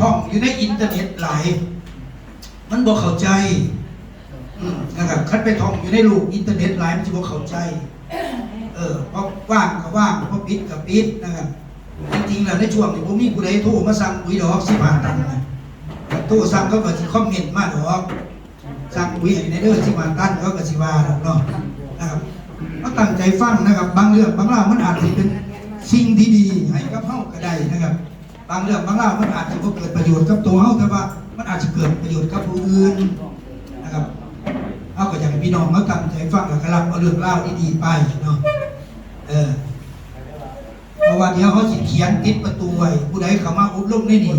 ທ່ອງຢູ່ໃນອິນເຕີເນັດຫຼາຍ ມັນບໍ່ເຂົ້າໃຈ ອືມ ນະຄັບ ຄັນໄປທ່ອງຢູ່ໃນໂລກອິນເຕີເນັດຫຼາຍ ມັນຊິບໍ່ເຂົ້າໃຈ ເອີ ເພາະວ່າງກໍວ່າງ ເພາະປິດກໍປິດນະຄັບ. ທີ່ຈິງແລ້ວໃນຊ່ວງນີ້ບໍ່ມີຜູ້ໃດໂທມາສັ່ງປຸ໋ຍດອກ ສິບຫ້າຕັນນະ ຄັນໂທສັ່ງເຂົາກໍຊິຄອມເມັນມາດອກ ສັ່ງປຸ໋ຍໃຫ້ແດ່ເດີ ສິບຫ້າຕັນ ເຂົາກໍຊິວ່າດອກເນາະ ນະຄັບ. ເຮົາຕັ້ງໃຈຟັງນະຄັບ ບາງເລື່ອງບາງລາວມັນອາດຊິເປັນສິ່ງທີ່ດີໃຫ້ກັບເຮົາກໍໄດ້ນະຄັບ ບາງເລື່ອງບາງລາວມັນອາດຊິບໍ່ເກີດປະໂຫຍດກັບຕົວເຮົາ ແຕ່ວ່າມັນອາດຊິເກີດປະໂຫຍດກັບຜູ້ອື່ນນະຄັບ. ເຮົາກໍຢາກໃຫ້ພີ່ນ້ອງເຮົາຕັ້ງໃຈຟັງ ແລ້ວກໍຮັບເອົາເລື່ອງລາວດີໆໄປເນາະ ເອີ ເພາະວ່າດຽວເຮົາຊິຂຽນຕິດປະຕູໄວ້ ຜູ້ໃດເຂົ້າມາອົບຮົມໃນນີ້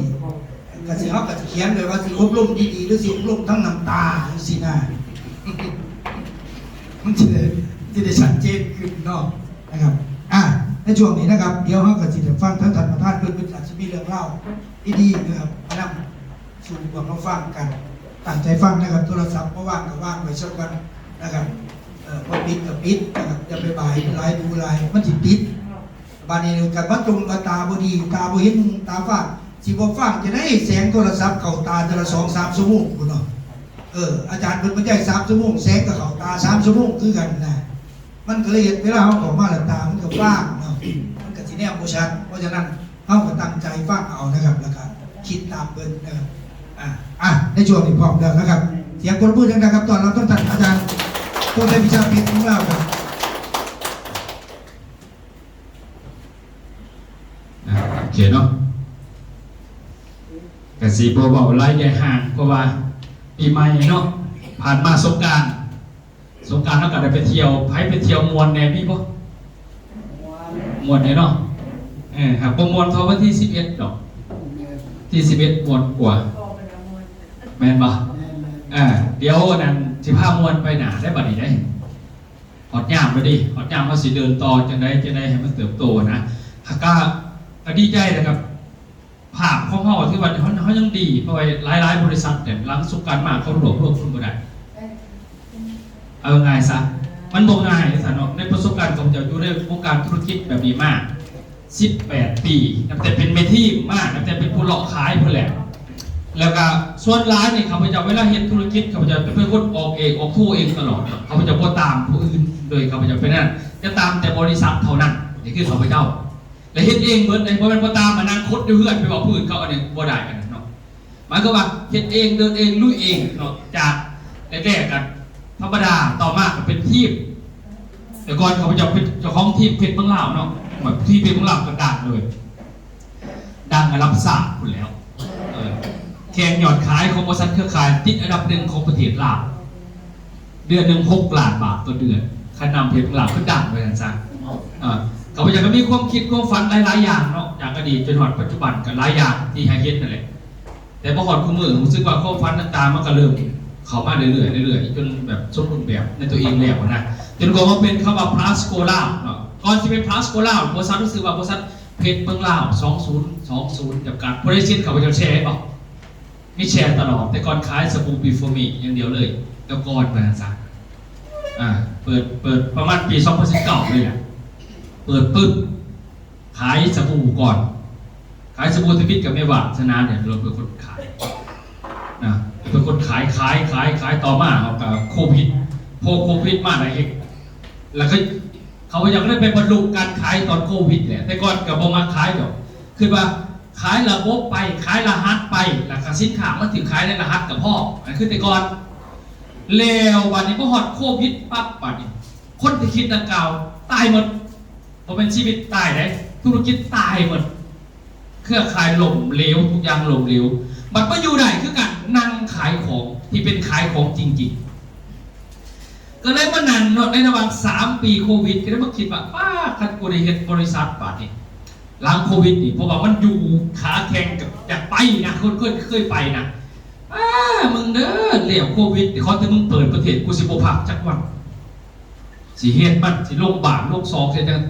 ກໍຊິ ເຮົາກໍຊິຂຽນໄວ້ວ່າຊິອົບຮົມດີໆ ຫຼື ຊິອົບຮົມທັງນ້ຳຕາ ຈັ່ງຊີ້ນະ ມັນຊິໄດ້ ຊິໄດ້ຊັດເຈນຂຶ້ນເນາະ ນະຄັບ. ອາ ໃນຊ່ວງນີ້ນະຄັບ ດຽວເຮົາກໍຊິໄດ້ຟັງທາງທ່ານປະທານເພິ່ນ ເພິ່ນອາດຊິມີເລື່ອງລາວດີໆນະຄັບ ມານຳສູ່ພວກເຮົາຟັງກັນ. ຕັ້ງໃຈຟັງນະຄັບ ໂທລະສັບບໍ່ວ່າງກໍວາງໄວ້ຊະກ່ອນນະຄັບ ເອີ ບໍ່ປິດກໍປິດນະຄັບ ຢ່າໄປບາຍຫຼາຍດູຫຼາຍ ມັນຊິຕິດ. ບາດນີ້ກໍມາຈົ່ມວ່າຕາບໍ່ດີ ຕາບໍ່ເຫັນ ຕາຟ້າ ຊິບໍ່ຟ້າງຈັ່ງໃດ ແສງໂທລະສັບເຂົ້າຕາເທື່ອລະສອງສາມຊົ່ວໂມງພຸ້ນເນາະ. ເອີ ອາຈານເພິ່ນບັນຍາຍສາມຊົ່ວໂມງ ແສງກໍເຂົ້າຕາສາມຊົ່ວໂມງຄືກັນນະ. ມັນກໍເລີຍເຮັດເວລາເຮົາເຂົ້າມາແລ້ວຕາມັນກໍຟ້າງເນາະ ມັນກໍຊິແນມບໍ່ຊັດ. ເພາະສະນັ້ນເຮົາກໍຕັ້ງໃຈຟັງເອົານະຄັບ ແລ້ວກໍຄິດຕາມເພິ່ນນະຄັບ. ອາ ອາ ໃນຊ່ວງນີ້ພ້ອມແລ້ວນະຄັບ ສຽງປົບມືດັງໆ ຄັບ ຕ້ອນຮັບທັງທ່ານອາຈານ ໂຕແທນວິຊາເພດຂອງລາວຄັບ. ອາ ໂອເຄເນາະ ກະຊິບໍ່ເວົ້າຫຼາຍໃຫຍ່ຫ່າງ ເພາະວ່າປີໃໝ່ເນາະ ຜ່ານມາສົງການ ສົງການເຮົາກໍໄດ້ໄປທ່ຽວ ໃຜໄປທ່ຽວມ່ວນແດ່ ມີບໍ່? ມ່ວນຢູ່ເນາະ ເອີ ຫາກບໍ່ມ່ວນເທົ່າວັນທີສິບເອັດດອກ ທີສິບເອັດມ່ວນກວ່າ ແມ່ນບໍ່? ເອີ ດຽວອັນນັ້ນຊິພາມ່ວນໄປໜ້າໄດ້ບັດນີ້ເດ້ ຮອດຍາມແລ້ວເດ້ ຮອດຍາມເຮົາຊິເດີນຕໍ່ຈັ່ງໃດ ຈັ່ງໃດໃຫ້ມັນເຕີບໂຕນະ ຫາກະ ກະດີໃຈແຫຼະຄັບ. ພາບຂອງເຮົາຖືວ່າເຮົາ ເຮົາຍັງດີ ເພາະວ່າຫຼາຍໆບໍລິສັດເນຍ ຫຼັງສົງການມາເຂົາລວບລວມຄົນບໍ່ໄດ້ ເອົາງ່າຍຊະ ມັນບໍ່ງ່າຍເດ້ຊະເນາະ. ໃນປະສົບການຂອງເຈົ້າຢູ່ໃນວົງການທຸລະກິດແບບນີ້ມາສິບແປດປີ ນັບແຕ່ເປັນແມ່ທີມມາ ນັບແຕ່ເປັນຜູ້ເລາະຂາຍພຸ້ນແຫຼະ ແລ້ວກະສ່ວນຫຼາຍນີ້ ຂ້າພະເຈົ້າເວລາເຮັດທຸລະກິດ ຂ້າພະເຈົ້າຈະເປັນຄົນອອກເອງ ອອກໂທເອງຕະຫຼອດ ຂ້າພະເຈົ້າບໍ່ຕາມຜູ້ອື່ນເລີຍ ຂ້າພະເຈົ້າເປັນນັ້ນ ຈະຕາມແຕ່ບໍລິສັດເທົ່ານັ້ນ ນີ້ຄືຂ້າພະເຈົ້າ. ແລະເຮັດເອງເບິດເດ້ ບໍ່ແມ່ນບໍ່ຕາມມານັ່ງຄົດຢູ່ເຮືອນໄປເວົ້າພື້ນເຂົາ ອັນນີ້ບໍ່ໄດ້ ອັນນັ້ນເນາະ. ໝາຍຄວາມວ່າເຮັດເອງ ເດີນເອງ ລຸຍເອງເນາະ. ຈາກແລກໆ ກໍທຳມະດາ ຕໍ່ມາກໍເປັນທີມ ແຕ່ກ່ອນຂ້າພະເຈົ້າເປັນເຈົ້າຂອງທີມເພັດເມືອງລາວເນາະ ທີ່ເພັດເມືອງລາວກໍດັງເລີຍ ດັງລະດັບຊາດພຸ້ນແຫຼ້ວ ເອີ ແຂ່ງຍອດຂາຍຂອງບໍລິສັດເຄືອຂ່າຍຕິດອັນດັບໜຶ່ງຂອງປະເທດລາວ. ເດືອນໜຶ່ງຫົກລ້ານບາດຕໍ່ເດືອນ ຄັນນຳເພັດເມືອງລາວຄືດັງວ່າຊັ້ນຊະ. ເອີ ຂ້າພະເຈົ້າກໍມີຄວາມຄິດຄວາມຝັນຫຼາຍໆຢ່າງເນາະ ຈາກອະດີດຈົນຮອດປັດຈຸບັນກໍຫຼາຍຢ່າງທີ່ໃຫ້ເຮັດນັ້ນແຫຼະ ແຕ່ມາຮອດຄູ່ມື້ຮູ້ສຶກວ່າຄວາມຝັນຕ່າງໆມັນກໍເລີ່ມເຂົ້າມາເລື້ອຍໆ ເລື້ອຍໆ ຈົນແບບສົມບູນແບບໃນຕົວເອງແລ້ວນະ ຈົນກວ່າມາເປັນຄຳວ່າພລັສໂກລາວເນາະ. ກ່ອນຊິເປັນພລັສໂກລາວ ບໍລິສັດຮູ້ສຶກວ່າບໍລິສັດເພັດເມືອງລາວ ສອງສູນສອງສູນ ຈຳກັດ ຜູ້ໃດເຊັນ ຂ້າພະເຈົ້າແຊເຫັນບໍ່? ມີແຊຕະຫຼອດ ແຕ່ກ່ອນຂາຍສະບູ Before Me ຢ່າງດຽວເລີຍ ແຕ່ກ່ອນວ່າຊັ້ນຊະ. ອາ ເປີດ ເປີດປະມານປີສອງພັນສິບເກົ້ານີ້ແຫຼະ ເປີດປຶບ ຂາຍສະບູກ່ອນ ຂາຍສະບູທຳອິດກັບແມ່ວາດສະໜານີ້ ເປັນຄົນຂາຍນະ ເປັນຄົນຂາຍ ຂາຍ ຂາຍ ຂາຍ ຕໍ່ມາເຮົາກໍໂຄວິດ ພໍໂຄວິດມາແລ້ວເຮັດ ແລ້ວກໍ ເຂົາເຈົ້າກໍເລີຍໄປບັນລຸການຂາຍຕອນໂຄວິດແຫຼະ ແຕ່ກ່ອນກໍບໍ່ມັກຂາຍດອກ ຄິດວ່າຂາຍລະບົບໄປ ຂາຍລະຫັດໄປ ແລ້ວກໍສິນຄ້າມັນຖືກຂາຍໃນລະຫັດກໍພໍ ອັນນັ້ນຄືແຕ່ກ່ອນ. ແລ້ວບາດນີ້ພໍຮອດໂຄວິດປັບ ບາດນີ້ຄົນທີ່ຄິດດັ່ງກ່າວຕາຍໝົດ ບໍ່ແມ່ນຊີວິດຕາຍເດ້ ທຸລະກິດຕາຍໝົດ ເຄືອຂ່າຍລົ້ມເຫຼວ ທຸກຢ່າງລົ້ມເຫຼວ ບັດມາຢູ່ໄດ້ຄືກັນ ນັ່ງຂາຍຂອງທີ່ເປັນຂາຍຂອງຈິງໆ ກໍເລີຍມານັ່ງເນາະ ໃນລະຫວ່າງສາມປີໂຄວິດ ກໍເລີຍມາຄິດວ່າ ປ້າ ຄັນກູໄດ້ເຮັດບໍລິສັດບາດນີ້ ຫຼັງໂຄວິດນີ້ ເພາະວ່າມັນຢູ່ຂາແຂ່ງກັບ ຢາກໄປນະ ຄົນເຄີຍ ເຄີຍໄປນະ ປ້າ ມຶງເດີ ແລ້ວໂຄວິດນີ້ ຂໍແຕ່ມຶງເປີດປະເທດ ກູຊິບໍ່ພັກຈັກວັນ ຊິເຮັດມັນ ຊິລົງບາດລົງຊອກເຮັດຫຍັງ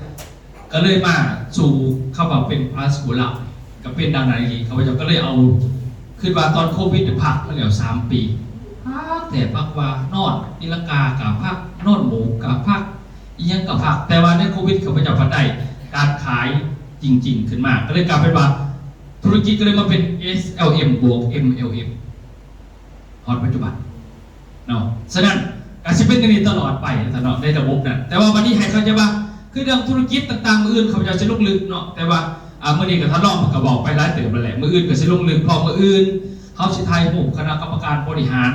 ກໍເລີຍມາສູ່ຄຳວ່າເປັນພາສໂກລາ ກໍເປັນດັ່ງນັ້ນອີ່ຫຼີ ຂ້າພະເຈົ້າກໍເລີຍເອົາ ຄິດວ່າຕອນໂຄວິດພັກມາແລ້ວສາມປີ ພັກແທ້ພັກວ່າ ນອນຕີລັງກາກໍພັກ ນອນໝົບກໍພັກ ອີ່ຫຍັງກໍພັກ ແຕ່ວ່າໃນໂຄວິດຂ້າພະເຈົ້າພັດໄດ້ການຂາຍຈິງໆຂຶ້ນມາ ກໍເລີຍກາຍເປັນວ່າ ທຸລະກິດກໍເລີຍມາເປັນ ເອສແອລເອັມ ບວກ ເອັມແອລເອັມ ຮອດປັດຈຸບັນເນາະ. ສະນັ້ນກໍຊິເປັນຢ່າງນີ້ຕະຫຼອດໄປເນາະ ໃນລະບົບນັ້ນ. ແຕ່ວ່າບັດນີ້ໃຫ້ເຂົ້າໃຈວ່າ ຄືເລື່ອງທຸລະກິດຕ່າງໆ ມື້ອື່ນຂ້າພະເຈົ້າຊິລົງເລິກເນາະ, ແຕ່ວ່າ ອາ ມື້ນີ້ກໍທ່ານລອງເພິ່ນກໍເວົ້າໄປຫຼາຍເທື່ອແລ້ວແຫຼະ, ມື້ອື່ນກໍຊິລົງເລິກ ເພາະມື້ອື່ນເຮົາຊິຖ່າຍຮູບຄະນະກຳມະການບໍລິຫານ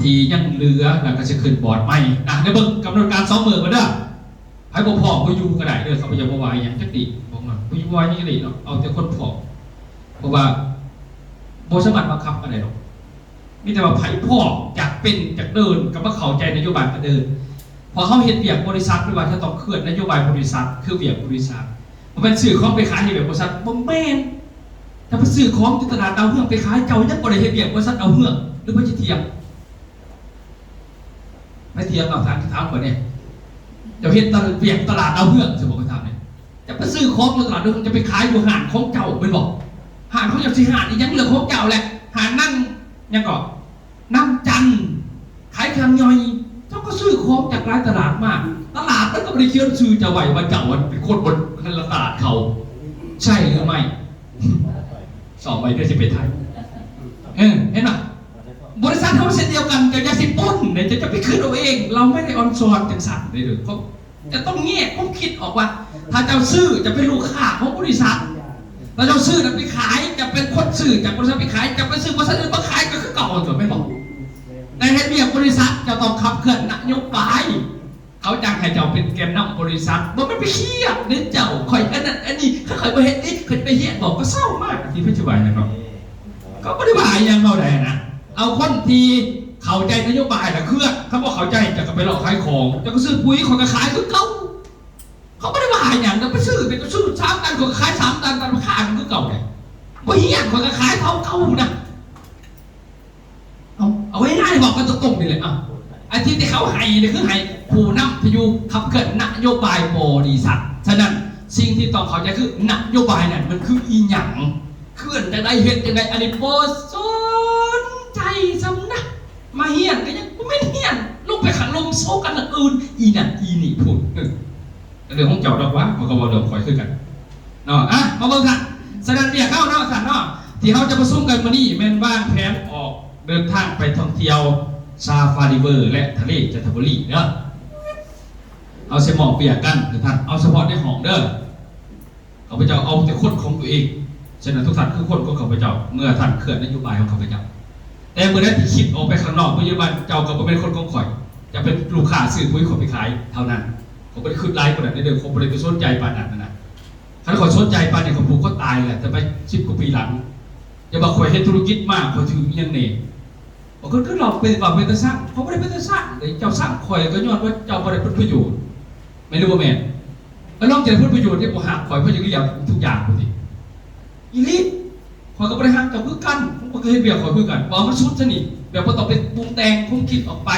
ທີ່ຍັງເຫຼືອ ແລ້ວກໍຊິຂຶ້ນບອດໃໝ່ນະ. ໄດ້ເບິ່ງກຳນົດການສອງມື້ກ່ອນເດີ. ໃຜບໍ່ພ້ອມບໍ່ຢູ່ກໍໄດ້ເດີ, ຂ້າພະເຈົ້າບໍ່ວ່າຫຍັງຈັກດີ້ ບອກມາ ບໍ່ຢູ່ບໍ່ວ່າຫຍັງຈັກດີ້ເນາະ, ເອົາແຕ່ຄົນພ້ອມ. ເພາະວ່າບໍ່ສາມາດບັງຄັບກັນໄດ້ດອກ, ມີແຕ່ວ່າໃຜພ້ອມຢາກເປັນຢາກເດີນ ກໍມາເຂົ້າໃຈນະໂຍບາຍກໍເດີນ. ເພາະເຮົາເຮັດວຽກບໍລິສັດ ຫຼືວ່າເຮົາຕ້ອງເຄື່ອນນະໂຍບາຍບໍລິສັດ ຄືວຽກບໍລິສັດ. ບໍ່ແມ່ນຊື້ຂອງໄປຂາຍໃຫ້ວຽກບໍລິສັດ, ບໍ່ແມ່ນ. ຖ້າໄປຊື້ຂອງຢູ່ຕະຫຼາດດາວເຮືອງໄປຂາຍ, ເຈົ້າຍັງບໍ່ໄດ້ເຮັດວຽກບໍລິສັດດາວເຮືອງ ຫຼືບໍ່ຈະຖຽງ? ໃຜຖຽງເອົາ ຖາມ ຖາມຂ້ອຍແດ່. ເຈົ້າເຮັດຕະ ວຽກຕະຫຼາດດາວເຮືອງ ຊິບອກ ຂ້ອຍຖາມແດ່. ເຈົ້າໄປຊື້ຂອງຢູ່ຕະຫຼາດດາວເຮືອງ ເຈົ້າໄປຂາຍຢູ່ຮ້ານຂອງເຈົ້າແມ່ນບໍ່? ຮ້ານຂອງເຈົ້າຊິຮ້ານອີ່ຫຍັງ ເລື່ອງຂອງເຈົ້າແຫຼະ. ຮ້ານນາງຫຍັງເກາະ ນາງຈັນ ຂາຍເຄື່ອງຍ່ອຍ, ເຈົ້າກໍຊື້ຂອງຈາກຫຼາຍຕະຫຼາດມາ. ຕະຫຼາດມັນກໍບໍ່ໄດ້ຂຽນຊື່ເຈົ້າໄວ້ວ່າເຈົ້າເປັນຄົນບໍລິຫານຕະຫຼາດເຂົາ ໃຊ່ຫຼືໄມ່? ສອບໄວ້ເດີ ຊິໄປໄທ. ເອີ ເຫັນບໍ່? ບໍລິສັດເຮົາເຊັ່ນດຽວກັນ, ເຈົ້າຢ່າຊິປົນເດ້, ເຈົ້າຈະໄປຄິດເອົາເອງ. ເຮົາບໍ່ໄດ້ອອນຊອນຈັ່ງຊັ້ນເດ້. ເຂົາຈະຕ້ອງແຍກຄວາມຄິດອອກວ່າ ຖ້າເຈົ້າຊື້ຈະເປັນລູກຄ້າຂອງບໍລິສັດ, ຖ້າເຈົ້າຊື້ແລ້ວໄປຂາຍ ຈະເປັນຄົນຊື້ຈາກບໍລິສັດໄປຂາຍ, ຈະໄປຊື້ບໍລິສັດອື່ນມາຂາຍກໍຄືເກົ່າ ແມ່ນບໍ່? ແຕ່ເຮັດວຽກບໍລິສັດ ເຈົ້າຕ້ອງຂັບເຄື່ອນນະໂຍບາຍ. ເຂົາຈ້າງໃຫ້ເຈົ້າເປັນແກນນຳບໍລິສັດ, ບໍ່ແມ່ນໄປຄຽດເດ້ເຈົ້າ, ຂ້ອຍອັນນັ້ນອັນນີ້, ຄັນຂ້ອຍບໍ່ເຮັດນີ້ ຂ້ອຍຈະໄປຮຽນບໍ? ກໍເຊົາມາ ທີ່ເພິ່ນຊິວ່າຫຍັງເນາະ, ກໍບໍ່ໄດ້ວ່າຫຍັງເຮົາໃດນະ. ເອົາຄົນທີ່ເຂົ້າໃຈນະໂຍບາຍລະເຄື່ອນ, ຄັນບໍ່ເຂົ້າໃຈ ເຈົ້າກໍໄປເລາະຂາຍຂອງ, ເຈົ້າກໍຊື້ປຸ໋ຍ ຂ້ອຍກໍຂາຍຄືເກົ່າ. ເຂົາບໍ່ໄດ້ວ່າຫຍັງ, ກໍໄປຊື້ ໄປຊື້ສາມຕັນ ຂ້ອຍກໍຂາຍສາມຕັນ, ມັນຂາຍຄືເກົ່າເດ້, ບໍ່ຮຽນ ຂ້ອຍກໍຂາຍເທົ່າເກົ່ານະ. ເອົາ ເອົາງ່າຍໆ ບອກກັນຕົງໆ ນີ້ແຫຼະ. ເອົາ ອັນທີ່ ທີ່ເຂົາໃຫ້ນີ້ ຄືໃຫ້ຜູ້ນຳທີ່ຢູ່ຂັບເຄື່ອນນະໂຍບາຍບໍລິສັດ. ສະນັ້ນ ສິ່ງທີ່ຕ້ອງເຂົ້າໃຈຄືນະໂຍບາຍນັ້ນມັນຄືອີ່ຫຍັງ, ເຄື່ອນຈັ່ງໃດ ເຮັດຈັ່ງໃດ, ອັນນີ້ບໍ່ສົນໃຈຊ້ຳນະ. ມາຮຽນກໍຍັງບໍ່ແມ່ນຮຽນ, ລົງໄປຂ້າງລົມໂຊກັນອັນອື່ນ ອີ່ນັ້ນອີ່ນີ້ພຸ້ນ. ເອີ ເລື່ອງຂອງເຈົ້າດອກວະ, ຂ້ອຍກໍເວົ້າເລື່ອງຂ້ອຍຄືກັນເນາະ. ອ່ະ ມາເບິ່ງທ່ານ, ສະນັ້ນວຽກເຮົາເນາະທ່ານເນາະ ທີ່ເຮົາຈະປະຊຸມກັນມື້ນີ້ ແມ່ນວາງແຜນອອກເດີນທາງໄປທ່ອງທ່ຽວຊາຟາຣີເວີ ແລະ ທະເລຈັນທະບູລີເດີ. ເຮົາຊິມອບວຽກກັນໃຫ້ທ່ານ, ເອົາສະເພາະໃນຫ້ອງເດີ. ຂ້າພະເຈົ້າເອົາແຕ່ຄົນຂອງຕົວເອງ, ສະນັ້ນທຸກທ່ານຄືຄົນຂອງຂ້າພະເຈົ້າ ເມື່ອທ່ານເຄື່ອນນະໂຍບາຍຂອງຂ້າພະເຈົ້າ. ແຕ່ເມື່ອໃດທີ່ຄິດອອກໄປຂ້າງນອກ, ປັດຈຸບັນເຈົ້າກໍບໍ່ແມ່ນຄົນຂອງຂ້ອຍ, ຈະເປັນລູກຄ້າຊື້ປຸ໋ຍຂ້ອຍໄປຂາຍເທົ່ານັ້ນ. ຂ້ອຍບໍ່ໄດ້ຄິດຫຼາຍປານນັ້ນເດີ, ຂ້ອຍບໍ່ໄດ້ໄປສົນໃຈປານນັ້ນນະ. ຄັນຂ້ອຍສົນໃຈປານນີ້ ຂ້ອຍຜູກຄົວຕາຍແລ້ວ ແຕ່ໄປສິບກວ່າປີຫຼັງ. ຢ່າວ່າຂ້ອຍເຮັດທຸລະກິດມາ ຂ້ອຍຖືກອີ່ຫຍັງແດ່. ບາງຄົນຄືເວົ້າເປັນ ເວົ້າເປັນຕາຊັງ, ຂ້ອຍບໍ່ໄດ້ເປັນຕາຊັງເດ້. ເຈົ້າຊັງຂ້ອຍກໍຍ້ອນວ່າເຈົ້າບໍ່ໄດ້ຜົນປະໂຫຍດ, ແມ່ນຫຼືບໍ່ແມ່ນ? ລະລອງຈະໄດ້ຜົນປະໂຫຍດທີ່ບໍ່ຮັກຂ້ອຍ, ເພິ່ນຈະລຽກທຸກຢ່າງພຸ້ນຕິ. ອີ່ຫຼີ, ຂ້ອຍກໍບໍ່ໄດ້ຮັກເຈົ້າຄືກັນ, ຂ້ອຍກໍເຮັດວຽກຂ້ອຍຄືກັນ. ເວົ້າມັນສຸດຊະນີ້, ແບບບໍ່ຕ້ອງໄປປຸງແຕ່ງຄວາມຄິດອອກໄປ.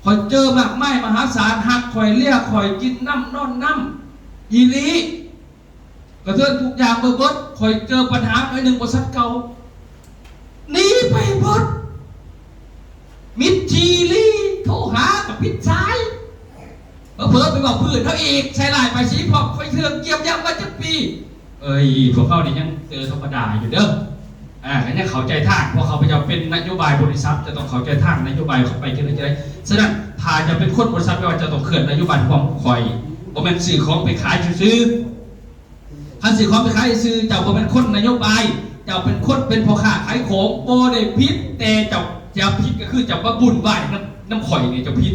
ຂ້ອຍເຈີມາກມາຍມະຫາສານ, ຮັກຂ້ອຍ, ເລຍຂ້ອຍ, ກິນນຳນອນນຳ ອີ່ຫຼີ. ກະເທີນທຸກຢ່າງເບີເບີດ, ຂ້ອຍເຈີບັນຫາໜ້ອຍໜຶ່ງບໍ່ຊັດເກົ່າ ໜີໄປເບີດ. ມິດຈີລີໂທຫາກະປິດສາຍ, ເຜີໆໄປເວົ້າພື້ນເຮົາອີກ, ໃສ່ຮ້າຍປ້າຍສີພ້ອມ. ຂ້ອຍເທື່ອງກຽມຢາມມາຈັກປີ. ເອີຍ ພວກເຮົານີ້ຍັງເຈີທຳມະດາຢູ່ເດີ. ອ່າ ກໍຍັງເຂົ້າໃຈທາງ, ເພາະຂ້າພະເຈົ້າເປັນນະໂຍບາຍບໍລິສັດ ຈະຕ້ອງເຂົ້າໃຈທາງນະໂຍບາຍເຂົ້າໄປຈັ່ງໃດຈັ່ງໃດ. ສະນັ້ນ ຖ້າຈະເປັນຄົນບໍລິສັດ ແປວ່າເຈົ້າຕ້ອງເຄື່ອນນະໂຍບາຍຂອງຂ້ອຍ, ບໍ່ແມ່ນຊື້ຂອງໄປຂາຍຊື່ໆ. ຄັນຊື້ຂອງໄປຂາຍຊື່ໆ ເຈົ້າບໍ່ແມ່ນຄົນນະໂຍບາຍ, ເຈົ້າເປັນຄົນເປັນພໍ່ຄ້າຂາຍຂອງ. ບໍ່ໄດ້ຜິດ, ແຕ່ເຈົ້າຈະຜິດກໍຄືເຈົ້າມາວຸ່ນວາຍນຳ ນຳຂ້ອຍນີ້ ເຈົ້າຜິດ.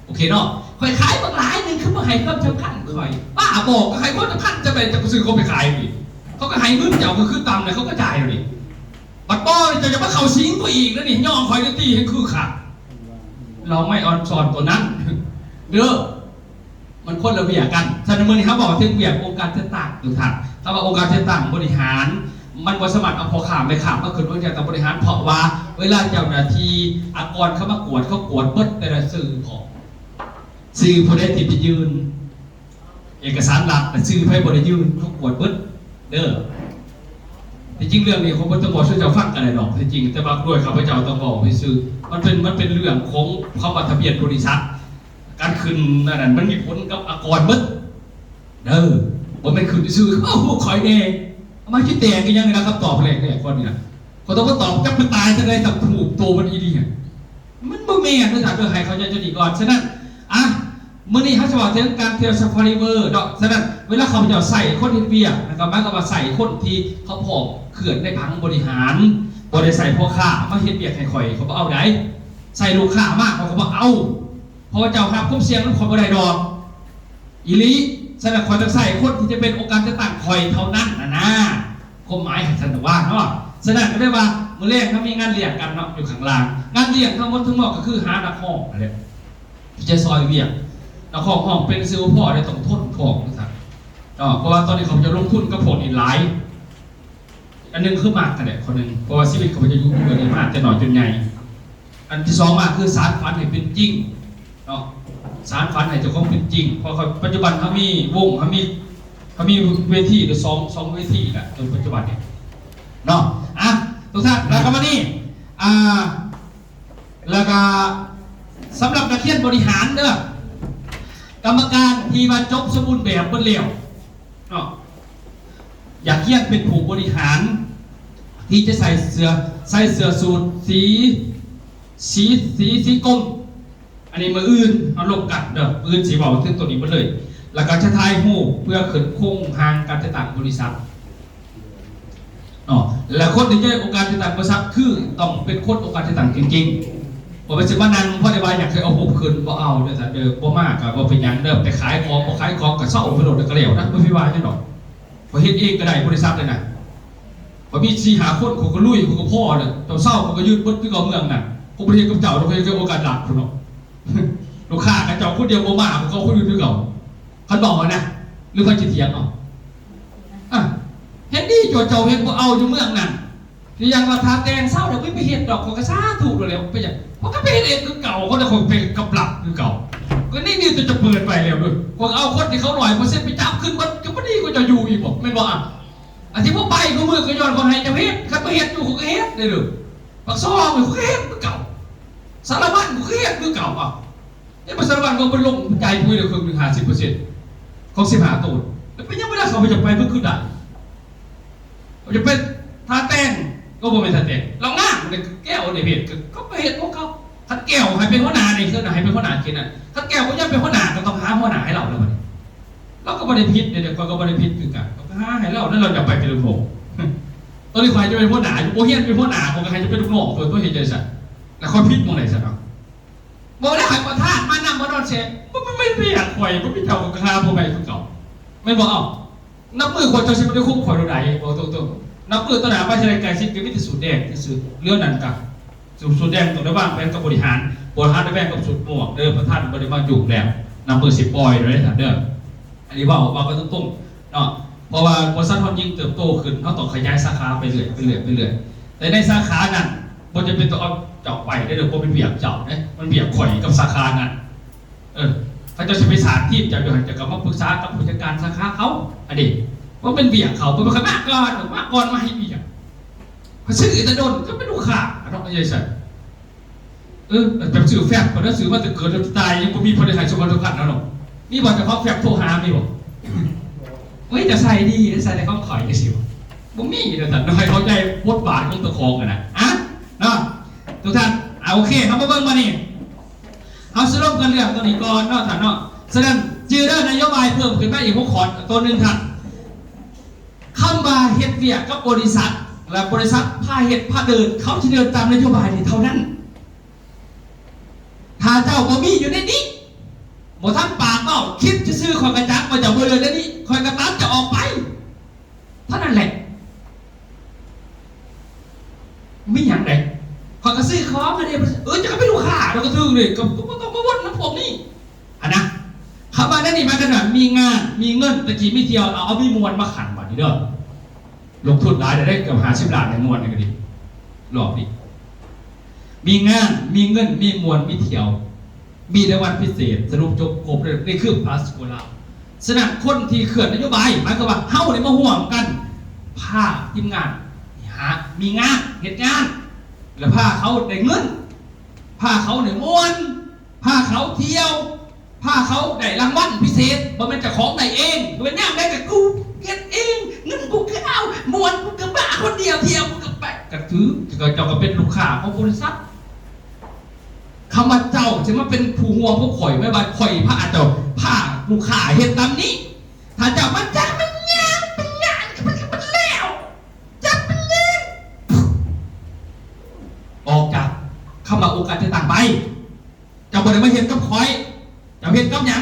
ໂອເຄເນາະ, ຂ້ອຍຂາຍບັກຫຼາຍໜຶ່ງ ຄືບໍ່ໃຫ້ຄວາມສຳຄັນຂ້ອຍ? ບ້າບໍ? ກໍໃຫ້ຄວາມສຳຄັນຈະໄປ ຈະຊື້ຂອງໄປຂາຍນີ້, ເຂົາກໍໃຫ້ເງິນເຈົ້າ ກໍຄືຕຳແລ້ວ ເຂົາກໍຈ່າຍແລ້ວນີ້. ບັດບໍ່ ເຈົ້າຈະມາເຂົ້າສິງຂ້ອຍອີກແລ້ວນີ້, ຍ້ອງຂ້ອຍນີ້ ຕີໃຫ້ຄືຄັກ. ລາວໄມ້ອອນຊອນຕົວນັ້ນເດີ. ມັນຄົນລະວຽກກັນ. ສະນັ້ນ ມື້ນີ້ເຮົາເວົ້າເຖິງວຽກອົງການຈັດຕັ້ງ ທຸກທ່ານ. ຄຳວ່າອົງການຈັດຕັ້ງບໍລິຫານ ມັນບໍ່ສາມາດເອົາພໍ່ຄ້າແມ່ຄ້າມາຂຶ້ນອົງການຈັດຕັ້ງບໍລິຫານ, ເພາະວ່າເວລາເຈົ້າໜ້າທີ່ອາກອນເຂົາມາກວດ, ເຂົາກວດເບິດແຕ່ລະຊື່ຂອງ ຊື່ຜູ້ໃດທີ່ໄປຍື່ນເອກະສານລັດ, ແຕ່ຊື່ໃຜບໍ່ໄດ້ຍື່ນ ເຂົາກວດເບິດເດີ. ທີ່ຈິງເລື່ອງນີ້ ຂ້ອຍບໍ່ຕ້ອງເວົ້າສູ່ເຈົ້າຟັງກໍໄດ້ດອກ ທີ່ຈິງ, ແຕ່ວ່າດ້ວຍຂ້າພະເຈົ້າຕ້ອງເວົ້າຊື່ໆ. ມັນເປັນ, ມັນເປັນເລື່ອງຂອງຄຳວ່າທະບຽນບໍລິສັດ. ການຂຶ້ນອັນນັ້ນ ມັນມີຜົນກັບອາກອນເບິດເດີ, ບໍ່ແມ່ນຂຶ້ນຊື່ໆ. ເອົາ ພວກຂ້ອຍແດ່ ເອົາມາຊິແຕກອີ່ຫຍັງນີ້ນະ ຄຳຕອບແລກໆກ່ອນນີ້ນະ. ຂ້ອຍຕ້ອງມາຕອບ ຈັກໄປຕາຍຈັ່ງໃດ ສັກຮູບໂຕມັນອີ່ຫຼີຫັ້ນ. ມັນບໍ່ແມ່ນເດີທ່ານເດີ ໃຫ້ເຂົ້າໃຈຈຸດນີ້ກ່ອນ. ສະນັ້ນ ອ່ະ ມື້ນີ້ເຮົາຊິເວົ້າເຖິງການທ່ຽວ Safari World ເນາະ. ສະນັ້ນ ເວລາຂ້າພະເຈົ້າໃຊ້ຄົນເຮັດວຽກ ນັ້ນກໍໝາຍຄວາມວ່າໃຊ້ຄົນທີ່ເຂົາພ້ອມເຄື່ອນໃນຜັງບໍລິຫານ, ບໍ່ໄດ້ໃຊ້ພໍ່ຄ້າມາເຮັດວຽກໃຫ້ຂ້ອຍ, ຂ້ອຍບໍ່ເອົາໃດ. ໃຊ້ລູກຄ້າມາ ຂ້ອຍກໍບໍ່ເອົາ, ເພາະວ່າເຈົ້າຮັບຄວາມສ່ຽງນຳຂ້ອຍບໍ່ໄດ້ດອກ. ອີ່ຫຼີ. ສະນັ້ນ ຂ້ອຍຕ້ອງໃຊ້ຄົນທີ່ຈະເປັນອົງການຈັດຕັ້ງຂ້ອຍເທົ່ານັ້ນນະນາ. ຄວາມໝາຍໃຫ້ທ່ານວ່າເນາະ. ສະນັ້ນກໍເລີຍວ່າ ມື້ແລງເຮົາມີງານລ້ຽງກັນເນາະ ຢູ່ຂ້າງລ່າງ. ງານລ້ຽງທັງໝົດທັງມວນກໍຄືຫານັກຮ້ອງຫັ້ນແຫຼະ ທີ່ຈະຊ່ອຍວຽກນັກຮ້ອງ. ຮ້ອງເປັນຊື່ບໍ່ພໍ ແຕ່ຕ້ອງທົນທ້ອງວ່າຊັ້ນເນາະ. ເພາະວ່າຕອນນີ້ຂ້າພະເຈົ້າລົງທຶນກັບພວກນີ້ຫຼາຍ. ອັນໜຶ່ງຄືມັກຫັ້ນແຫຼະ ຄົນໜຶ່ງ ເພາະວ່າຊີວິດຂ້າພະເຈົ້າຢູ່ເມືອງນີ້ມາແຕ່ນ້ອຍຈົນໃຫຍ່. ອັນທີສອງມາຄືສານຝັນໃຫ້ເປັນຈິງເນາະ, ສານຝັນໃຫ້ເຈົ້າຂອງເປັນຈິງ. ເພາະວ່າປັດຈຸບັນເຮົາມີວົງ ເຮົາມີ ເຮົາມີເວທີຢູ່ສອງ ສອງເວທີແຫຼະ ຈົນປັດຈຸບັນນີ້ເນາະ. ອ່ະ ທຸກທ່ານ ແລ້ວກໍມານີ້ ອ່າ ແລ້ວກໍສຳລັບນັກຮຽນບໍລິຫານເດີ ກຳມະການທີ່ວ່າຈົບສົມບູນແບບເບິດແລ້ວເນາະ ຢາກຮຽນເປັນຜູ້ບໍລິຫານ ທີ່ຈະໃສ່ເສື້ອ ໃສ່ເສື້ອສູດສີ ສີ ສີ ສີກົມ. ອັນນີ້ມື້ອື່ນເຮົາລົມກັນເດີ, ມື້ອື່ນຊິເວົ້າເຖິງໂຕນີ້ໝົດເລີຍ. ແລ້ວກໍຈະຖ່າຍຮູບເພື່ອຂຶ້ນໂຄງຮ່າງການຈັດຕັ້ງບໍລິສັດເນາະ. ແລ້ວຄົນທີ່ຈະໄດ້ອົງການຈັດຕັ້ງບໍລິສັດ ຄືຕ້ອງເປັນຄົນອົງການຈັດຕັ້ງເກັ່ງໆ. ບໍ່ແມ່ນຊິມານັ່ງພໍໄດ້ວ່າຢາກໃຫ້ເອົາຮູບຂຶ້ນ ບໍ່ເອົາເດີທ່ານເດີ. ບໍ່ມາກໍບໍ່ເປັນຫຍັງເດີ, ໄປຂາຍຂອງ ບໍ່ຂາຍຂອງກໍເຊົາໄປໂລດ ແລ້ວກໍແລ້ວນະ, ບໍ່ມີວ່າຫຍັງດອກ. ຂ້ອຍເຮັດເອງກໍໄດ້ບໍລິສັດນີ້ນະ, ຂ້ອຍມີສີ່ຫ້າຄົນ ຂ້ອຍກໍລຸຍ ຂ້ອຍກໍພໍແລ້ວ. ຕອນເຊົ້າຂ້ອຍກໍຢືນເບິດຄືເກົ່າເມືອງນັ້ນ. ຂ້ອຍບໍ່ໄດ້ເຮັດກັບເຈົ້າດອກ, ຂ້ອຍເຮັດກັບໂອກາດລັດພຸ້ນເນາະ. ລູກຄ້າຂະເຈົ້າຄົນດຽວບໍ່ມາ ຂ້ອຍກໍເອົາຄົນອື່ນຄືເກົ່າ. ຄັນເວົ້າຫັ້ນນະ ຫຼືໃຜຊິຖຽງເອົາ? ອາ ເຮັດດີຕົວະ ເຈົ້າເຮັດບໍ່ເອົາຢູ່ເມືອງນັ້ນ. ຄືຢ່າງວ່າຖ້າແຕ່ງເຊົ້າແລ້ວ ໄປເຮັດດອກ ຂ້ອຍກໍສາທຸໂລດແລ້ວ. ເປັນຫຍັງ? ຂ້ອຍກໍໄປເຮັດເອງຄືເກົ່າ, ຂ້ອຍກໍໄປກັບລັດຄືເຈົ້າ. ກໍນີ້ ນີ້ຕົວະ ຈະເປີດໄປແລ້ວເດີ້. ຂ້ອຍເອົາຄົນທີ່ເຂົາຮ້ອຍເປີເຊັນໄປຈັບຄືນເບິດ, ກໍບໍ່ດີກວ່າເຈົ້າຢູ່ອີກບໍ? ແມ່ນບໍ່ອະ? ອັນທີ່ບໍ່ໄປຄູ່ມື້ກໍຍ້ອນຂ້ອຍໃຫ້ເຈົ້າເຮັດ, ຄັນບໍ່ເຮັດຢູ່ ຂ້ອຍກໍເຮັດເດ້ເດີ້. ປາກຊ່ອງນີ້ ຂ້ອຍກໍເຮັດຄືເກົ່າ. ສາລະວັນ ຂ້ອຍກໍເຮັດຄືເກົ່າ. ເອີ ພາສາລະວັນກໍເພິ່ນລົງຈ່າຍປຸ໋ຍແລ້ວເຄິ່ງໜຶ່ງ ຫ້າສິບເປີເຊັນຂອງສິບຫ້າໂຕ. ແລ້ວເປັນຫຍັງເວລາເຂົາໄປຈັບໄປເພິ່ນຄືໄດ້? ເຂົາຈະໄປທ່າແຕ່ງ ກໍບໍ່ແມ່ນທ່າແຕ່ງ ລາວງາມ ແກ້ວໃນເພດ ກໍ ກໍໄປເຮັດຂອງເຂົາ. ຄັນແກ້ວໃຫ້ເປັນຫົວໜ້ານີ້ ຄືໃຫ້ເປັນຫົວໜ້າເຂດນັ້ນ. ຄັນແກ້ວບໍ່ຢາກເປັນຫົວໜ້າ ກໍຕ້ອງຫາຫົວໜ້າໃຫ້ລາວແລ້ວບັດນີ້. ລາວກໍບໍ່ໄດ້ຜິດເດ້, ຂ້ອຍກໍບໍ່ໄດ້ຜິດຄືກັນ. ກໍຫາໃຫ້ລາວ ແລ້ວລາວຢາກໄປເປັນລູກນ້ອງ. ຕອນນີ້ຂ້ອຍຈະເປັນຫົວໜ້າຢູ່, ບໍ່ຮຽນເປັນຫົວໜ້າ ຂ້ອຍກໍໃຫ້ຈະເປັນລູກນ້ອງຕົວະ, ຕົວະເຮັດຈັ່ງຊັ້ນ. ແລ້ວຂ້ອຍຜິດໝ່ອງໃດຊັ້ນເນາະ? ບໍ່ໄດ້ໃຫ້ປະທານມານຳມານອນແຊະ, ບໍ່ ບໍ່ແມ່ນວຽກຂ້ອຍ, ບໍ່ມີເຈົ້າກໍຫາຜູ້ໃໝ່ຄືເກົ່າ, ແມ່ນບໍ່? ເອົ້າ ນັບມື້ຂ້ອຍເຈົ້າຊິບໍ່ໄດ້ຄຸມຂ້ອຍໂດຍໃດ, ເວົ້າຕົງໆ. ນັບມື້ຕໍ່ໜ້າໄປຊິໄດ້ໃກ້ຊິດກໍມີແຕ່ສູດແດງຊື່ໆ, ເຫຼືອນັ້ນກະ ສູດ ສູດແດງຕ້ອງໄດ້ວາງແຜນກັບບໍລິຫານ, ບໍລິຫານໄດ້ແບ່ງກັບສູດມ່ວງເດີ, ປະທານບໍ່ໄດ້ມາຫຍຸ້ງແລ້ວ, ນັບມື້ຊິປ່ອຍໂດຍທ່ານເດີ. ອັນນີ້ເວົ້າ ເວົ້າກັນຕົງໆ ເນາະ, ເພາະວ່າບໍລິສັດເຮົາຍິ່ງເຕີບໂຕຂຶ້ນ ເຮົາຕ້ອງຂະຫຍາຍສາຂາໄປເລື້ອຍ ໄປເລື້ອຍ ໄປເລື້ອຍ. ແຕ່ໃນສາຂານັ້ນບໍ່ຈຳເປັນຕ້ອງເອົາເຈົ້າໄປເດີ້, ບໍ່ແມ່ນວຽກເຈົ້າເດ້, ມັນວຽກຂ້ອຍກັບສາຂານັ້ນ. ເອີ ເຂົາເຈົ້າຊິໄປສ້າງທີມເຈົ້າຢູ່ຫັ້ນ, ເຈົ້າກໍມາປຶກສາກັບຜູ້ຈັດການສາຂາເຂົາ. ອັນນີ້ບໍ່ແມ່ນວຽກເຂົາ, ເພິ່ນກໍມາກ່ອນ ມາກ່ອນມາໃຫ້ວຽກ. ເຂົາຊື້ແຕ່ດົນ ກໍເປັນລູກຄ້າເນາະ, ຈັ່ງຊັ້ນ. ເອີ ແບບຊື້ແຟັບ ປານນັ້ນ ຊື້ມາແຕ່ເກີດຈົນຕາຍ ຍັງບໍ່ມີຜູ້ໃດໃຫ້ສຳຄັນສຳຄັນເນາະ. ມີບໍ່ເຈົ້າຂອງແຟັບໂທຫາ ມີບໍ່? ໂອ້ຍ ຈະໃສ່ດີ ໃສ່ແຕ່ຂອງຂ້ອຍຈັ່ງຊີ້ບໍ່? ບໍ່ມີເດ້ທ່ານ, ໃຫ້ເຂົ້າໃຈບົດບາດຂອງເຈົ້າຂອງຫັ້ນນະ. ອະ ເນາະ ທຸກທ່ານ. ອາ ໂອເຄ ເຮົາມາເບິ່ງບາດນີ້ ເຮົາສະຫຼຸບກັນເລື່ອງຕົວນີ້ກ່ອນເນາະທ່ານເນາະ. ສະນັ້ນ ຈື່ເດີ ນະໂຍບາຍເພີ່ມຂຶ້ນມາອີກຫົກຂໍ້ ຕົວໜຶ່ງທ່ານ. ຄຳວ່າເຮັດວຽກກັບບໍລິສັດ ແລະ ບໍລິສັດພາເຮັດພາເດີນ, ເຂົາຊິເດີນຕາມນະໂຍບາຍນີ້ເທົ່ານັ້ນ. ຖ້າເຈົ້າບໍ່ມີຢູ່ໃນນີ້ ບໍ່ທັນປາກເວົ້າ, ຄິດຊື່ໆ ຂ້ອຍກໍຈັກວ່າເຈົ້າບໍ່ເດີນໃນນີ້, ຂ້ອຍກໍຕັດເຈົ້າອອກໄປ ເທົ່ານັ້ນແຫຼະ. ມີຫຍັງໃດ? ຂ້ອຍກໍຊື້ຂອງອັນນີ້, ເອີ ເຈົ້າກໍເປັນລູກຄ້າ, ເຈົ້າກໍຖືກເດ້, ກໍ ກໍບໍ່ຕ້ອງມາວົນນຳພວກນີ້. ຫັ້ນນະ ຄຳວ່ານັ້ນນີ້ໝາຍຄວາມວ່າມີງານ ມີເງິນ, ແຕ່ກີ້ມີທ່ຽວ, ເອົາ ເອົາມີມ່ວນມາຂັນບາດນີ້ເດີ້. ລົງທຶນຫຼາຍແລ້ວເດ້, ເກືອບຫ້າສິບລ້ານໃນມ່ວນນີ້ກໍດີ. ລອບນີ້ ມີງານ ມີເງິນ ມີມ່ວນ ມີທ່ຽວ, ມີລາງວັນພິເສດ, ສະຫຼຸບຈົບຄົບເລີຍ, ນີ້ຄືພາສໂກລາ. ສະນັ້ນ ຄົນທີ່ເຄື່ອນນະໂຍບາຍ ໝາຍຄວາມວ່າເຮົານີ້ມາຮ່ວມກັນ ພາທີມງານຫາ ມີງານ ເຮັດງານ ແລະ ພາເຂົາໄດ້ເງິນ, ພາເຂົາໄດ້ມ່ວນ, ພາເຂົາທ່ຽວ, ພາເຂົາໄດ້ລາງວັນພິເສດ, ບໍ່ແມ່ນເຈົ້າຂອງໄດ້ເອງ, ບໍ່ແມ່ນຍາມໃດກໍກູ ເຮັດເອງ ເງິນກູກະເອົາ ມ່ວນກູກະບ້າ ຄົນດຽວທ່ຽວກູກະໄປ ກະຖື ເຈົ້າກະເປັນລູກຄ້າຂອງບໍລິສັດ. ຄຳວ່າເຈົ້າຊິມາເປັນຜູ້ຮ່ວມພວກຂ້ອຍ ແມ່ນວ່າຂ້ອຍພາເຈົ້າ ພາລູກຄ້າເຮັດຕາມນີ້. ຖ້າເຈົ້າມາຈັບມັນຍາມ ເປັນງານ ມັນກະບໍ່ແລ້ວ ຈັບມັນຍາມ ອອກຈາກຄຳວ່າອົງການຈັດຕັ້ງໄປ. ເຈົ້າບໍ່ໄດ້ມາເຮັດກັບຂ້ອຍ ເຈົ້າເຮັດກັບຫຍັງ?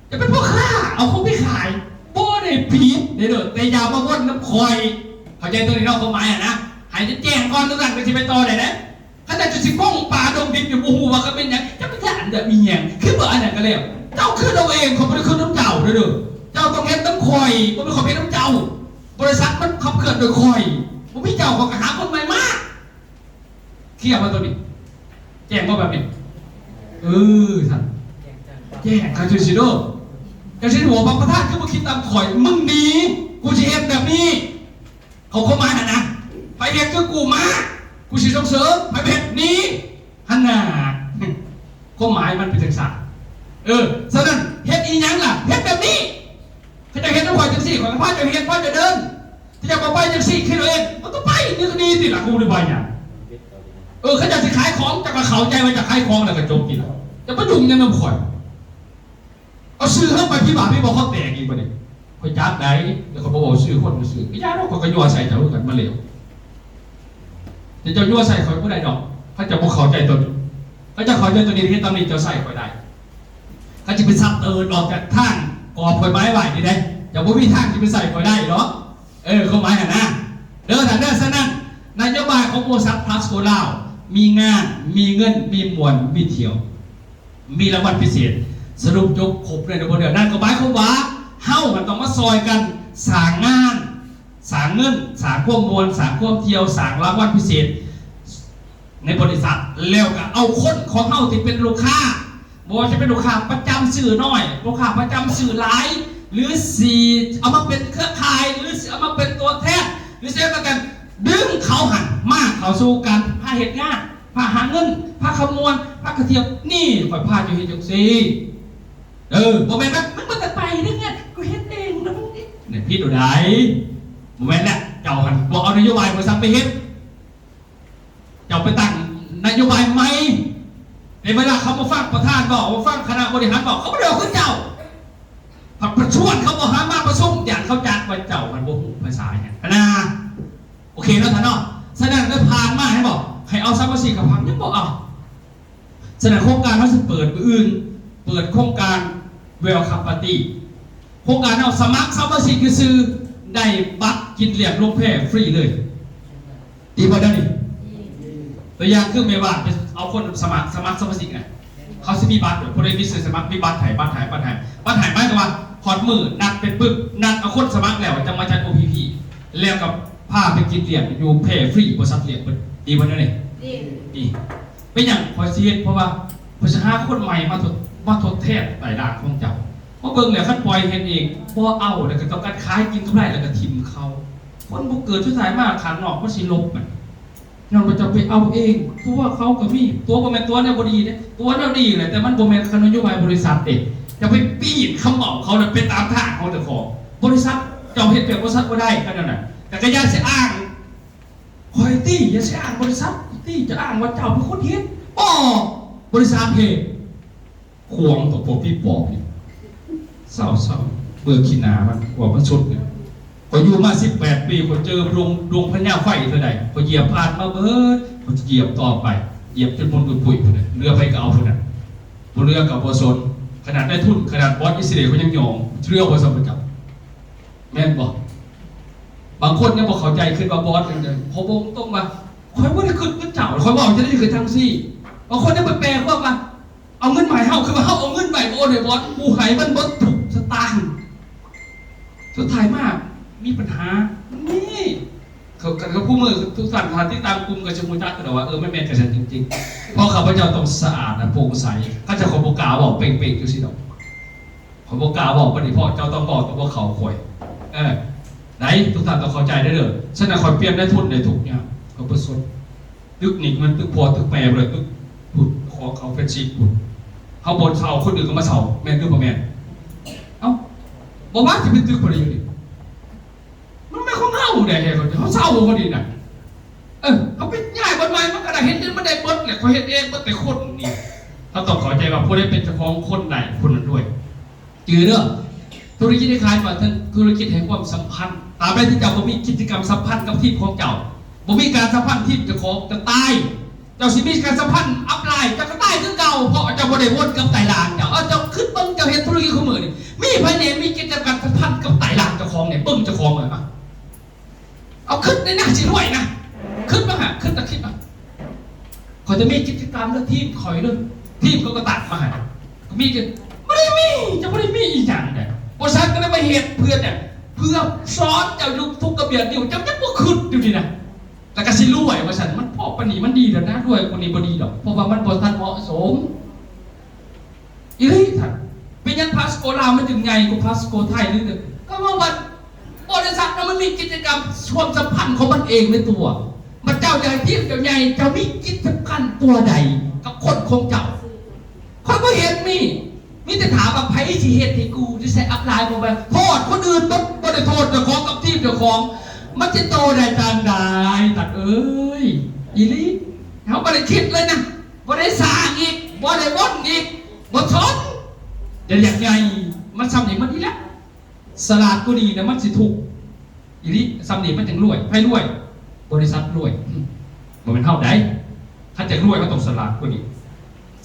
ເຈົ້າເປັນພໍ່ຄ້າ ເອົາຂອງໄປຂາຍ ບໍ່ໄດ້ຜິດເດ້ ແຕ່ຢ່າມາວົນນຳຂ້ອຍ ເຂົ້າໃຈຕົວນີ້ເນາະ ຄວາມໝາຍຫັ້ນນະ ໃຫ້ແຈ້ງກ່ອນ ຈັ່ງຊັ້ນຈັ່ງຊິໄປຕໍ່ໄດ້ເດ້. ຄັນເຈົ້າຊິກົງປ່າດົງດິບນີ້ ບໍ່ຮູ້ວ່າເຂົາເປັນຫຍັງ ເຈົ້າໄປຢ້ານແບບອີ່ຫຍັງ ຄືບໍ່ອັນນັ້ນກະແລ້ວ ເຈົ້າຄິດເອົາເອງ ຂ້ອຍບໍ່ໄດ້ຄິດນຳເຈົ້າເດີ ເຈົ້າຕ້ອງເຮັດນຳຂ້ອຍ ບໍ່ແມ່ນຂ້ອຍເຮັດນຳເຈົ້າ. ບໍລິສັດມັນຂັບເຄື່ອນໂດຍຂ້ອຍ ບໍ່ມີເຈົ້າ ຂ້ອຍກະຫາຄົນໃໝ່ມາ. ເຄລຍບໍ່ໂຕນີ້? ແຈ້ງບໍ່ແບບນີ້? ເອີ ຊັ້ນ ແຈ້ງ ຄັນຈັ່ງຊີ້ເດີ ຈັ່ງຊີ້ ຫົວບັກປະທານຄືບໍ່ຄິດຕາມຂ້ອຍ ມຶງໜີ ກູຊິເຮັດແບບນີ້ ເຂົາຄວາມໝາຍຫັ້ນນະ ໃຜເຮັດຄືກູມາ ກູຊິສົ່ງເສີມ ໃຜບໍ່ເຮັດໜີ ຫັ້ນນະ ຄວາມໝາຍມັນເປັນຈັ່ງຊັ້ນ. ເອີ ສະນັ້ນເຮັດອີ່ຫຍັງລະ ເຮັດແບບນີ້ ເຂົາເຈົ້າເຮັດນຳຂ້ອຍຈັ່ງຊີ້ ຂ້ອຍກະພາເຈົ້າເຮັດ ພາເຈົ້າເດີນ. ເຈົ້າບໍ່ໄປຈັ່ງຊີ້ ຄິດເອົາເອງ ມັນກະໄປ ນີ້ກະໜີຕິລະ ກູໄດ້ໄປຫຍັງ? ເອີ ເຂົາເຈົ້າຊິຂາຍຂອງ ເຈົ້າກະເຂົ້າໃຈວ່າເຈົ້າຂາຍຂອງແລ້ວກະຈົບຕິລະ ເຈົ້າມາຫຍຸ້ງຫຍັງນຳຂ້ອຍ? ເອົາຊື່ເຮົາໄປພິບາດ ພິບາດເຂົາແຕກອີກບາດນີ້ ຂ້ອຍຈັກໄດ໋ ແຕ່ຂ້ອຍບໍ່ເວົ້າຊື່ຄົນຊື່ ກະຢ່າດອກ ຂ້ອຍກະຍົວະໃສ່ເຈົ້າຄືກັນ ມາເລວ ແຕ່ເຈົ້າຍົວະໃສ່ຂ້ອຍບໍ່ໄດ້ດອກ ເຂົາເຈົ້າບໍ່ເຂົ້າໃຈໂຕນີ້ ເຂົາເຈົ້າເຂົ້າໃຈໂຕນີ້ ເຮັດຕາມນີ້ ເຈົ້າໃສ່ຂ້ອຍໄດ້. ເຂົາຊິໄປຊັກເຕີນອອກຈາກທາງກອບກົດໝາຍໄວ້ນີ້ເດ້ ເຈົ້າບໍ່ມີທາງຊິໄປໃສ່ຂ້ອຍໄດ້ດອກ. ເອີ ຄວາມໝາຍຫັ້ນນະ ເດີ ທ່ານເດີ. ສະນັ້ນ ນະໂຍບາຍຂອງບໍລິສັດພລັສໂກລາວ ມີງານ ມີເງິນ ມີມ່ວນ ມີທ່ຽວ ມີລາງວັນພິເສດ ສະຫຼຸບຈົບຄົບເລີຍໃນບ່ອນດຽວ. ນັ້ນກະໝາຍຄວາມວ່າ ເຮົາຫັ້ນຕ້ອງມາຊ່ອຍກັນສ້າງງານ ສ້າງເງິນ ສ້າງຄວາມມ່ວນ ສ້າງຄວາມທ່ຽວ ສ້າງລາງວັນພິເສດ ໃນບໍລິສັດ ແລ້ວກະເອົາຄົນຂອງເຮົາທີ່ເປັນລູກຄ້າ ບໍ່ວ່າຈະເປັນລູກຄ້າປະຈຳຊື້ໜ້ອຍ ລູກຄ້າປະຈຳຊື້ຫຼາຍ ຫຼືຊິເອົາມາເປັນເຄືອຂ່າຍ ຫຼືຊິເອົາມາເປັນຕົວແທນ ຫຼືຊິເອົາມາກັນ ດຶງເຂົາຫັ້ນມາເຂົ້າສູ່ການພາເຮັດງານ ພາຫາເງິນ ພາຂະມວນ ພາກະທ່ຽວ. ນີ້ຂ້ອຍພາເຈົ້າເຮັດຈັ່ງຊີ້ ເອີ ບໍ່ແມ່ນວ່າ ມຶງບໍ່ຕ້ອງໄປເດີ ງານກູເຮັດເອງນະ ມຶງນີ້ ນີ້ຜິດໂຕໃດ? ບໍ່ແມ່ນແຫຼະ ເຈົ້າຫັ້ນບໍ່ເອົານະໂຍບາຍບໍລິສັດໄປເຮັດ ເຈົ້າໄປຕັ້ງນະໂຍບາຍໃໝ່ ໃນເວລາເຂົາມາຟັງປະທານເວົ້າ ມາຟັງຄະນະບໍລິຫານເວົ້າ ເຂົາບໍ່ໄດ້ເວົ້າຄືເຈົ້າ ພັດໄປຊວນເຂົາບໍ່ຫາມາປະຊຸມ ຢ້ານເຂົາຈັກວ່າເຈົ້າມັນບໍ່ຮູ້ພາສາຫຍັງຫັ້ນນາ. ໂອເຄເນາະທ່ານເນາະ. ສະນັ້ນໄດ້ຜ່ານມາ ເຫັນບໍ່ ໃຫ້ເອົາສະມາຊິກເຂົ້າພັກຍັງບໍ່ເອົາ. ສະນັ້ນໂຄງການເຮົາຊິເປີດມື້ອື່ນ ເປີດໂຄງການ Welcome Party ໂຄງການເຮົາສະໝັກສະມາຊິກຊື່ໆ ໄດ້ບັດກິນລ້ຽງລົງແພຟຣີເລີຍ ດີບໍ່ແນວນີ້? ຕົວຢ່າງຄືແມ່ບ້ານໄປເອົາຄົນສະໝັກ ສະໝັກສະມາຊິກນະ ເຂົາຊິມີບັດ ຜູ້ໃດມີຊື່ສະໝັກ ມີບັດໃຫ້ ບັດໃຫ້ ບັດໃຫ້ ບັດໃຫ້ ໝາຍຄວາມວ່າຮອດມື້ນັດເປັນປຶບ ນັດເອົາຄົນສະໝັກແລ້ວ ຈັ່ງມາຈັດ ໂອ ພີ ພີ ແລ້ວກະພາໄປກິນລ້ຽງຢູ່ແພຟຣີ ບໍລິສັດລ້ຽງເບິດ ດີບໍ່ແນວນີ້? ດີ ດີ. ເປັນຫຍັງຂ້ອຍຊິເຮັດ? ເພາະວ່າຂ້ອຍຊິຫາຄົນໃໝ່ມາທົດ ມາທົດແທນໃຕ້ລ່າງຂອງເຈົ້າ. ມາເບິ່ງແລ້ວ ຄັນປ່ອຍເຮັດເອງ ບໍ່ເອົາ ແລ້ວກະຕ້ອງການຂາຍກິນກຳໄລ ແລ້ວກະຖິ້ມເຂົາ. ຄົນບໍ່ເກີດ ສຸດທ້າຍມາຂ້າງນອກມັນຊິລົບມັນ ຍ້ອນວ່າເຈົ້າໄປເອົາເອງ. ຕົວະເຂົາກະມີ ຕົວະບໍ່ແມ່ນຕົວະແນວບໍ່ດີເດ້ ຕົວະແນວດີແຫຼະ ແຕ່ມັນບໍ່ແມ່ນນະໂຍບາຍບໍລິສັດເດ້. ເຈົ້າໄປປີນຄຳເວົ້າເຂົາ ແລ້ວໄປຕາມທາງຂອງເຈົ້າຂອງ. ບໍລິສັດ ເຈົ້າເຮັດແບບບໍລິສັດບໍ່ໄດ້ ຄັນແນວນັ້ນ. ແຕ່ກະຢ່າຊິອ້າງ ຂ້ອຍຕິ ຢ່າຊິອ້າງບໍລິສັດຕິ ຈະອ້າງວ່າເຈົ້າເປັນຄົນເຮັດ. ບໍ່ ບໍລິສັດເຮັດ ຂວາງຕໍ່ພວກຜີປອບນີ້ ເຊົາໆ ເບື່ອຂີ້ໜ້າມັນ ກວ່າມັນສຸດນີ້. ຂ້ອຍຢູ່ມາສິບແປດປີ ຂ້ອຍເຈີດວງ ດວງພະຍາໄຟເທື່ອໃດ ຂ້ອຍຢຽບຜ່ານມາເບີດ ຂ້ອຍຈະຢຽບຕໍ່ໄປ ຢຽບຈົນໝົດປຸຍໆ ພຸ້ນແຫຼະ ເຫຼືອໃຜກະເອົາຜູ້ນັ້ນ ບໍ່ເຫຼືອກະບໍ່ສົນ. ຂະໜາດນາຍທຶນ ຂະໜາດບອສອິດສະຣາເອລ ຂ້ອຍຍັງຍອມ ເຫຼືອບໍ່ສ່ຳພະເຈົ້າ ແມ່ນບໍ່? ບາງຄົນຍັງບໍ່ເຂົ້າໃຈ ຄິດວ່າບອສຈັ່ງໃດ. ຂໍບອກຕົງວ່າ ຂ້ອຍບໍ່ໄດ້ຄິດຄືເຈົ້າ ຂ້ອຍເວົ້າຈັ່ງໃດຄືຈັ່ງຊີ້. ບາງຄົນຍັງໄປແປຄວາມວ່າ ເອົາເງິນມາໃຫ້ເຮົາ ຄືວ່າເຮົາເອົາເງິນໄປໂອນໃຫ້ບອສ ກູໃຫ້ມັນເບິດທຸກສະຕາງ. ສຸດທ້າຍມາມີບັນຫາ ນີ້ ເຂົາ ເຂົາ ເຂົາ ຜູ້ມື ທຸກທ່ານ ຖ້າຕິດຕາມກຸ່ມກະຊິຮູ້ຈັກແລ້ວວ່າ ເອີ ມັນແມ່ນຈັ່ງຊັ້ນຈິງໆ. ເພາະຂ້າພະເຈົ້າຕ້ອງສະອາດ ແລະ ໂປ່ງໃສ. ຄັນຊັ້ນຂ້ອຍບໍ່ກ້າເວົ້າເປັ້ງໆ ຈັ່ງຊີ້ດອກ. ຂ້ອຍບໍ່ກ້າເວົ້າປານນີ້ ເພາະເຈົ້າຕ້ອງເວົ້າຕໍ່ພວກເຂົາຂ້ອຍ. ເອີ ໄດ້ ທຸກທ່ານຕ້ອງເຂົ້າໃຈເດີ. ສະນັ້ນຂ້ອຍປ່ຽນນາຍທຶນໄດ້ທຸກຢ່າງ ຂ້ອຍບໍ່ສົນ. ຕຶກນີ້ມັນຕຶກພໍ່ຕຶກແມ່ບໍ່ໄດ້ ຕຶກພຸ້ນ ຂອງເຂົາເປັນສິບພຸ້ນ. ເຮົາບໍ່ເຊົ່າ ຄົນອື່ນກະມາເຊົ່າ ແມ່ນຫຼືບໍ່ແມ່ນ? ເອົ້າ ບໍ່ວ່າຊິເປັນຕຶກຜູ້ໃດຢູ່ນີ້ ໄດ້ແທ້ ເຂົາເຈົ້າເຊົາບໍ່ດີນະ. ເອີ ເຮົາໄປຍ້າຍບ່ອນໃໝ່ ມັນກໍໄດ້ເຮັດ ມັນໄດ້ເບິດແຫຼະ. ຂ້ອຍເຮັດເອງເບິດແຕ່ຄົນນີ້. ເຮົາຕ້ອງເຂົ້າໃຈວ່າຜູ້ໃດເປັນເຈົ້າຂອງຄົນໃດ ຜູ້ນັ້ນລວຍ. ຈື່ເດີ ທຸລະກິດທີ່ຂາຍມາ ເຖິງທຸລະກິດແຫ່ງຄວາມສຳພັນ. ຕາບໃດທີ່ເຈົ້າບໍ່ມີກິດຈະກຳສຳພັນກັບທີມຂອງເຈົ້າ, ບໍ່ມີການສຳພັນທີມເຈົ້າຂອງ, ເຈົ້າຕາຍ. ເຈົ້າຊິມີການສຳພັນອັບລາຍ ເຈົ້າກໍຕາຍຄືເກົ່າ, ເພາະເຈົ້າບໍ່ໄດ້ວົນກັບໄຕລ່າງເຈົ້າ. ເອົາ ເຈົ້າຄິດເບິ່ງ, ເຈົ້າເຮັດທຸລະກິດຄູ່ມື້ນີ້ ມີໃຜແດ່ມີກິດຈະກຳສຳພັນກັບໄຕລ່າງເຈົ້າຂອງແດ່? ເບິ່ງເຈົ້າຂອງເບິ່ງ ອະ ເອົາ ຄິດໃນນະ ຊິລວຍນະ. ຄິດມາຫາ ຄິດຕາ ຄິດມາ ຂ້ອຍຈະມີກິດຈະກຳເດີ ທີມຂ້ອຍເດີ ທີມເຂົາກໍຕັ້ງມາໃຫ້ ມີ ບໍ່ໄດ້ມີ ເຈົ້າບໍ່ໄດ້ມີອີ່ຫຍັງເດ້. ບໍລິສັດກໍເລີຍມາເຮັດເພື່ອຫຍັງ? ເພື່ອສອນເຈົ້າຢູ່ທຸກກະບຽນນິ້ວ ເຈົ້າຍັງບໍ່ຄິດຢູ່ນີ້ນະ. ແລ້ວກໍຊິລວຍວ່າຊັ້ນ ມັນພໍປານນີ້ມັນດີແລ້ວນະ ລວຍກວ່ານີ້ບໍ່ດີດອກ ເພາະວ່າມັນບໍ່ທັນເໝາະສົມ. ອີ່ຫຼີທ່ານ ເປັນຫຍັງພາສໂກລາວມັນຈຶ່ງໃຫຍ່ກວ່າພາສໂກໄທ? ຫຼື ກໍເພາະວ່າບໍລິສັດນັ້ນມັນມີກິດຈະກຳຄວາມສຳພັນຂອງມັນເອງໃນຕົວ. ບັດເຈົ້າຢາກໃຫ້ທີມເຈົ້າໃຫຍ່ ເຈົ້າມີກິດຈະກຳຕົວໃດກັບຄົນຂອງເຈົ້າ? ຂ້ອຍບໍ່ເຫັນມີ. ມີແຕ່ຖາມວ່າໃຜຊິເຮັດໃຫ້ກູ ຊິໃສ່ອັບລາຍບໍ່? ໂທດຄົນອື່ນເບິດ ບໍ່ໄດ້ໂທດເຈົ້າຂອງກັບທີມເຈົ້າຂອງ. ມັນຊິໂຕໄດ້ຈັ່ງໃດ ຕັດເອີຍ? ອີ່ຫຼີ ເຮົາບໍ່ໄດ້ຄິດເລີຍນະ. ບໍ່ໄດ້ສ້າງອີກ ບໍ່ໄດ້ວົນອີກ ບໍ່ສົນ. ແຕ່ຢາກໃຫຍ່ ມັນສ່ຳນີ້ມັນດີແລ້ວ. ສະຫຼາດກວ່ານີ້ນະ ມັນຊິທຸກອີ່ຫຼີ. ສ່ຳນີ້ມັນຈັ່ງລວຍ. ໃຜລວຍ? ບໍລິສັດລວຍ. ບໍ່ແມ່ນເຮົາໃດ. ຄັນຈະລວຍ ເຮົາຕ້ອງສະຫຼາດກວ່ານີ້.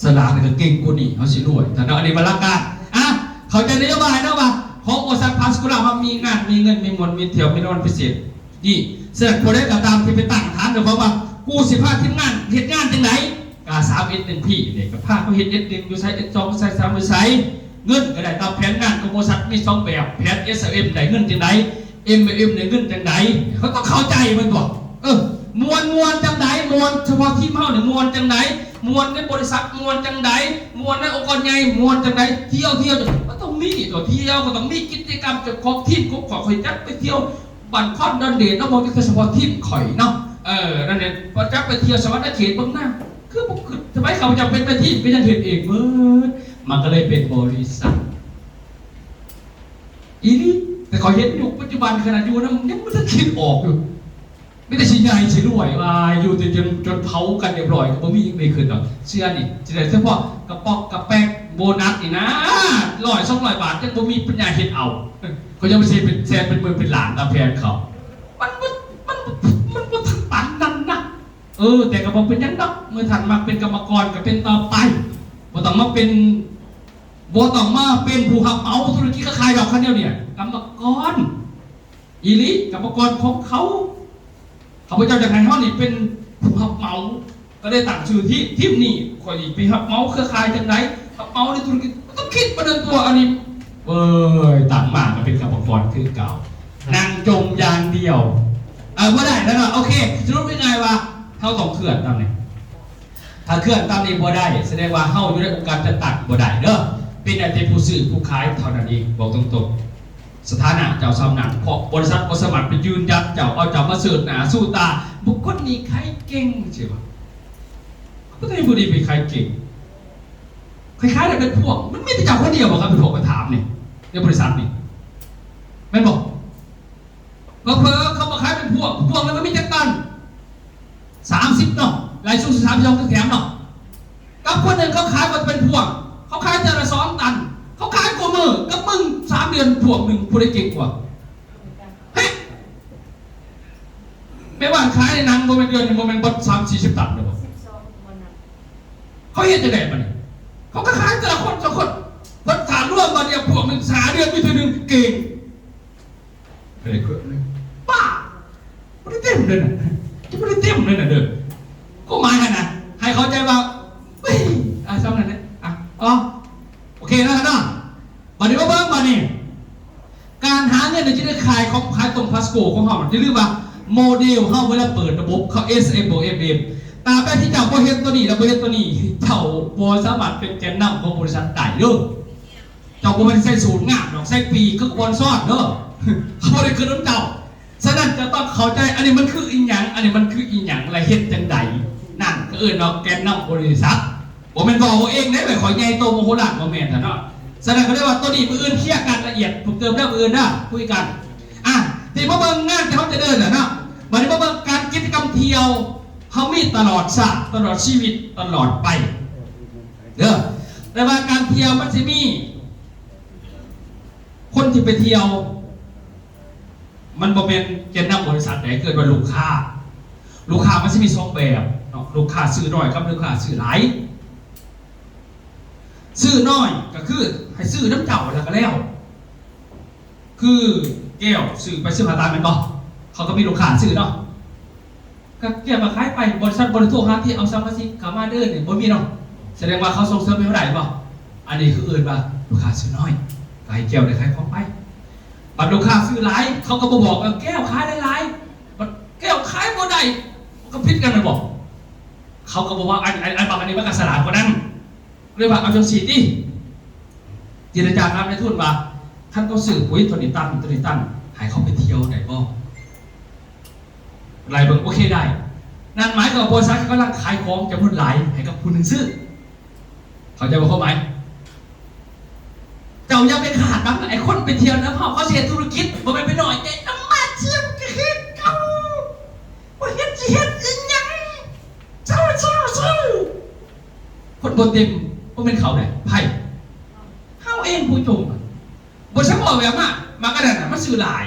ສະຫຼາດແລ້ວກໍເກັ່ງກວ່ານີ້ ເຮົາຊິລວຍ. ຖ້າເນາະ ອັນນີ້ມັນຫຼັກການ. ອ່ະ ເຂົ້າໃຈນະໂຍບາຍເນາະ ວ່າຂອງບໍລິສັດພາສໂກລາ ເຮົາມີງານ ມີເງິນ ມີມ່ວນ ມີທ່ຽວ ມີລາງວັນພິເສດ. ນີ້ ສະນັ້ນ ຜູ້ໃດກໍຕາມທີ່ໄປຕັ້ງຖານດ້ວຍຄວາມວ່າ ກູຊິພາທີມງານເຮັດງານຈັ່ງໃດ? ກາ ສາມເອັດໜຶ່ງພີ ນີ້ກໍພາເຂົາເຮັດ ເອັດໜຶ່ງ ຢູ່ໃສ ເອັດສອງ ຢູ່ໃສ ສາມ ຢູ່ໃສ. ເງິນກໍໄດ້ຕາມແຜນງານຂອງບໍລິສັດ ມີສອງແບບ. ແຜນ ເອສເອັມ ໄດ້ເງິນຈັ່ງໃດ? ເອັມແອລເອັມ ໄດ້ເງິນຈັ່ງໃດ? ເຂົາຕ້ອງເຂົ້າໃຈມັນຕົວະ. ເອີ ມ່ວນ ມ່ວນຈັ່ງໃດ? ມ່ວນສະເພາະທີມເຮົານີ້ມ່ວນຈັ່ງໃດ? ມ່ວນໃນບໍລິສັດມ່ວນຈັ່ງໃດ? ມ່ວນໃນອົງກອນໃຫຍ່ມ່ວນຈັ່ງໃດ? ທ່ຽວ ທ່ຽວ ມັນຕ້ອງມີຕົວະ. ທ່ຽວກໍຕ້ອງມີກິດຈະກຳເຈົ້າຂອງທີມ. ຂອງຂ້ອຍ ຂ້ອຍຈັກໄປທ່ຽວ ບ້ານຄອນດອນເດດເນາະ ບໍ່ມີແຕ່ສະເພາະທີມຂ້ອຍເນາະ. ເອີ ນັ້ນແຫຼະ ພາຈັກໄປທ່ຽວສະຫວັນນະເຂດເບິ່ງນະ ຄືບໍ່ຄື ສະໄໝຂ້າພະເຈົ້າເປັນແມ່ທີມກໍຍັງເຮັດເອງເບິດ. ມັນກໍເລີຍເປັນບໍລິສັດອີ່ຫຼີ. ແຕ່ຂ້ອຍເຫັນຍຸກປັດຈຸບັນ ຂະໜາດຢູ່ນຳຍັງບໍ່ທັນຄິດອອກຢູ່ ມີແຕ່ຊິໃຫຍ່ຊິລວຍ ວ່າຢູ່ແຕ່ຈົນ ຈົນເຜົາກັນຮຽບຮ້ອຍ ກໍບໍ່ມີຫຍັງດີຂຶ້ນດອກ. ເຊື່ອນີ້ ຊິໄດ້ສະເພາະກະປອກກະແປກ ໂບນັດນີ້ນະ ຮ້ອຍສອງຮ້ອຍບາດ ຍັງບໍ່ມີປັນຍາເຮັດເອົາ. ເຂົາຍັງບໍ່ຊິເປັນແສນເປັນໝື່ນເປັນລ້ານຕາມແຜນເຂົາ. ມັນບໍ່ ມັນ ມັນບໍ່ທັນປານນັ້ນນະ. ເອີ ແຕ່ກໍບໍ່ເປັນຫຍັງດອກ ເມື່ອທ່ານມັກເປັນກຳມະກອນກໍເປັນຕໍ່ໄປ. ບໍ່ຕ້ອງມາເປັນ ບໍ່ຕ້ອງມາເປັນຜູ້ຮັບເໝົາທຸລະກິດຄ້າຂາຍດອກ ຄັນແນວນີ້ ກຳມະກອນ ອີ່ຫຼີ ກຳມະກອນຂອງເຂົາ. ຂ້າພະເຈົ້າຢາກໃຫ້ເຮົານີ້ເປັນຜູ້ຮັບເໝົາ ກໍເລີຍຕັ້ງຊື່ທີມ ທີມນີ້ ຂ້ອຍນີ້ໄປຮັບເໝົາເຄືອຂ່າຍຈັ່ງໃດ ຮັບເໝົາໃນທຸລະກິດ ຕ້ອງຄິດປານນັ້ນຕົວະ. ອັນນີ້ ເອີຍ ຕັ້ງມາກໍເປັນກຳມະກອນຄືເກົ່າ ນັ່ງຈົ່ມຢ່າງດຽວ. ເອີ ບໍ່ໄດ້ແລ້ວເນາະ. ໂອເຄ ສະຫຼຸບງ່າຍໆວ່າ ເຮົາຕ້ອງເຄື່ອນຕາມນີ້. ຖ້າເຄື່ອນຕາມນີ້ບໍ່ໄດ້ ສະແດງວ່າເຮົາຢູ່ໃນອົງການຈັດຕັ້ງບໍ່ໄດ້ເດີ. ເປັນໄດ້ແຕ່ຜູ້ຊື້ຜູ້ຂາຍເທົ່ານັ້ນເອງ ບອກຕົງໆ. ສະຖານະເຈົ້າສ່ຳນັ້ນ ເພາະບໍລິສັດບໍ່ສາມາດໄປຢືນຢັນເຈົ້າ ເອົາເຈົ້າມາເຊີດໜ້າສູ້ຕາ ບຸກຄົນນີ້ຂາຍເກັ່ງ ຊິວ່າ ບໍ່ໄດ້ ຜູ້ນີ້ໄປຂາຍເກັ່ງ ຂາຍໆ ໄດ້ເປັນພວກ. ມັນມີແຕ່ເຈົ້າຄົນດຽວບໍ່ຄັບ ເປັນພວກໄປຖາມນີ້ ໃນບໍລິສັດນີ້ ແມ່ນບໍ່? ເຜີໆ ເຂົາມາຂາຍເປັນພວງ ພວງໜຶ່ງມັນມີຈັກຕັນ? ສາມສິບເນາະ ໄລ່ສູງສຸດສາມສິບສອງ ແຖມເນາະ. ກັບຄົນໜຶ່ງເຂົາຂາຍບໍ່ເປັນພວງ ເຂົາຂາຍເທື່ອລະສອງຕັນ ເຂົາຂາຍຄູ່ມື້. ກັບມຶງສາມເດືອນພວງໜຶ່ງ ຜູ້ໃດເກັ່ງກວ່າ? ເຮີ້ຍ ແມ່ບ້ານຂາຍໃນໜັງບໍ່ແມ່ນເດືອນໜຶ່ງ ບໍ່ແມ່ນເບິດສາມສີ່ສິບຕັນເດີບໍ່? ເຂົາເຮັດຈັ່ງໃດບັດນີ້? ເຂົາກໍຂາຍເທື່ອລະຄົນສອງຄົນ ເພິ່ນຖ້າລວມບັດນີ້ພວງໜຶ່ງ ຫ້າເດືອນມີເທື່ອໜຶ່ງ ເກັ່ງ. ເອີ ເກີດເລີຍ ປ້າ ບໍ່ໄດ້ເຕັມເລີຍນະ ຈະບໍ່ໄດ້ເຕັມເລີຍນະເດີ. ຄວາມໝາຍຫັ້ນນະ ໃຫ້ເຂົ້າໃຈວ່າ ເອີຍ ອ່າ ຊ່ຳນັ້ນແຫຼະ ອ່າ ອໍ ໂອເຄເນາະ ເນາະ. ບັດນີ້ມາເບິ່ງບັດນີ້ ການຫາເງິນໃນທີ່ໄດ້ຂາຍຂອງ ຂາຍຕົງພາສໂກຂອງເຮົາ ຢ່າລືມວ່າໂມເດລເຮົາເວລາເປີດລະບົບ ເຂົາ ເອສເອັມ ບວກ ເອັມເອັມ ຕາບໃດທີ່ເຈົ້າບໍ່ເຮັດຕົວນີ້ ແລະ ບໍ່ເຮັດຕົວນີ້ ເຈົ້າບໍ່ສາມາດເປັນແກນນຳຂອງບໍລິສັດໄດ້ເດີ. ເຈົ້າບໍ່ແມ່ນໃສ່ສູດງາມດອກ ໃສ່ປີກຄືບ່ອນຊ້ອນເດີ ເຂົາບໍ່ໄດ້ຂຶ້ນນຳເຈົ້າ. ສະນັ້ນເຈົ້າຕ້ອງເຂົ້າໃຈ ອັນນີ້ມັນຄືອີ່ຫຍັງ ອັນນີ້ມັນຄືອີ່ຫຍັງ ແລະ ເຮັດຈັ່ງໃດ. ນັ້ນເຂົາເອີ້ນວ່າແກນນຳບໍລິສັດ. ບໍ່ແມ່ນເວົ້າເອົາເອງເດ້ ແບບຂ້ອຍໃຫຍ່ໂຕໂມໂຫລານ ບໍ່ແມ່ນຊັ້ນເນາະ. ສະນັ້ນກໍເລີຍວ່າໂຕນີ້ມື້ອື່ນເຄລຍກັນລະອຽດເພີ່ມເຕີມເດີ ມື້ອື່ນເດີ ຄຸຍກັນ. ອ່ະ ເດ ນີ້ມາເບິ່ງງານທີ່ເຮົາຈະເດີນແຫຼະເນາະ. ບັດນີ້ມາເບິ່ງການກິດຈະກຳທ່ຽວ ເຮົາມີຕະຫຼອດຊາດ ຕະຫຼອດຊີວິດ ຕະຫຼອດໄປເດີ. ແຕ່ວ່າການທ່ຽວມັນຊິມີ ຄົນທີ່ໄປທ່ຽວ ມັນບໍ່ແມ່ນແກນນຳບໍລິສັດໃດ ເອີ້ນວ່າລູກຄ້າ. ລູກຄ້າມັນຊິມີສອງແບບເນາະ ລູກຄ້າຊື້ໜ້ອຍກັບລູກຄ້າຊື້ຫຼາຍ. ຊື້ໜ້ອຍກໍຄືໃຫ້ຊື້ນຳເຈົ້າແລ້ວກໍແລ້ວ ຄືແກ້ວຊື້ໄປຊື້ຫາຕາແມ່ນບໍ່? ເຂົາກໍມີລູກຄ້າຊື້ເນາະ. ກໍແກ້ວກໍຂາຍໄປ ບໍລິສັດບໍ່ໄດ້ໂທຫາທີ່ເອົາສະມາຊິກເຂົ້າມາເດີນີ້ ບໍ່ມີເນາະ. ສະແດງວ່າເຂົາສົ່ງເສີມໃຫ້ເຮົາໄດ້ບໍ່? ອັນນີ້ຄືເອີ້ນວ່າລູກຄ້າຊື້ໜ້ອຍ ກໍໃຫ້ແກ້ວໄດ້ຂາຍຂອງໄປ. ບັດລູກຄ້າຊື້ຫຼາຍ ເຂົາກໍບໍ່ບອກວ່າແກ້ວຂາຍຫຼາຍໆ ບັດແກ້ວຂາຍບໍ່ໄດ້ ມັນກໍຜິດກັນແມ່ນບໍ່? ເຂົາກໍບອກວ່າ ອັນ ອັນ ອັນບັກອັນນີ້ມັນກໍສະຫຼາດກວ່ານັ້ນ. ເລີຍວ່າເອົາຈັ່ງຊີ້ຕິ ເຈລະຈາກັບນາຍທຶນວ່າ ຄັນເຂົາຊື້ປຸ໋ຍໂຕນີ້ຕັນ ໂຕນີ້ຕັນ ໃຫ້ເຂົາໄປທ່ຽວໄດ້ບໍ່? ໄລ່ເບິ່ງ ໂອເຄ ໄດ້. ນັ້ນໝາຍຄວາມວ່າບໍລິສັດກຳລັງຂາຍຂອງຈຳນວນຫຼາຍໃຫ້ກັບຜູ້ໜຶ່ງຊື້. ເຂົ້າໃຈບໍ່ຄວາມໝາຍ? ເຈົ້າຢ່າໄປຄາດຫວັງ ໄອ້ຄົນໄປທ່ຽວນຳເຮົາ ເຂົາຊິເຮັດທຸລະກິດ ບໍ່ແມ່ນໄປນ້ອຍໃຈນຳ ມາຊຽມກໍຄືເກົ່າ ບໍ່ເຮັດຊິເຮັດອີ່ຫຍັງ ເຊົາ ເຊົາ ເຊົາ. ຄົນບໍ່ເຕັມ ບໍ່ແມ່ນເຂົາໃດ໋ ໃຜ? ເຮົາເອງຜູ້ຈົມ. ບໍ່ໃຊ່ວ່າແບບວ່າ ມັກອັນນັ້ນນະ ມັນຊື້ຫຼາຍ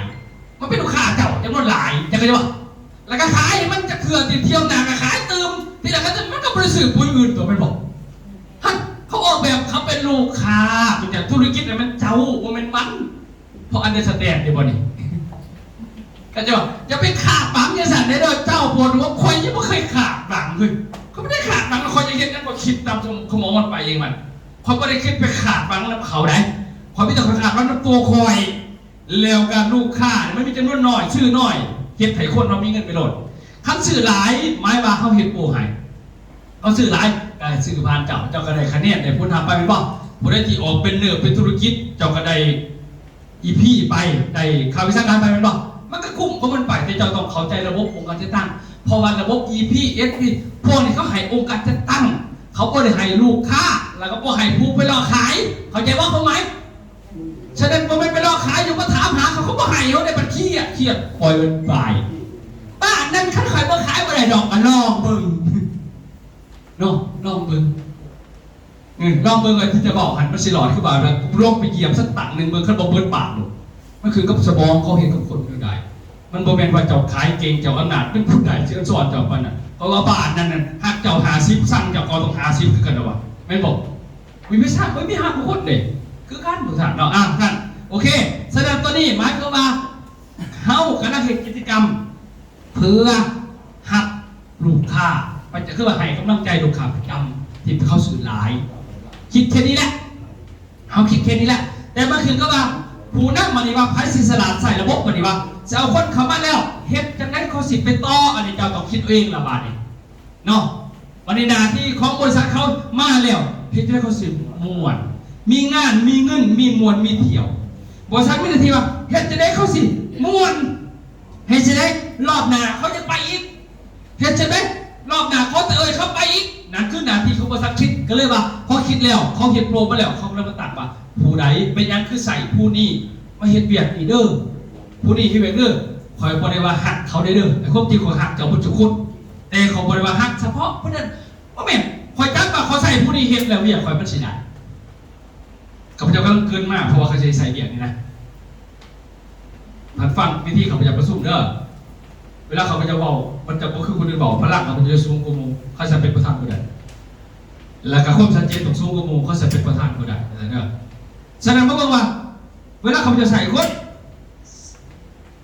ມັນເປັນລູກຄ້າເຈົ້າຈຳນວນຫຼາຍ ເຈົ້າເຂົ້າໃຈບໍ່? ແລ້ວກໍຂາຍໃຫ້ມັນຈັກເທື່ອ ຕິດທ່ຽວໜ້າກໍຂາຍຕື່ມ ທີລະກໍຕື່ມ ມັນກໍບໍ່ໄດ້ຊື້ປຸ໋ຍອື່ນຕົວະ ແມ່ນບໍ່? ຫັ້ນ ເຂົາອອກແບບ ເຂົາເປັນລູກຄ້າ ເປັນຈັ່ງ ທຸລະກິດນະແມ່ນເຈົ້າ ບໍ່ແມ່ນມັນ. ພໍອັນເດີສະແຕນຢູ່ບໍ່ນີ້? ເຂົາເຈົ້າວ່າ ຢ່າໄປຄາດຫວັງຈັ່ງຊັ້ນເດີ ເຈົ້າ ປວດຫົວ ຂ້ອຍຍັງບໍ່ເຄີຍຄາດຫວັງເລີຍ ຂ້ອຍບໍ່ໄດ້ຄາດຫວັງ ຂ້ອຍຢາກເຮັດຫຍັງ ຂ້ອຍຄິດຕາມສະໝອງມັນໄປເອງມັນ ຂ້ອຍບໍ່ໄດ້ຄິດໄປຄາດຫວັງນຳເຂົາໃດ໋ ຂ້ອຍມີແຕ່ຂ້ອຍຄາດຫວັງນຳຕົວຂ້ອຍ ແລ້ວກໍລູກຄ້ານີ້ມັນມີຈຳນວນໜ້ອຍ ຊື້ໜ້ອຍ ເຮັດໃຫ້ຄົນເຮົາມີເງິນໄປໂລດ. ຄັນຊື້ຫຼາຍ ໝາຍວ່າເຮົາເຮັດໂປໃຫ້ ເຮົາຊື້ຫຼາຍ ກໍໃຫ້ຊື້ຜ່ານເຈົ້າ ເຈົ້າກໍໄດ້ຄະແນນ ໄດ້ຜົນຮັບໄປ ແມ່ນບໍ່? ຜູ້ໃດທີ່ອອກເປັນເນີ ເປັນທຸລະກິດ ເຈົ້າກໍໄດ້ ອີພີ ໄປ ໄດ້ຄ່າວິຊາການໄປ ແມ່ນບໍ່? ມັນກໍຄຸ້ມຂອງມັນໄປ ແຕ່ເຈົ້າຕ້ອງເຂົ້າໃຈລະບົບອົງການຈັດຕັ້ງ ເພາະວ່າລະບົບ ອີພີ ເອສພີ ພວກນີ້ເຂົາໃຫ້ອົງການຈັດຕັ້ງ ເຂົາບໍ່ໄດ້ໃຫ້ລູກຄ້າ ແລ້ວກໍບໍ່ໃຫ້ຜູ້ໄປຫຼອກຂາຍ ເຂົ້າໃຈບໍ່ຄວາມໝາຍ? ສະນັ້ນ ບໍ່ແມ່ນໄປຫຼອກຂາຍຢູ່ ມາຖາມຫາເຂົາ ເຂົາບໍ່ໃຫ້ເຮົາໄດ້ ບັດຄຽດ ຄຽດ ປ່ອຍເພິ່ນໄປ. ບ້ານນັ້ນ ຄັນຂ້ອຍບໍ່ຂາຍບໍ່ໄດ້ດອກ ກໍລອງເບິ່ງເນາະ ລອງເບິ່ງ ເອີ ລອງເບິ່ງວ່າທີ່ຈະເວົ້າຫັ້ນ ມັນຊິລອດຄືວ່າ ລອງໄປຢຽບສັກຕັ້ງໜຶ່ງເບິ່ງ ຄັນບໍ່ເບິດບາດໂລດ. ມັນຂຶ້ນກັບສະໝອງເຂົາເຮັດກັບຄົນແນວໃດ. ມັນບໍ່ແມ່ນວ່າເຈົ້າຂາຍເກັ່ງ ເຈົ້າອຳນາດ ເປັນຜູ້ໃດຊິສອນເຈົ້າປານນັ້ນ. ເພາະວ່າບ້ານນັ້ນນະ ຮັກເຈົ້າຫ້າສິບ ຊັງເຈົ້າກໍຕ້ອງຫ້າສິບຄືກັນນະວະ ແມ່ນບໍ່? ມີວິຊາ ບໍ່ມີຫ້າຄົນເດ້ ຄືກັນ ທຸກທ່ານເນາະ. ອ່າ ນັ້ນ ໂອເຄ. ສະນັ້ນ ຕອນນີ້ໝາຍຄວາມວ່າ ເຮົາກຳລັງເຮັດກິດຈະກຳເພື່ອຮັບລູກຄ້າ ມັນຈະຄືວ່າໃຫ້ກຳລັງໃຈລູກຄ້າປະຈຳທີ່ເຂົາຊື້ຫຼາຍ. ຄິດແຄ່ນີ້ແຫຼະ ເຮົາຄິດແຄ່ນີ້ແຫຼະ. ແຕ່ມາຂຶ້ນກັບວ່າ ຜູ້ນຳບັດນີ້ວ່າ ໃຜຊິສະຫຼາດໃຊ້ລະບົບບັດນີ້ວ່າ ຊິເອົາຄົນເຂົ້າມາແລ້ວ ເຮັດຈັ່ງໃດເຂົາຊິໄປຕໍ່? ອັນນີ້ເຈົ້າຕ້ອງຄິດເອົາເອງລະບາດນີ້. ເນາະ ບັດນີ້ໜ້າທີ່ຂອງບໍລິສັດເຂົາມາແລ້ວ ເຮັດຈັ່ງໃດເຂົາຊິມ່ວນ ມີງານ ມີເງິນ ມີມ່ວນ ມີທ່ຽວ. ບໍລິສັດມີໜ້າທີ່ວ່າ ເຮັດຈັ່ງໃດເຂົາຊິມ່ວນ ເຮັດຈັ່ງໃດລອບໜ້າເຂົາຈະໄປອີກ ເຮັດຈັ່ງໃດລອບໜ້າເຂົາຈະເອີ້ນເຂົາໄປອີກ. ນັ້ນຄືໜ້າທີ່ຂອງບໍລິສັດຄິດ. ກໍເລີຍວ່າ ເຂົາຄິດແລ້ວ ເຂົາເຮັດໂປມາແລ້ວ ເຂົາກໍເລີຍມາຕັ້ງວ່າ ຜູ້ໃດ ເປັນຫຍັງຄືໃຊ້ຜູ້ນີ້ມາເຮັດວຽກນີ້ເດີ ຜູ້ນີ້ເຮັດວຽກເດີ. ຂ້ອຍບໍ່ໄດ້ວ່າຮັກເຂົາເດີ ໃນຄວາມຈິງຂ້ອຍຮັກເຈົ້າເບິດທຸກຄົນ ແຕ່ຂ້ອຍບໍ່ໄດ້ວ່າຮັກສະເພາະຜູ້ນັ້ນ ບໍ່ແມ່ນ. ຂ້ອຍຈັກວ່າຂ້ອຍໃຊ້ຜູ້ນີ້ເຮັດແລ້ວວຽກຂ້ອຍມັນຊິໄດ້. ຂ້າພະເຈົ້າກຳລັງເກີດມາ ເພາະວ່າເຂົາຊິໃຊ້ວຽກນີ້ນະ. ທ່ານຟັງວິທີຂ້າພະເຈົ້າປະຊຸມເດີ. ເວລາຂ້າພະເຈົ້າເວົ້າ ມັນຈະບໍ່ຄືຄົນອື່ນເວົ້າ. ພະລັງຂ້າພະເຈົ້າຈະສູງກວ່າໝູ່. ເຂົາຈະເປັນປະທານບໍ່ໄດ້. ແລ້ວກໍຄວາມຊັດເຈນຕ້ອງສູງກວ່າໝູ່. ເຂົາຈະເປັນປະທານບໍ່ໄດ້ ເດີ. ສະນັ້ນມາເບິ່ງວ່າ ເວລາຂ້າພະເຈົ້າໃຊ້ຄົນ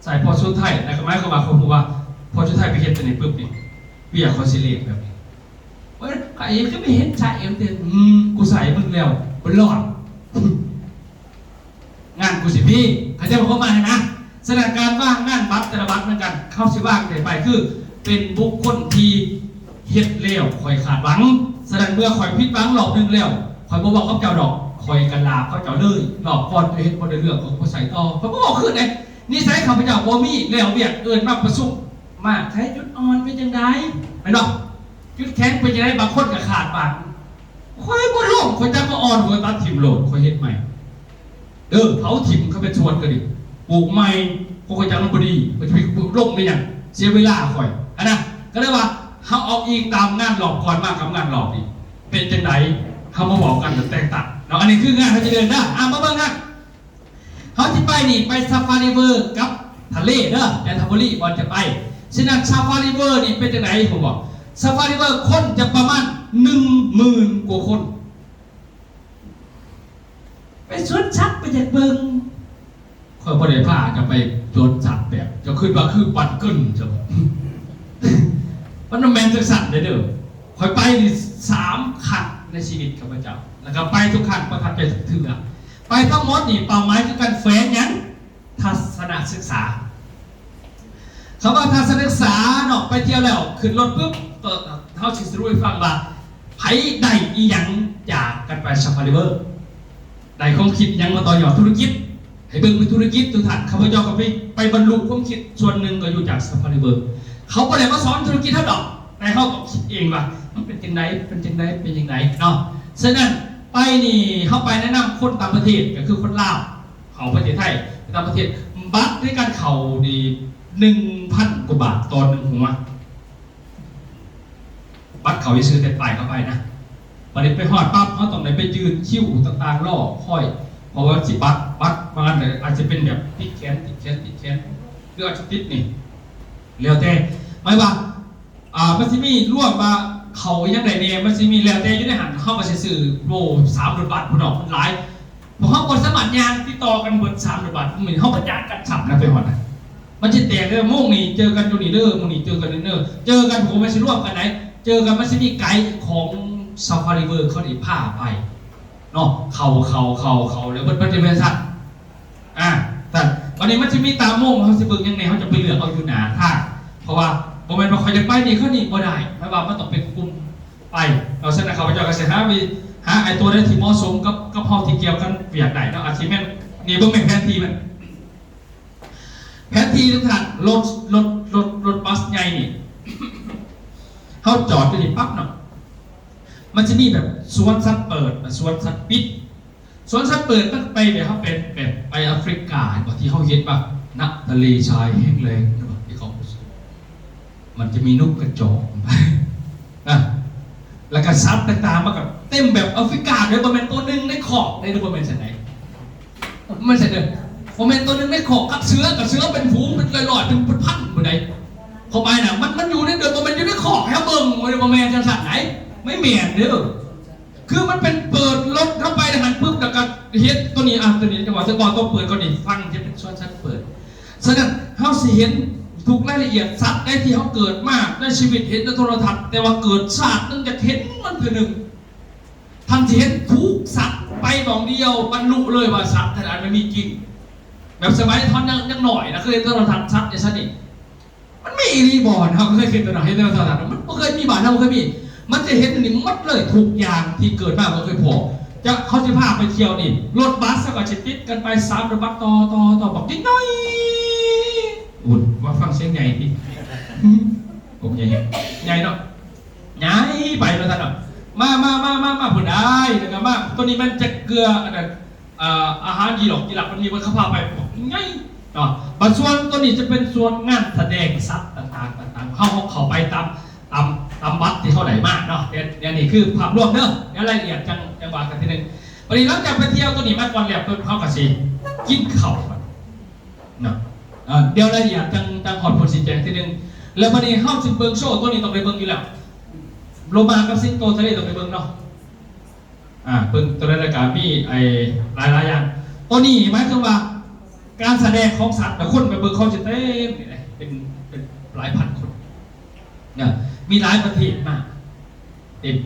ໃຊ້ພໍສຸດທ້າຍ ແລ້ວກໍໝາຍຄວາມວ່າ ເຂົາຮູ້ວ່າ ພໍສຸດທ້າຍໄປເຮັດຕົວນີ້ປຶບນີ້ ວຽກເຂົາຊິເລກແບບນີ້. ໂອ້ຍ ໃຜຄືໄປເຮັດໃສ່ເອວເຕັມ ອືມ ກູໃສ່ມຶງແລ້ວບໍ່ລອດ ງານກູຊິພີ. ເຂົ້າໃຈຄວາມໝາຍນະ? ສະນັ້ນ ການວາງງານບັດແຕ່ລະບັດນຳກັນ ເຮົາຊິວາງແຕ່ໄປ ຄືເປັນບຸກຄົນທີ່ເຮັດແລ້ວຂ້ອຍຄາດຫວັງ. ສະນັ້ນ ເມື່ອຂ້ອຍຜິດຫວັງລອບໜຶ່ງແລ້ວ ຂ້ອຍບໍ່ເວົ້າກັບເຈົ້າດອກ ຂ້ອຍກໍລາບເຂົາເຈົ້າເລີຍ. ລອບກ່ອນເຈົ້າເຮັດບໍ່ໄດ້ເລື່ອງ ຂ້ອຍກໍບໍ່ໃສ່ຕໍ່ ຂ້ອຍບໍ່ເວົ້າຄືນເດ້. ນິໄສຂ້າພະເຈົ້າບໍ່ມີ ແລ້ວວຽກເອີ້ນມາປະຊຸມ ມາກໃຊ້ຈຸດອ່ອນເປັນຈັ່ງໃດ ແມ່ນບໍ່? ຈຸດແຂງເປັນຈັ່ງໃດ? ບາງຄົນກໍຂາດບາງ ຂ້ອຍບໍ່ລົງ ຂ້ອຍຈັກມາອ່ອນ ຂ້ອຍຕັດຖິ້ມໂລດ ຂ້ອຍເຮັດໃໝ່ເດີ ເຜົາຖິ້ມ ຄັນເປັນສວນກໍດີ ປູກໃໝ່. ບໍ່ຮູ້ຈັກ ມັນບໍ່ດີ ມັນຈະໄປລົງໄປຫຍັງ ເສຍເວລາຂ້ອຍຫັ້ນນະ. ກໍເລີຍວ່າເຮົາເອົາອີງຕາມງານລອບກ່ອນມາກັບງານລອບນີ້ ເປັນຈັ່ງໃດ ເຮົາມາເວົ້າກັນແຕ່ງຕັ້ງເນາະ. ອັນນີ້ຄືງານເຮົາຈະເດີນທາງ ອ່າ ມາເບິ່ງນະ ເຮົາຊິໄປນີ້ ໄປຊາຟາຣີເວີລ໌ກັບທະເລເດີ ຈັນທະບູລີ ບ່ອນຈະໄປ. ສະນັ້ນ ຊາຟາຣີເວີລ໌ນີ້ເປັນຈັ່ງໃດ ຮູ້ບໍ່? ຊາຟາຣີເວີລ໌ ຄົນຈະປະມານໜຶ່ງໝື່ນກວ່າຄົນ. ໄປສວນສັດ ໄປຢາກເບິ່ງ. ຂ້ອຍບໍ່ໄດ້ພາເຈົ້າໄປສວນສັດແບບເຈົ້າຄິດວ່າຄືປັນກຶນຊັ້ນ. ມັນບໍ່ແມ່ນຈັ່ງຊັ້ນເດີ. ຂ້ອຍໄປນີ້ສາມຄັ້ງໃນຊີວິດຂ້າພະເຈົ້າ ແລ້ວກໍໄປທຸກຄັ້ງປະທັບໃຈທຸກເທື່ອ. ໄປທັງໝົດນີ້ເປົ້າໝາຍຄືການແຂວງຫຍັງ? ທັດສະນະສຶກສາ. ຄຳວ່າທັດສະນະສຶກສາເນາະ ໄປທ່ຽວແລ້ວຂຶ້ນລົດປຶບ ເອີ ເຮົາຊິສະຫຼຸບໃຫ້ຟັງວ່າ ໃຜໄດ້ອີ່ຫຍັງຈາກການໄປຊາຟາຣີເວີລ໌ ໄດ້ຄວາມຄິດຫຍັງມາຕໍ່ຍອດທຸລະກິດ ໃຫ້ເບິ່ງເປັນທຸລະກິດທຸກທ່ານ. ຂ້າພະເຈົ້າກໍໄປ ໄປບັນລຸຄວາມຄິດສ່ວນໜຶ່ງກໍຢູ່ຈາກຊາຟາຣີເວີລ໌. ເຂົາບໍ່ໄດ້ມາສອນທຸລະກິດເຮົາດອກ ແຕ່ເຮົາຕ້ອງຄິດເອງວ່າມັນເປັນຈັ່ງໃດ ເປັນຈັ່ງໃດ ເປັນຈັ່ງໃດເນາະ. ສະນັ້ນໄປນີ້ ເຮົາໄປແນະນຳຄົນຕ່າງປະເທດ ກໍຄືຄົນລາວ ເຂົ້າປະເທດໄທ ໄປຕ່າງປະເທດ ບັດໃນການເຂົ້ານີ້ ໜຶ່ງພັນກວ່າບາດຕໍ່ໜຶ່ງຫົວ. ບັດເຂົ້າຊື່ໆ ແຕ່ປ້າຍເຂົ້າໄປນະ. ບັດນີ້ໄປຮອດປັບ ເຮົາຕ້ອງໄດ້ໄປຢືນຄິວຕ່າງໆ ລໍຄອຍ ເພາະວ່າຊິບັດ ບັດບາງອັນອາດຈະເປັນແບບຕິດແຂນ ຕິດແຂນ ຕິດແຂນ ຫຼືອາດຈະຕິດນີ້ ແລ້ວແຕ່. ໝາຍວ່າ ອ່າ ມັນຊິມີລວມວ່າເຂົ້າອີ່ຫຍັງໄດ້ແດ່ ມັນຊິມີແລ້ວແຕ່ຢູ່ໃນຫັ້ນ. ເຮົາກໍຊິຊື້ໂປສາມລົດບັສພຸ້ນດອກ ມັນຫຼາຍ ພວກເຮົາບໍ່ສາມາດຍ່າງຕິດຕໍ່ກັນເບິດສາມລົດບັສ ມື້ນີ້ເຮົາບໍ່ຈັກກັນຊ້ຳນະ ໄປຮອດນະ ມັນຊິແຕກເດີ. ໂມງນີ້ເຈີກັນຢູ່ນີ້ເດີ ໂມງນີ້ເຈີກັນຢູ່ນີ້ເດີ ເຈີກັນ ໂອ້ ມັນຊິລວມກັນໃດ ເຈີກັນ ມັນຊິມີໄກຂອງ Safari World ເຂົາໄດ້ພາໄປເນາະ ເຂົ້າ ເຂົ້າ ເຂົ້າ ເຂົ້າ ແລ້ວເບິດ ມັນຈະແມ່ນຊັ້ນ ອ່າ ຊັ້ນ ບັດນີ້ມັນຊິມີຕາມໂມງ ເຮົາຊິເບິ່ງຫຍັງແດ່ ເຮົາຈະໄປເລືອກເອົາຢູ່ໜ້າທາງ ເພາະວ່າບໍ່ແມ່ນວ່າຂ້ອຍຢາກໄປນີ້ ເຂົານີ້ບໍ່ໄດ້ ໝາຍວ່າມັນຕ້ອງເປັນກຸ່ມ ໄປເນາະ. ສະນັ້ນ ຂ້າພະເຈົ້າກໍຊິຫາວິ ຫາໄອ້ຕົວໃດທີ່ເໝາະສົມກັບ ກັບເຮົາທີ່ກ່ຽວກັນວຽກໄດ້ເນາະ. ອາດຊິແມ່ນ ນີ້ເບິ່ງແມ່ນແຜນທີ່ມັນ ແຜນທີ່ທຸກທ່ານ ລົດ ລົດ ລົດ ລົດບັສໃຫຍ່ນີ້ ເຮົາຈອດຢູ່ນີ້ປັບເນາະ ມັນຊິມີແບບສວນສັດເປີດ ແລະ ສວນສັດປິດ. ສວນສັດເປີດມັນໄປແບບ ເຮົາໄປແບບໄປອາຟຣິກາ ເຫັນບໍ່ ທີ່ເຮົາເຫັນວ່ານະ ທະເລຊາຍແຫ້ງແລ້ງ ທີ່ເຂົາ ມັນຈະມີນົກກະຈອກນະ ແລ້ວກໍສັດຕ່າງໆ ມັນກໍເຕັມແບບອາຟຣິກາເດ້ ບໍ່ແມ່ນຕົວໜຶ່ງໃນຄອກເດ້ ບໍ່ແມ່ນຊັ້ນໃດ ບໍ່ແມ່ນຊັ້ນເດີ ບໍ່ແມ່ນຕົວໜຶ່ງໃນຄອກ ກັບເສືອ ກັບເສືອເປັນຝູງ ເປັນຮ້ອຍໆ ເປັນພັນໆ ພຸ້ນໃດ ຄວາມໝາຍນະ ມັນ ມັນຢູ່ໃນ ບໍ່ແມ່ນຢູ່ໃນຄອກໃຫ້ເຮົາເບິ່ງ ບໍ່ແມ່ນຈັ່ງຊັ້ນໃດ ບໍ່ແມ່ນເດີ. ຄືມັນເປັນເປີດລົດເຂົ້າໄປໃນຫັ້ນປຶບ ແລ້ວກໍເຮັດຕົວນີ້ ອ່າ ຕົວນີ້ ຈັງຫວະ ແຕ່ວ່າຕົວເປີດກ່ອນນີ້ ຟັງຈະເປັນສ່ວນສັດເປີດ. ສະນັ້ນ ເຮົາຊິເຫັນທຸກລາຍລະອຽດສັດໃດທີ່ເຮົາເກີດມາໃນຊີວິດ ເຫັນໃນໂທລະທັດ ແຕ່ວ່າເກີດຊາດໜຶ່ງຢາກເຫັນມັນເທື່ອໜຶ່ງ. ທ່ານຊິເຫັນທຸກສັດໄປໝ່ອງດຽວ ບັນລຸເລີຍວ່າສັດຂະໜາດມັນມີຈິງ. ແບບສະໄໝຕອນຍັງ ຍັງນ້ອຍນະ ເຄີຍເຫັນໂທລະທັດສັດຈັ່ງຊັ້ນນີ້ ມັນມີອີ່ຫຼີບໍ່? ເຮົາກໍເຄີຍຄິດຕົວເນາະ ເຫັນແຕ່ໂທລະທັດ ມັນບໍ່ເຄີຍມີ ບ້ານເຮົາບໍ່ເຄີຍມີ. ມັນຈະເຫັນນີ້ໝົດເລີຍ ທຸກຢ່າງທີ່ເກີດມາບໍ່ເຄີຍພໍ້. ຈະ ເຂົາຊິພາໄປທ່ຽວນີ້ ລົດບັສເຂົາກໍຊິຕິດກັນໄປສາມລົດບັສ ຕໍ່ ຕໍ່ ຕໍ່ ບັກໃຫຍ່ໆ ໂອ້ຍ ວ່າຟັງສຽງໃຫຍ່ຕິ ໂອ້ ໃຫຍ່ ໃຫຍ່ເນາະ ໃຫຍ່ໄປວ່າຊັ້ນເນາະ. ມາ ມາ ມາ ມາ ມາພຸ້ນໄດ໋ ແລ້ວກໍມາ ຕົວນີ້ມັນຈະເກືອ ອັນນັ້ນ ອ່າ ອາຫານຢີຫຼອກຈີຫຼັກ ມັນມີເພິ່ນເຂົາພາໄປ ບອກໃຫຍ່ເນາະ. ບັດສ່ວນຕົວນີ້ຈະເປັນສ່ວນງານສະແດງສັດຕ່າງໆ ຕ່າງໆ ເຮົາເຂົ້າໄປຕາມ ຕາມ ຕາມບັດທີ່ເຮົາໄດ້ມາເນາະ. ແຕ່ ແຕ່ນີ້ຄືພາບລວມເດີ ແຕ່ລາຍລະອຽດຈັ່ງ ຈັ່ງວ່າກັນທີໜຶ່ງ. ບັດນີ້ຫຼັງຈາກໄປທ່ຽວຕົວນີ້ມາກ່ອນແລ້ວ ເພິ່ນເຂົາກໍຊິກິນເຂົ້າເນາະ ເອີ ດຽວລາຍລະອຽດຈັ່ງ ຈັ່ງຮອດຜົນຊີ້ແຈງທີໜຶ່ງ. ແລ້ວບັດນີ້ເຮົາຊິເບິ່ງໂຊຕົວນີ້ ຕ້ອງໄດ້ເບິ່ງຢູ່ແລ້ວ ໂລມາກັບສິງໂຕທະເລ ຕ້ອງໄດ້ເບິ່ງເນາະ. ອ່າ ເບິ່ງຕົວນັ້ນ ແລ້ວກໍມີໄອ້ຫຼາຍໆຢ່າງ. ຕົວນີ້ໝາຍເຖິງວ່າການສະແດງຂອງສັດ ແຕ່ຄົນໄປເບິ່ງເຂົາຈະເຕັມນີ້ແຫຼະ ເປັນ ເປັນຫຼາຍພັນຄົນນະ ມີຫຼາຍປະເທດມາເຕັມ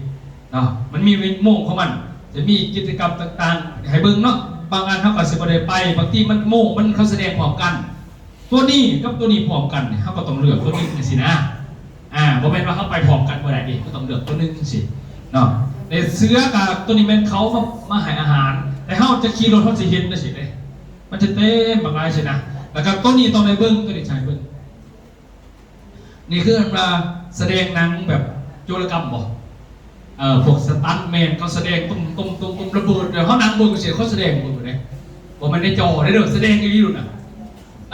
ເນາະ. ມັນມີໂມງຂອງມັນ ຈະມີກິດຈະກຳຕ່າງໆໃຫ້ເບິ່ງເນາະ. ບາງອັນເຮົາກໍຊິບໍ່ໄດ້ໄປ ບາງທີມັນໂມງມັນ ເຂົາສະແດງພ້ອມກັນ ຕົວນີ້ກັບຕົວນີ້ພ້ອມກັນນີ້ ເຮົາກໍຕ້ອງເລືອກຕົວໜຶ່ງຈັ່ງຊີ້ນະ. ອ່າ ບໍ່ແມ່ນວ່າເຮົາໄປພ້ອມກັນບໍ່ໄດ້ເດ້ ກໍຕ້ອງເລືອກຕົວໜຶ່ງຈັ່ງຊີ້ເນາະ. ແຕ່ເສືອກັບຕົວນີ້ແມ່ນເຂົາມາ ມາໃຫ້ອາຫານ ແຕ່ເຮົາຈະຂີ່ລົດເຮົາຊິເຫັນຈັ່ງຊີ້ເດ້ ມັນຈະເຕັມບັກຫຼາຍຊີ້ນະ. ແລ້ວກໍຕົວນີ້ຕ້ອງໄດ້ເບິ່ງ ຕົວນີ້ໃຫ້ເບິ່ງ. ນີ້ຄືອັນວ່າສະແດງໜັງແບບໂຈລະກຳບໍ? ເອີ ພວກສະຕັນແມນເຂົາສະແດງຕຸ້ມໆໆໆ ລະເບີດ ແລ້ວເຮົານັ່ງເບິ່ງຊື່ໆ ເຂົາສະແດງເບິ່ງເດ້ ບໍ່ແມ່ນໃນຈໍເດ້ເດີ ສະແດງອີ່ຫຼີໂລດນະ. ເ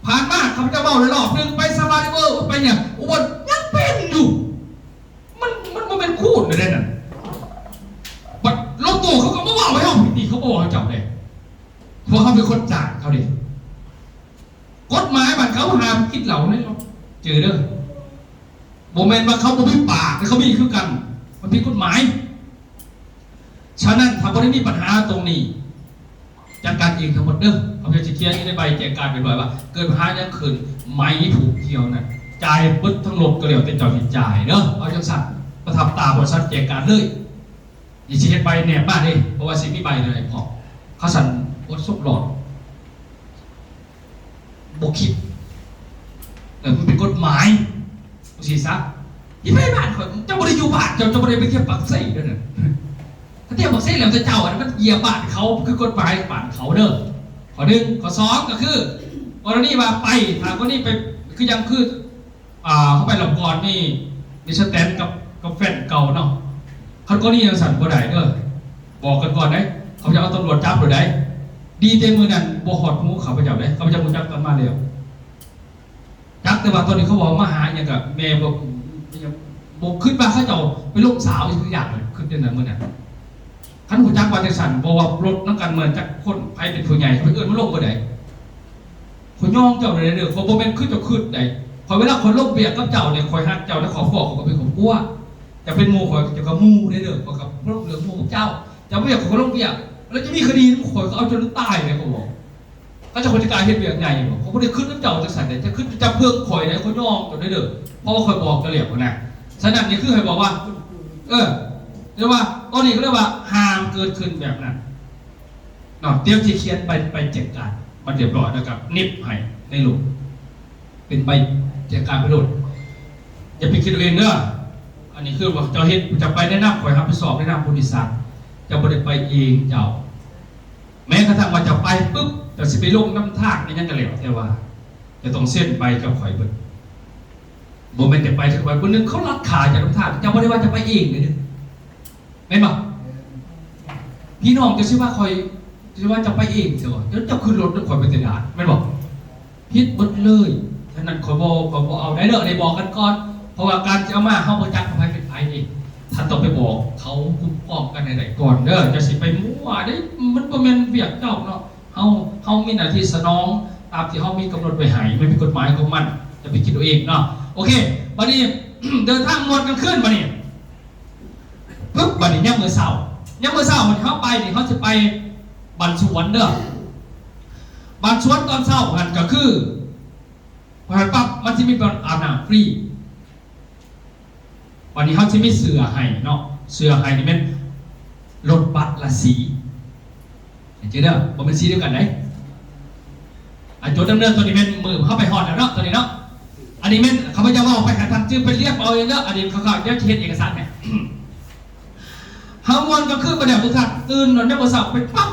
ຜ່ານມາຂ້າພະເຈົ້າເວົ້າແລ້ວລອບໜຶ່ງ ໄປຊາຟາຣີເວີລ ໄປຫຍັງ ອຸບົນ ຍັງເປັນຢູ່. ມັນ ມັນບໍ່ແມ່ນຄູນໄດ້ນັ້ນ. ບັດລົງໂຕເຂົາກໍບໍ່ເວົ້າໃຫ້ເຮົາ ເຂົາບໍ່ເວົ້າໃຫ້ເຈົ້າເດ້ ເພາະເຮົາເປັນຄົນຈ້າງເຂົາເດ້. ກົດໝາຍບ້ານເຂົາຫ້າມກິນເຫຼົ້າໃນເດີ ບໍ່ແມ່ນວ່າເຂົາບໍ່ມີປາກ ແຕ່ເຂົາມີຄືກັນ ມັນຜິດກົດໝາຍ. ສະນັ້ນ ຖ້າບໍ່ໄດ້ມີບັນຫາຕົງນີ້ ຈັດການເອງທັງໝົດເດີ. ຂ້າພະເຈົ້າຊິຂຽນຢູ່ໃນໃບແຈ້ງການຮຽບຮ້ອຍວ່າ ເກີດບັນຫາຫຍັງຂຶ້ນ ໄໝຜູກກ່ຽວນັ້ນ ຈ່າຍເບິດທັງລົດກໍແລ້ວແຕ່ເຈົ້າຊິຈ່າຍເດີ. ເອົາຈັ່ງຊັ້ນ ປະທັບຕາບໍລິສັດແຈ້ງການເລີຍ. ນີ້ຊິເຮັດໃບແນບມາເດ້ ເພາະວ່າຊິມີໃບໃຫ້ພ້ອມ. ຄັນຊັ້ນ ບໍ່ສົບຫຼອດ ບໍ່ຄິດ ເອີ ມັນເປັນກົດໝາຍ ຈັ່ງຊີ້ຊະ. ທີ່ໄປບ້ານຂ້ອຍ ເຈົ້າບໍ່ໄດ້ຢູ່ບ້ານເຈົ້າ ເຈົ້າບໍ່ໄດ້ໄປທ່ຽວປາກເຊເດີນັ້ນ. ຖ້າທ່ຽວປາກເຊແລ້ວແຕ່ເຈົ້າ ອັນນັ້ນມັນຢຽບບ້ານເຂົາ ຄືກົດໝາຍບ້ານເຂົາເດີ. ຂໍ້ໜຶ່ງ. ຂໍ້ສອງ ກໍຄື ກໍລະນີວ່າໄປ ຖ້າກໍລະນີໄປ ຄືຫຍັງ ຄື ອ່າ ເຮົາໄປລອບກ່ອນນີ້ ມີສະແຕນກັບ ກັບແຟນເກົ່າເນາະ. ຄັນກໍລະນີຈັ່ງຊັ້ນບໍ່ໄດ້ເດີ ບອກກັນກ່ອນເດ້. ເຂົາຈະເອົາຕຳຫຼວດຈັບໂລດໃດ໋. ດີແຕ່ມື້ນັ້ນບໍ່ຮອດຫູຂ້າພະເຈົ້າເດ້ ຂ້າພະເຈົ້າຮູ້ຈັກຕອນມາແລ້ວ. ຈັກແຕ່ວ່າຕອນນີ້ເຂົາເວົ້າມາຫາອີ່ຫຍັງກະແມ່ບໍ່ ບໍ່ຄິດວ່າເຂົາເຈົ້າໄປລົມສາວອີ່ຫຍັງ ຄິດຈັ່ງນັ້ນມື້ນັ້ນ. ຄັນຮູ້ຈັກວ່າຈັ່ງຊັ້ນ ບໍ່ວ່າລົດນຳກັນເໝິດຈັກຄົນ ໃຜເປັນຜູ້ໃຫຍ່ ເຂົາໄປເອີ້ນມາລົມບໍ່ໄດ້. ຂ້ອຍຍອມເຈົ້າເລີຍເດີ ຂ້ອຍບໍ່ແມ່ນຄືເຈົ້າຄິດໃດ. ຂ້ອຍ ເວລາຂ້ອຍລົງວຽກກັບເຈົ້ານີ້ ຂ້ອຍຮັກເຈົ້າໃນຄອບຄົວ ຂ້ອຍກໍເປັນຄອບຄົວ. ເຈົ້າເປັນໝູ່ຂ້ອຍ ເຈົ້າກໍໝູ່ເດີ ເດີ. ຂ້ອຍກໍລົງເລື່ອງໝູ່ເຈົ້າ. ເຈົ້າວຽກ ຂ້ອຍກໍລົງວຽກ. ແລ້ວຈະມີຄະດີນຳຂ້ອຍ ຂ້ອຍເອົາເຈົ້າຈົນຕາຍເລີຍ ຂ້ອຍບອກ. ເຂົາເຈົ້າ ເຂົາຈະກ້າເຮັດວຽກໃຫຍ່ບໍ່? ເຂົາບໍ່ໄດ້ຄິດນຳເຈົ້າຈັ່ງຊັ້ນເດ້. ເຈົ້າຄິດຈະເພິ່ງຂ້ອຍໃດ ຂ້ອຍຍອມເຈົ້າເດີ ເດີ. ເພາະວ່າຂ້ອຍບອກເຈົ້າແລ້ວຫັ້ນນະ. ສະນັ້ນ ນີ້ຄືໃຫ້ບອກວ່າ ເອີ ແຕ່ວ່າຕອນນີ້ກໍເລີຍວ່າຫ້າມເກີດຂຶ້ນແບບນັ້ນເນາະ. ຕຽມຊິຂຽນໃບ ໃບແຈ້ງການມັນຮຽບຮ້ອຍ ແລ້ວກໍເນັບໃຫ້ໃນໂລດ ເປັນໃບແຈ້ງການໄປໂລດ. ຢ່າໄປຄິດເອົາເອງເດີ. ອັນນີ້ຄືວ່າເຈົ້າເຮັດ ເຈົ້າໄປໃນນາມຂ້ອຍ ຮັບຜິດຊອບໃນນາມບໍລິສັດ. ເຈົ້າບໍ່ໄດ້ໄປເອງເຈົ້າ. ແມ້ກະທັ່ງວ່າເຈົ້າໄປປຶບ ເຈົ້າຊິໄປລົງນຳທາງອີ່ຫຍັງກໍແລ້ວ ແຕ່ວ່າເຈົ້າຕ້ອງເຊັນໃບກັບຂ້ອຍເບິດ. ບໍ່ແມ່ນຈະໄປຄືຂ້ອຍ ຜູ້ໜຶ່ງເຂົາລັກຂ້າເຈົ້ານຳທາງ ເຈົ້າບໍ່ໄດ້ວ່າຈະໄປເອງເດ້ ແມ່ນບໍ່? ພີ່ນ້ອງເຈົ້າຊິວ່າຂ້ອຍ ຊິວ່າເຈົ້າໄປເອງ ເຈົ້າ ເຈົ້າຂຶ້ນລົດນຳຂ້ອຍໄປແຕ່ດ່ານ ແມ່ນບໍ່? ຜິດເບິດເລີຍ. ສະນັ້ນ ຂ້ອຍບໍ່ ຂ້ອຍບໍ່ເອົາໄດ້ເດີ ໄດ້ບອກກັນກ່ອນ. ເພາະວ່າການຊິເອົາມາ ເຮົາບໍ່ຈັກວ່າໃຜເປັນໃຜເດ້. ທ່ານຕ້ອງໄປບອກເຂົາ ຄຸ້ມຄອງກັນໃຫ້ໄດ້ກ່ອນເດີ. ຢ່າຊິໄປມົ້ວເດ້ ມັນບໍ່ແມ່ນວຽກເຈົ້າເນາະ. ເຮົາ ເຮົາມີໜ້າທີ່ສະໜອງຕາມທີ່ເຮົາມີກຳນົດໄວ້ໃຫ້ ມັນມີກົດໝາຍຂອງມັນ. ຢ່າໄປຄິດເອົາເອງເນາະ. ໂອເຄ ບັດນີ້ ເດີນທາງມ່ວນກາງຄືນບັດນີ້. ປຶບ ບັດນີ້ຍາມມື້ເຊົ້າ ຍາມມື້ເຊົ້າ ບັດນີ້ເຮົາໄປນີ້ ເຮົາຊິໄປບ້ານສວນເດີ. ບ້ານສວນຕອນເຊົ້າຫັ້ນກໍຄື ພໍໄປປັບ ມັນຊິມີບ່ອນອາບນ້ຳຟຣີ. ບັດນີ້ເຮົາຊິມີເສື້ອໃຫ້ເນາະ ເສື້ອໃຫ້ນີ້ແມ່ນລົດບັດລະສີ ໃຫ້ຈື່ເດີ ບໍ່ແມ່ນສີດຽວກັນໃດ. ອາ ຈົດນຳເດີ ໂຕນີ້ແມ່ນມື້ເຮົາໄປຮອດແລ້ວເນາະ ໂຕນີ້ເນາະ. ອັນນີ້ແມ່ນຂ້າພະເຈົ້າເວົ້າໄປ ໃຫ້ທ່ານຈື່ໄປລຽນເອົາເອງເດີ. ອັນນີ້ຂ້າພະເຈົ້າຈະເຮັດເອກະສານໃຫ້. ເຮົາມ່ວນກາງຄືນໄປແລ້ວ ທຸກທ່ານ ຕື່ນນອນຍາມມື້ເຊົ້າໄປປັບ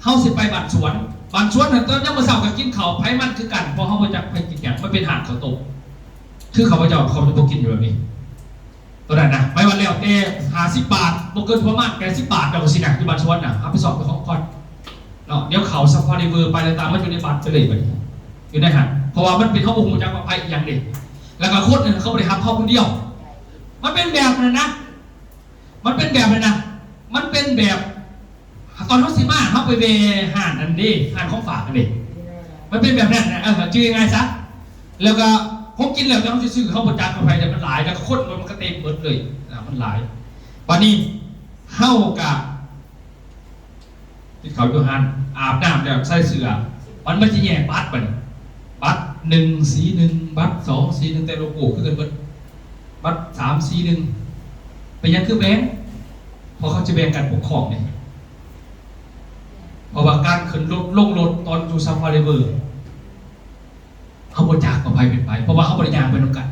ເຮົາຊິໄປບ້ານສວນ. ບ້ານສວນນັ້ນ ຕອນຍາມມື້ເຊົ້າກໍກິນເຂົ້າໃຜມັນຄືກັນ ເພາະເຮົາບໍ່ຈັກໃຜກິນຫຍັງ ມັນເປັນຮ້ານເຂົ້າຕົ້ມ. ຄືຂ້າພະເຈົ້າ ຂ້າພະເຈົ້າບໍ່ກິນຢູ່ແບບນີ້ ຕອນນັ້ນນະ. ໄປວັນແລ້ວແຕ່ຫ້າສິບບາດ ບໍ່ເກີນປະມານແປດສິບບາດດອກ ຊີ້ນະ ຢູ່ບ້ານສວນນະ ຮັບຜິດຊອບເຈົ້າຂອງກ່ອນເນາະ. ດຽວເຂົ້າຊາຟາຣີເວີລ ໄປແລ້ວຕາມມາຢູ່ໃນບັດໄປເລີຍບັດນີ້ ຢູ່ໃນຫັ້ນ. ເພາະວ່າມັນເປັນ ເຮົາບໍ່ຮູ້ຈັກວ່າໃຜອີ່ຫຍັງເດ້ ແລ້ວກໍຄົນນັ້ນເຂົາບໍ່ໄດ້ຮັບເຮົາຄົນດຽວ ມັນເປັນແບບນັ້ນນະ. ມັນເປັນແບບນັ້ນນະ ມັນເປັນແບບ ຕອນເຮົາຊິມາ ເຮົາໄປແວ່ຮ້ານນັ້ນເດ້ ຮ້ານຂອງຝາກນັ້ນເດ້ ມັນເປັນແບບນັ້ນນະ ເອີ ຈື່ງ່າຍໆຊະ. ແລ້ວກໍຂອງກິນແລ້ວ ແຕ່ເຮົາຊິຊື້ ເຮົາບໍ່ຈັກຂອງໃຜ ແຕ່ມັນຫຼາຍ ແລ້ວກໍຄົນມັນກໍເຕັມເບິດເລີຍນະ ມັນຫຼາຍ. ບາດນີ້ເຮົາກໍ ກິນເຂົ້າຢູ່ຫັ້ນ ອາບນ້ຳແລ້ວໃສ່ເສື້ອ ມັນ ມັນຊິແຍກບັດບັດນີ້ ບັດໜຶ່ງສີໜຶ່ງ ບັດສອງສີໜຶ່ງ ແຕ່ໂລໂກ້ຄືກັນເບິດ ບັດສາມສີໜຶ່ງ. ເປັນຫຍັງຄືແບ່ງ? ເພາະເຂົາຈະແບ່ງການປົກຄອງເດ້ ເພາະວ່າການຂຶ້ນລົດລົງລົດຕອນຢູ່ຊາຟາຣີເວີລ ເຮົາບໍ່ຈັກວ່າໃຜເປັນໃຜ ເພາະວ່າເຮົາບໍ່ໄດ້ຍ່າງໄປນຳກັນ.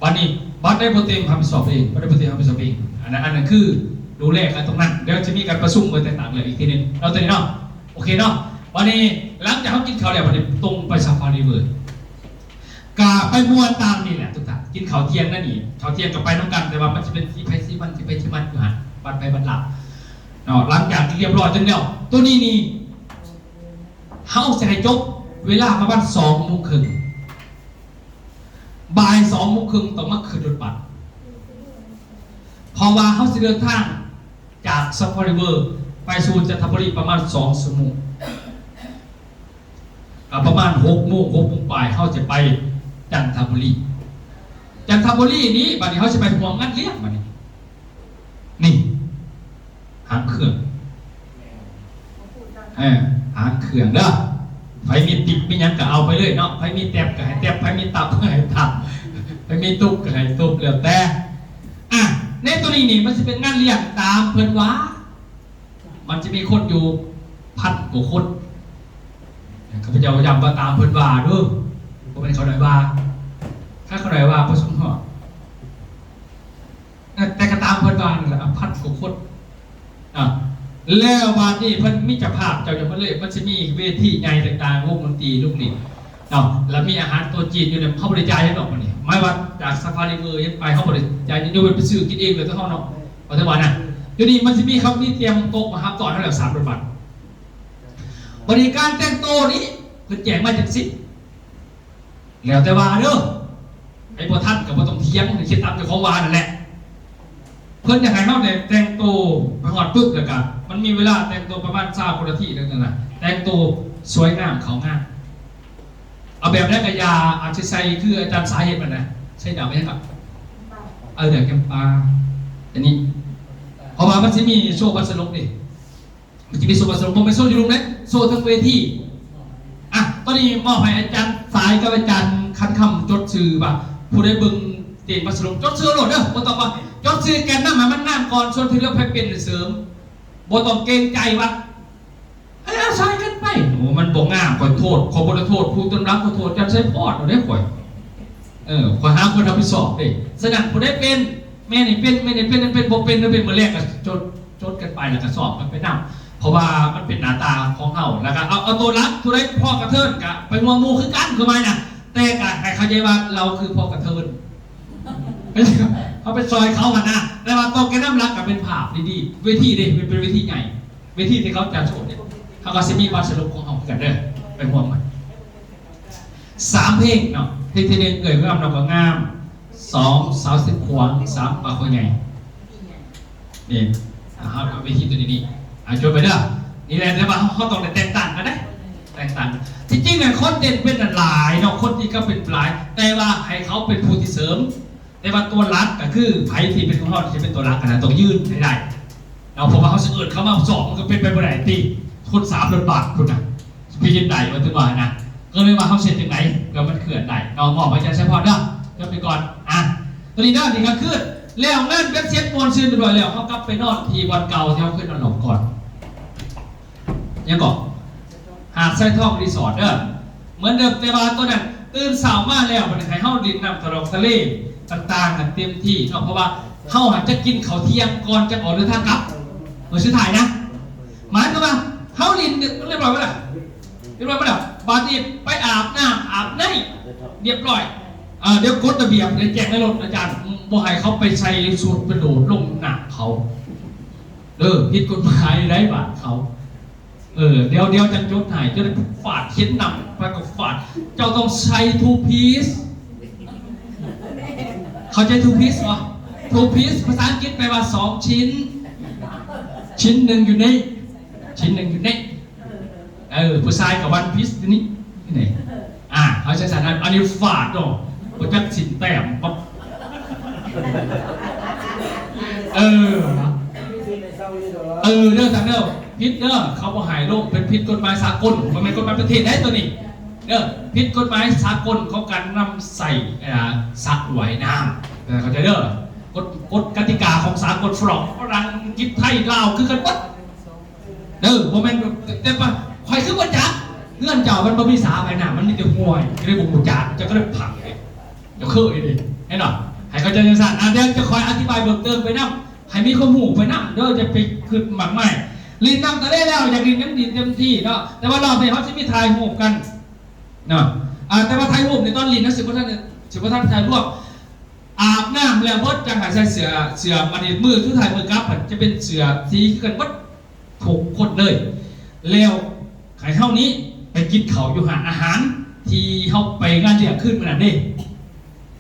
ບາດນີ້ ບັດໃດບໍ່ເຕັມຮັບຜິດຊອບເອງ ບັດໃດບໍ່ເຕັມຮັບຜິດຊອບເອງ. ອັນນັ້ນ ອັນນັ້ນຄືດູແລກັນຕົງນັ້ນ ດຽວຈະມີການປະຊຸມໄວ້ແຕກຕ່າງເລື່ອງອີກທີໜຶ່ງເນາະ ໂຕນີ້ເນາະ. ໂອເຄເນາະ ບາດນີ້ຫຼັງຈາກເຮົາກິນເຂົ້າແລ້ວ ບາດນີ້ຕົງໄປຊາຟາຣີເວີລ ກະໄປມ່ວນຕາມນີ້ແຫຼະທຸກທ່ານ. ກິນເຂົ້າທ່ຽງນັ້ນນີ້ ເຂົ້າທ່ຽງກໍໄປນຳກັນ ແຕ່ວ່າມັນຊິເປັນທີ່ໃຜທີ່ມັນ ທີ່ໃຜທີ່ມັນຢູ່ຫັ້ນ ບັດໃຜບັດລາວເນາະ. ຫຼັງຈາກທີ່ຮຽບຮ້ອຍຈົນແລ້ວ ໂຕນີ້ນີ້ ເຮົາຊິໃຫ້ຈົບ ເວລາປະມານສອງໂມງເຄິ່ງ ບ່າຍສອງໂມງເຄິ່ງຕ້ອງມາຂຶ້ນລົດບັສ ເພາະວ່າເຮົາຊິເດີນທາງຈາກຊາຟາຣີເວີລໄປສູ່ຈັນທະບູລີປະມານສອງຊົ່ວໂມງ ກໍປະມານຫົກໂມງ ຫົກໂມງປາຍ ເຮົາຈະໄປຈັນທະບູລີ. ຈັນທະບູລີນີ້ ບັດນີ້ເຮົາຊິໄປຮ່ວມງານລ້ຽງບັດນີ້. ນີ້ ຫາງເຄື່ອງ ເອີ ຫາງເຄື່ອງເດີ. ໃຜມີຕິບມີຫຍັງກໍເອົາໄປເລີຍເນາະ, ໃຜມີແຕັບກໍໃຫ້ແຕັບ, ໃຜມີຕັບກໍໃຫ້ຕັບ, ໃຜມີຕຸບກໍໃຫ້ຕຸບ ແລ້ວແຕ່. ອ່ະ ໃນໂຕນີ້ນີ້ ມັນຊິເປັນງານລ້ຽງຕາມເພິ່ນວ່າ ມັນຈະມີຄົນຢູ່ພັນກວ່າຄົນ. ຂ້າພະເຈົ້າຢ້ຳວ່າຕາມເພິ່ນວ່າເດີ, ບໍ່ແມ່ນເຂົານ້ອຍວ່າ. ຄັນເຂົານ້ອຍວ່າບໍ່ສົມຮອດ. ແຕ່ກໍຕາມເພິ່ນວ່ານັ້ນແຫຼະ ພັນກວ່າຄົນ. ອ່າ ແລ້ວບາດນີ້ເພິ່ນມີເຈົ້າພາບເຈົ້າຫຍັງໝົດເລີຍ, ມັນຊິມີເວທີໃຫຍ່ຕ່າງໆ ວົງດົນຕີ ໂຮງຫຼິ້ນ ເນາະ ແລ້ວມີອາຫານໂຕະຈີນຢູ່ນຳ. ເຮົາບໍ່ໄດ້ຈ່າຍຫຍັງດອກ ມື້ນີ້ໝາຍວ່າຈາກຊາຟາຣີເວີລຍັງໄປ ເຮົາບໍ່ໄດ້ຈ່າຍຫຍັງ, ຍົກເວັ້ນໄປຊື້ກິນເອງເລີຍ ເຂົາເນາະ ວ່າແຕ່ວ່ານະ. ຢູ່ນີ້ມັນຊິມີ ເຂົາມີຕຽມໂຕະມາຮັບຕ້ອນເຮົາແລ້ວ ສາມລົດບັສ. ບັດນີ້ການແຕ່ງໂຕນີ້ ເພິ່ນແຈ້ງມາຈັ່ງຊີ້ ແລ້ວແຕ່ວ່າເດີ, ໃຜບໍ່ທັນກໍບໍ່ຕ້ອງຖຽງ, ເຮັດຕາມເຈົ້າຂອງວ່ານັ້ນແຫຼະ. ເພິ່ນຢາກໃຫ້ເຮົາໄດ້ແຕ່ງໂຕໄປຮອດປຶບ ແລ້ວກະມັນມີເວລາແຕ່ງໂຕປະມານຊາວກວ່ານາທີນັ້ນນະ, ແຕ່ງໂຕສວຍງາມເຂົ້າງານ. ເອົາແບບໃດກໍຢ່າ ອາດຈະໃສ່ຄືອາຈານສາຍເຮັດມັນນະ, ໃສ່ດາວຫຍັງກໍ ເອີ ດາວຈຳປາ ອັນນີ້ ເພາະວ່າມັນຊິມີໂຊວັດສະຫຼົກເດ້. ມັນຈະມີໂຊວັດສະຫຼົກ ບໍ່ແມ່ນໂຊຢູ່ລຸ່ມເດ້ ໂຊເທິງເວທີ. ອ່ະ ຕອນນີ້ມອບໃຫ້ອາຈານສາຍກັບອາຈານຄັນຄຳຈົດຊື່ວ່າ ຜູ້ໃດເບິ່ງເກມວັດສະຫຼົກ ຈົດຊື່ໂລດເດີ, ບໍ່ຕ້ອງວ່າ ຈົດຊື່ແກນນຳໃຫ້ມັນງາມກ່ອນ ສ່ວນທີ່ເຫຼືອໃຜເປັນເສີມ. ບໍ່ຕ້ອງເກງໃຈວ່າ ເອີ ຊ່ອຍກັນໄປ. ໂອ້ ມັນບໍ່ງາມ ຂ້ອຍໂທດ, ຂ້ອຍບໍ່ໄດ້ໂທດຜູ້ຕຳລັງ, ຂ້ອຍໂທດອາຈານໄຊພອນເດ້ຂ້ອຍ. ເອີ ຂ້ອຍຫາຄົນຮັບຜິດຊອບເດ້. ສະນັ້ນ ຜູ້ໃດເປັນ ແມ່ນໃຫ້ເປັນ, ແມ່ນໃຫ້ເປັນ, ເປັນບໍ່ເປັນ ຫຼືເປັນມື້ແລກກໍຈົດ ຈົດກັນໄປ ແລ້ວກໍສອບກັນໄປນຳ, ເພາະວ່າມັນເປັນໜ້າຕາຂອງເຮົາ. ແລ້ວກໍເອົາ ເອົາໂຕຫຼັກ ຜູ້ໃດພໍກະເທີນກໍໄປຮ່ວມໝູ່ຄືກັນ ຄືໝາຍນະ, ແຕ່ກໍໃຫ້ເຂົ້າໃຈວ່າລາວຄືພໍກະເທີນ ເຮົາໄປຊ່ອຍເຂົາຫັ້ນນະ. ແຕ່ວ່າໂຕແກນນຳຫຼັກກໍເປັນພາບດີໆ ເວທີເດ້ ເປັນ ເປັນເວທີໃຫຍ່ ເວທີທີ່ເຂົາຈັດໂຊນີ້ ເຮົາກໍຊິມີວັດສະຫຼຸບຂອງເຮົາຄືກັນເດີ ໄປຮ່ວມກັນ. ສາມເພງເນາະ, ເພງທີໜຶ່ງ ເອື້ອຍງາມນ້ອງກໍງາມ, ສອງ ສາວເຊຍຂວາງ, ສາມ ປາຄໍໃຫຍ່. ນີ້ ອ່າ ເຮົາເອົາເວທີຕົວນີ້ ນີ້ ອ່າ ຈົດໄປເດີ. ນີ້ແຫຼະ ແຕ່ວ່າເຮົາ ເຮົາຕ້ອງໄດ້ແຕກຕ່າງກັນເດ້ ແຕກຕ່າງ. ທີ່ຈິງນັ້ນ ຄົນເດັ່ນເປັນນັ້ນຫຼາຍເນາະ, ຄົນທີ່ເຂົາເປັນຫຼາຍ ແຕ່ວ່າໃຫ້ເຂົາເປັນຜູ້ທີ່ເສີມ. ແຕ່ວ່າຕົວຫຼັກກໍຄືໃຜທີ່ເປັນຂອງເຮົາທີ່ເປັນຕົວຫຼັກຫັ້ນນະ ຕ້ອງຢືນໃຫ້ໄດ້ເນາະ, ເພາະວ່າເຮົາຊິເອີ້ນເຂົາມາສອບ ມັນກໍເປັນໄປບໍ່ໄດ້ຕິ, ຄົນສາມລົດບາດພຸ້ນນະ ຊິໄປເຮັດໄດ້ວ່າ ຖືວ່ານະ. ກໍເລີຍວ່າເຮົາຊິເຮັດຈັ່ງໃດເພື່ອມັນເຄື່ອນໄດ້ເນາະ, ມອບໃຫ້ອາຈານໄຊພອນເດີ, ຈົດໄປກ່ອນ. ອ່ະ ຕົວນີ້ເດີ ນີ້ກໍຄືແລ້ວງານເບັດເສັດມ່ວນຊື່ນຮຽບຮ້ອຍແລ້ວ ເຮົາກັບໄປນອນທີ່ບ່ອນເກົ່າທີ່ເຮົາເຄີຍນອນຫຼອບກ່ອນ. ຫຍັງເກາະ ຫາດຊາຍທອງຣີສອດເດີ ເໝືອນເດີມ. ແຕ່ວ່າຕອນນັ້ນຕື່ນເຊົ້າມາແລ້ວ ບັດນີ້ໃຫ້ເຮົາຫຼິ້ນນ້ຳຕະຫຼອງທະເລຕ່າງໆ ກັນເຕັມທີ່ເນາະ, ເພາະວ່າເຮົາຫັ້ນຈະກິນເຂົ້າທ່ຽງກ່ອນຈະອອກເດີນທາງກັບ ມື້ສຸດທ້າຍນະ. ໝາຍຄວາມວ່າເຮົາຫຼິ້ນຮຽບຮ້ອຍແລ້ວ ຮຽບຮ້ອຍແລ້ວ ບາດນີ້ໄປອາບນ້ຳອາບໃນຮຽບຮ້ອຍ. ເອີ ດຽວກົດລະບຽບໄດ້ແຈ້ງໃນລົດ ອາຈານບໍ່ໃຫ້ເຂົາໄປໃສ່ຊຸດໄປໂດດລົງນ້ຳເຂົາເດີ, ຜິດກົດໝາຍໄດ໋ບາດເຂົາ. ເອີ ດຽວ ດຽວຈັ່ງຈົດໃຫ້, ຈະໄດ້ຟາດຂຽນນຳ ໄປກໍຟາດ. ເຈົ້າຕ້ອງໃສ່ທູພີສ. ເຂົ້າໃຈທູພີສບໍ່? ທູພີສພາສາອັງກິດແປວ່າສອງຊິ້ນ, ຊິ້ນໜຶ່ງຢູ່ນີ້ ຊິ້ນໜຶ່ງຢູ່ນີ້. ເອີ ຜູ້ຊາຍກໍວັນພີສຢູ່ນີ້ ນີ້. ອ່າ ເອົາຊັ້ນໆ ອັນນີ້ຟາດເນາະ, ບໍ່ຈັກສິນແຕ້ມ. ເອີ ເອີ ເດີ ທ່ານເດີ ຜິດເດີ, ເຂົາບໍ່ໃຫ້ລົງ, ເປັນຜິດກົດໝາຍສາກົນ, ບໍ່ແມ່ນກົດໝາຍປະເທດໃດ໋ ຕົວນີ້ເດີ. ຜິດກົດໝາຍສາກົນຂອງການນຳໃຊ້ ເອີ ສະວ່າຍນ້ຳ, ເຂົ້າໃຈເດີ. ກົດ ກົດກະຕິກາຂອງສາກົນ ຝຣັ່ງ ຝຣັ່ງ ອັງກິດ ໄທ ລາວ ຄືກັນໝົດ. ເດີ ບໍ່ແມ່ນ ແຕ່ວ່າຂ້ອຍຄືບໍ່ຈັກ, ເຮືອນເຈົ້າມັນບໍ່ມີສະວ່າຍນ້ຳ, ມັນມີແຕ່ຫ້ວຍ, ກໍເລີຍບໍ່ຮູ້ຈັກ, ເຈົ້າກໍເລີຍພັງເອງ. ເຈົ້າເຄີຍເດ້ ເຫັນບໍ່? ໃຫ້ເຂົ້າໃຈຈັ່ງຊັ້ນ. ອ່າ ດຽວຈະຄອຍອະທິບາຍເພີ່ມເຕີມໄປນຳ, ໃຫ້ມີຄວາມຮູ້ໄປນຳເດີ, ຢ່າໄປຄິດມາກມາຍ. ຫຼິ້ນນ້ຳທະເລແລ້ວ ຢາກຫຼິ້ນຫຍັງຫຼິ້ນເຕັມທີ່ເນາະ, ແຕ່ວ່າລອບນີ້ເຮົາຊິມີຖ່າຍຮູບກັນເນາະ. ອ່າ ແຕ່ວ່າຖ່າຍຮູບໃນຕອນຫຼິ້ນເຮົາຊິບໍ່ທັນ ຊິບໍ່ທັນຖ່າຍລວມ. ອາບນ້ຳແລ້ວເບິດ ຈັ່ງໃຫ້ໃສ່ເສື້ອ ເສື້ອ ບັດນີ້ມື້ສຸດທ້າຍ ມື້ກັບ ຈະເປັນເສື້ອສີຄືກັນເບິດ ທຸກຄົນເລີຍ. ແລ້ວໃຫ້ເຮົານີ້ໄປ ກິນເຂົ້າຢູ່ຮ້ານອາຫານທີ່ເຮົາໄປງານລ້ຽງຄືນມື້ນັ້ນເດ້.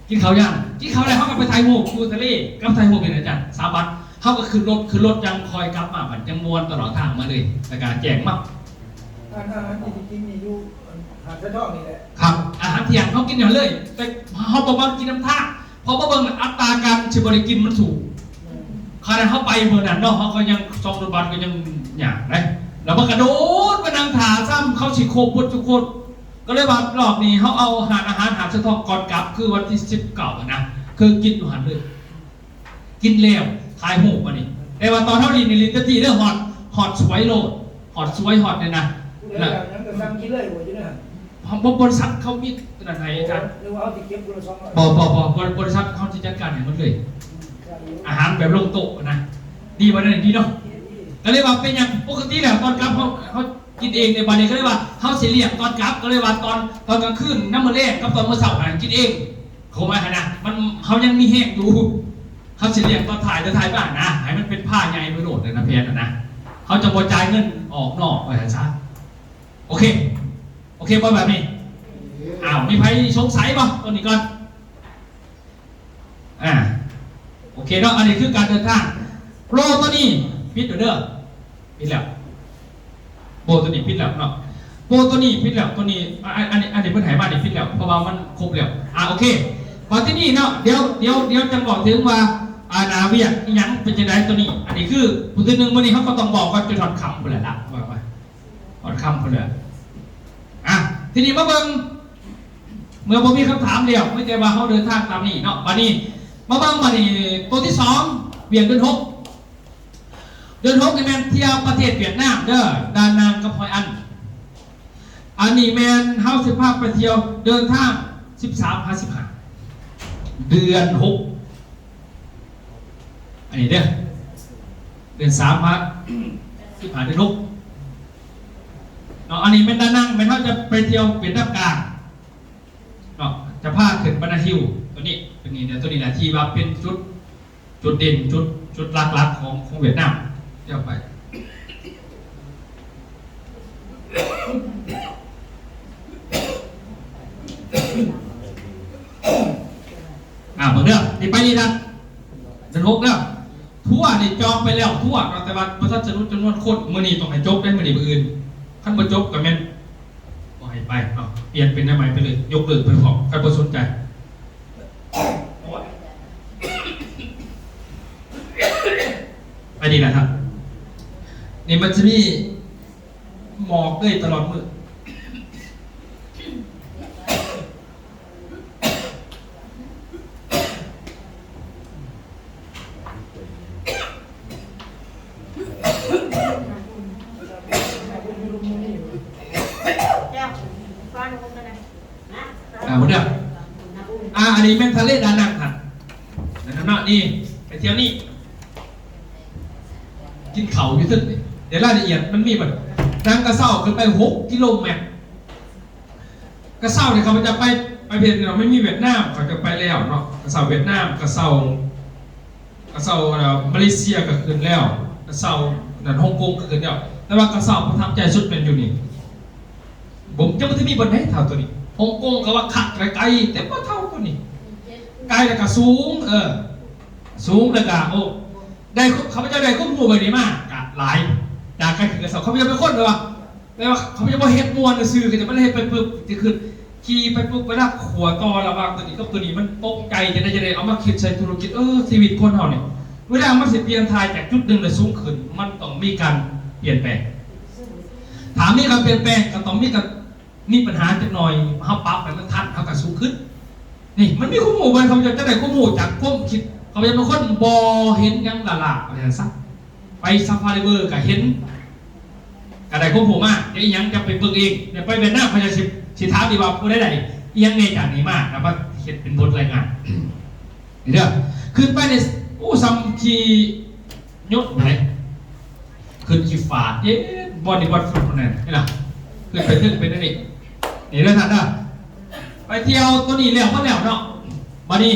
ກິນເຂົ້າຢ່າງ ກິນເຂົ້າແລ້ວເຮົາກໍໄປຖ່າຍຮູບຢູ່ທະເລ ກັບຖ່າຍຮູບເປັນອາຈານສາມວັດ. ເຮົາກໍຂຶ້ນລົດ ຂຶ້ນລົດຈັ່ງຄ່ອຍກັບມາ ບັດຍັງມ່ວນຕະຫຼອດທາງມາເລີຍ ແລ້ວກໍແຈ້ງມາ. ອາຫານ ອາຫານທີ່ຊິກິນນີ້ຢູ່ຫາດສາຍທອງນີ້ແຫຼະ. ຄັບ ອາຫານທ່ຽງເຮົາກິນຢູ່ຫັ້ນເລີຍ ແຕ່ເຮົາບໍ່ມັກກິນນຳທາງ ເພາະມາເບິ່ງອັດຕາການຊິບໍ່ໄດ້ກິນມັນສູງ. ຂະໜາດເຮົາໄປມື້ນັ້ນເນາະ ເຮົາກໍຍັງ ສອງລົດບັດກໍຍັງຍາກເດ້ ແລ້ວມັນກະໂດດມານັ່ງຖ້າຊ້ຳ ເຂົາຊິຄົບເບິດທຸກຄົນ. ກໍເລີຍວ່າລອບນີ້ເຮົາເອົາຮ້ານອາຫານຫາດສາຍທອງກ່ອນກັບ ຄືວັນທີສິບເກົ້າຫັ້ນນະ ຄືກິນຢູ່ຫັ້ນເລີຍ ກິນແລ້ວຖ່າຍຮູບມານີ້. ແຕ່ວ່າຕອນເຮົາຫຼິ້ນນີ້ຫຼິ້ນເຕັມທີ່ເດີ ຮອດ ຮອດສວຍໂລດ ຮອດສວຍ ຮອດນີ້ນະ ຜູ້ໃດຢາກຫຍັງກໍສັ່ງກິນເລີຍ ບໍ່ຢູ່ໃນຫັ້ນ. ບໍ່ ບໍລິສັດເຂົາມີອັນນັ້ນໃຫ້ອາຈານ. ໂອ້ ຫຼືວ່າເຮົາຊິເກັບຄົນລະສອງຮ້ອຍ? ບໍ່ ບໍ່ ບໍ ບໍລິສັດເຮົາຊິຈັດການໃຫ້ໝົດເລີຍ ອາຫານແບບລົງໂຕະນະ. ດີບໍ່ ແນວນີ້ດີເນາະ. ກໍເລີຍວ່າເປັນຫຍັງ ປົກກະຕິແລ້ວຕອນກັບເຮົາ ເຮົາກິນເອງໃນບັດນີ້ ກໍເລີຍວ່າເຮົາຊິລ້ຽງຕອນກັບ ກໍເລີຍວ່າຕອນ ຕອນກາງຄືນ ຍາມມື້ແລງກັບຕອນມື້ເຊົ້າຫັ້ນກິນເອງ. ເຂົ້າໃຈຫັ້ນນະ ມັນ ເຮົາຍັງມີແຮງຢູ່ ເຮົາຊິລ້ຽງຕອນທ້າຍ ແຕ່ທ້າຍບ້ານນະ ໃຫ້ມັນເປັນພາໃຫຍ່ໄປໂລດນະ ແຜນຫັ້ນນະ ເຮົາຈະບໍ່ຈ່າຍເງິນອອກນອກ ວ່າຊັ້ນຊະ. ໂອເຄ ໂອເຄບໍ່ແບບນີ້? ອ້າວ ມີໃຜສົງໄສບໍ່? ຕົວນີ້ກ່ອນ. ອ່າ ໂອເຄເນາະ ອັນນີ້ຄືການເດີນທາງ. ໂປຣຕົວນີ້ປິດແລ້ວເດີ ປິດແລ້ວ ໂປຣຕົວນີ້ປິດແລ້ວເນາະ ໂປຣຕົວນີ້ປິດແລ້ວ ຕົວນີ້ ອາ ອັນ ອັນນີ້ ອັນນີ້ເພິ່ນໃຫ້ມານີ້ປິດແລ້ວ ເພາະວ່າມັນຄົບແລ້ວ. ອ່າ ໂອເຄ ມາທີ່ນີ້ເນາະ ດຽວ ດຽວ ດຽວຈັ່ງເວົ້າເຖິງວ່າ ອ່າ ໜ້າວຽກອີ່ຫຍັງເປັນຈັ່ງໃດ. ຕົວນີ້ ອັນນີ້ຄືຜູ້ທີໜຶ່ງ ມື້ນີ້ເຮົາກໍຕ້ອງເວົ້າກັນຈົນຮອດຄ່ຳພຸ້ນແຫຼະລະ ວ່າ ວ່າ ຮອດຄ່ຳພຸ້ນແຫຼະ. ອ່ະ ທີນີ້ມາເບິ່ງ ເມື່ອບໍ່ມີຄຳຖາມແລ້ວ ມີແຕ່ວ່າເຮົາເດີນທາງຕາມນີ້ເນາະ. ບາດນີ້ມາເບິ່ງ ບາດນີ້ໂຕທີສອງ ວຽກເດືອນຫົກ ເດືອນຫົກນີ້ແມ່ນທ່ຽວປະເທດຫວຽດນາມເດີ ດານັງກັບຮອຍອັນ. ອັນນີ້ແມ່ນເຮົາຊິພາໄປທ່ຽວເດີນທາງສິບສາມຫາສິບຫ້າ ເດືອນຫົກ. ອັນນີ້ເດີ ເດືອນສາມມາ ສິບຫ້າ ເດືອນຫົກເນາະ. ອັນນີ້ແມ່ນດານັງ ແມ່ນເຮົາຈະໄປທ່ຽວເປັນທາງການເນາະ ຈະພາຂຶ້ນບັນດາຮິວ. ຕົວນີ້ ຕົວນີ້ແຫຼະ ຕົວນີ້ແຫຼະທີ່ວ່າເປັນຈຸດ ຈຸດເດັ່ນ ຈຸດ ຈຸດຫຼັກໆຂອງ ຂອງຫວຽດນາມ. ດຽວໄປ ອ່າ ເບິ່ງເດີ ນີ້ໄປນີ້ນະ ເດືອນຫົກເດີ. ທົວນີ້ຈອງໄປແລ້ວ ທົວເນາະ ແຕ່ວ່າບໍ່ທັນສະຫຼຸບຈຳນວນຄົນ. ມື້ນີ້ຕ້ອງໃຫ້ຈົບເດ້ ມື້ນີ້ມື້ອື່ນ ຄັນບໍ່ຈົບກໍແມ່ນບໍ່ໃຫ້ໄປເນາະ ປ່ຽນເປັນແນວໃໝ່ໄປເລີຍ ຍົກເລີກໄປພ້ອມ ໃຜບໍ່ສົນໃຈ. ໄປນີ້ນະຄັບ ນີ້ມັນຈະມີໝອກເລີຍຕະຫຼອດມື້. ອ່າ ບໍ່ໄດ້ ອ່າ ອັນນີ້ແມ່ນທະເລດານັງຫັ້ນ ນັ້ນເນາະ. ນີ້ໄປທ່ຽວນີ້ ກິນເຂົ້າຢູ່ເທິງນີ້ ແຕ່ລາຍລະອຽດມັນມີບໍ່? ນັ່ງກະເຊົາຂຶ້ນໄປຫົກກິໂລແມັດ. ກະເຊົານີ້ຂ້າພະເຈົ້າໄປ ໄປເວຍດນາມ ມັນມີຫວຽດນາມ ຂ້າພະເຈົ້າໄປແລ້ວເນາະ. ກະເຊົາຫວຽດນາມ ກະເຊົາ ກະເຊົາ ເອີ ມາເລເຊຍກໍຂຶ້ນແລ້ວ ກະເຊົານັ້ນ ຮົງກົງກໍຂຶ້ນແລ້ວ ແຕ່ວ່າກະເຊົາປະທັບໃຈສຸດແມ່ນຢູ່ນີ້. ບໍ່ ຈະບໍ່ໄດ້ມີບ່ອນໃດເທົ່າຕົວນີ້. ຮົງກົງກໍວ່າຄັກ ໄກໆ ແຕ່ບໍ່ເທົ່າຕົວນີ້. ໄກແລ້ວກໍສູງ ເອີ ສູງແລ້ວກໍ ໂອ້ ໄດ້ ຂ້າພະເຈົ້າໄດ້ຄວາມຮູ້ແບບນີ້ມາກໍຫຼາຍ ຈາກການຂຶ້ນກະເຊົາ. ຂ້າພະເຈົ້າເປັນຄົນແບບວ່າ ແຕ່ວ່າເຂົາຈະບໍ່ເຮັດມ່ວນຊື່ໆ ເຂົາຈະບໍ່ໄດ້ເຮັດໄປປຶບ ຊິຂຶ້ນ ຂີ່ໄປປຶບ ເວລາຂົວຕໍ່ລະຫວ່າງຕົວນີ້ກັບຕົວນີ້ ມັນຕົກໃຈຈັ່ງໃດຈັ່ງໃດ. ເອົາມາຄິດໃສ່ທຸລະກິດ ເອີ ຊີວິດຄົນເຮົານີ້ ເວລາມັນຊິປ່ຽນຖ່າຍຈາກຈຸດໜຶ່ງແລ້ວສູງຂຶ້ນ ມັນຕ້ອງມີການປ່ຽນແປງ. ຖ້າມີການປ່ຽນແປງ ກໍຕ້ອງມີການ ມີບັນຫາຈັກໜ່ອຍ ເຮົາປັບໃຫ້ມັນທັນ ເຮົາກໍສູງຂຶ້ນ. ນີ້ມັນມີຄວາມຮູ້ເວີ້ຍ ເຂົາເຈົ້າຈະໄດ້ຄວາມຮູ້ຈາກຄວາມຄິດ. ເຂົາເຈົ້າເປັນຄົນບໍ່ເຫັນຫຍັງຫຼ້າໆ ວ່າຊັ້ນຊະ. ໄປຊາຟາຣີເວີລກໍເຫັນ ກໍໄດ້ຄວາມຮູ້ມາ. ແຕ່ອີ່ຫຍັງຈະໄປເບິ່ງເອງ. ແລ້ວໄປຫວຽດນາມ ເຂົາເຈົ້າຊິ ຊິຖາມອີກວ່າ ຜູ້ໃດໄດ້ອີ່ຫຍັງແດ່ຈາກນີ້ມາ ແລ້ວມາເຮັດເປັນບົດລາຍງານ. ນີ້ເດີ ຂຶ້ນໄປນີ້ ໂອ້ ສ່ຳຂີ່ຍົນໄປ ຂຶ້ນຂີ້ຟ້າເຢັນ ບ່ອນນີ້ບ່ອນສຸດພຸ້ນນະ ເຫັນລະ ຂຶ້ນໄປເຖິງເປັນອັນນີ້. ນີ້ເດີທ່ານເດີ ໄປທ່ຽວຕົວນີ້ແລ້ວໝົດແລ້ວເນາະ. ບາດນີ້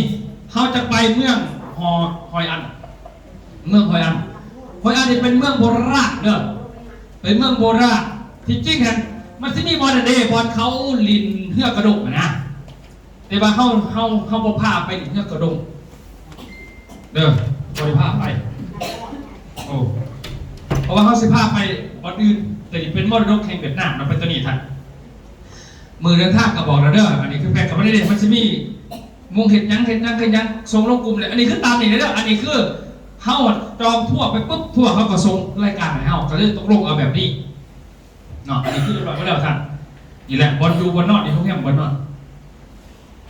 ເຮົາຈະໄປເມືອງຮອ ຮອຍອັນ. ເມືອງຮອຍອັນ ຮອຍອັນນີ້ເປັນເມືອງໂບລານເດີ ເປັນເມືອງໂບລານ. ທີ່ຈິງຫັ້ນ ມັນຊິມີບ່ອນນັ້ນເດ້ ບ່ອນເຂົາຫຼິ້ນເຮືອກະດົງຫັ້ນນະ ແຕ່ວ່າເຮົາ ເຮົາ ເຮົາບໍ່ພາໄປຫຼິ້ນເຮືອກະດົງເດີ ບໍ່ໄດ້ພາໄປ. ໂອ້ ເພາະວ່າເຮົາຊິພາໄປບ່ອນອື່ນ ໂຕນີ້ເປັນມໍລະດົກແຫ່ງຫວຽດນາມເນາະ ໄປໂຕນີ້ທ່ານ. ມື້ເດີນທາງກໍບອກແລ້ວເດີ ອັນນີ້ຄືແພັກກັບມັນເດ້ ມັນຊິມີໝູ່ເຮັດຫຍັງ ເຮັດຫຍັງ ເຮັດຫຍັງ ສົ່ງລົງກຸ່ມເລີຍ. ອັນນີ້ຄືຕາມນີ້ເດີ ອັນນີ້ຄືເຮົາຈອງທົວໄປປຶບ ທົວເຂົາກໍສົ່ງລາຍການໃຫ້ເຮົາ ກໍເລີຍຕົກລົງເອົາແບບນີ້ເນາະ. ອັນນີ້ຄືຮຽບຮ້ອຍໝົດແລ້ວທ່ານ. ນີ້ແຫຼະ ບ່ອນຢູ່ ບ່ອນນອນ ນີ້ໂຮງແຮມ ບ່ອນນອນ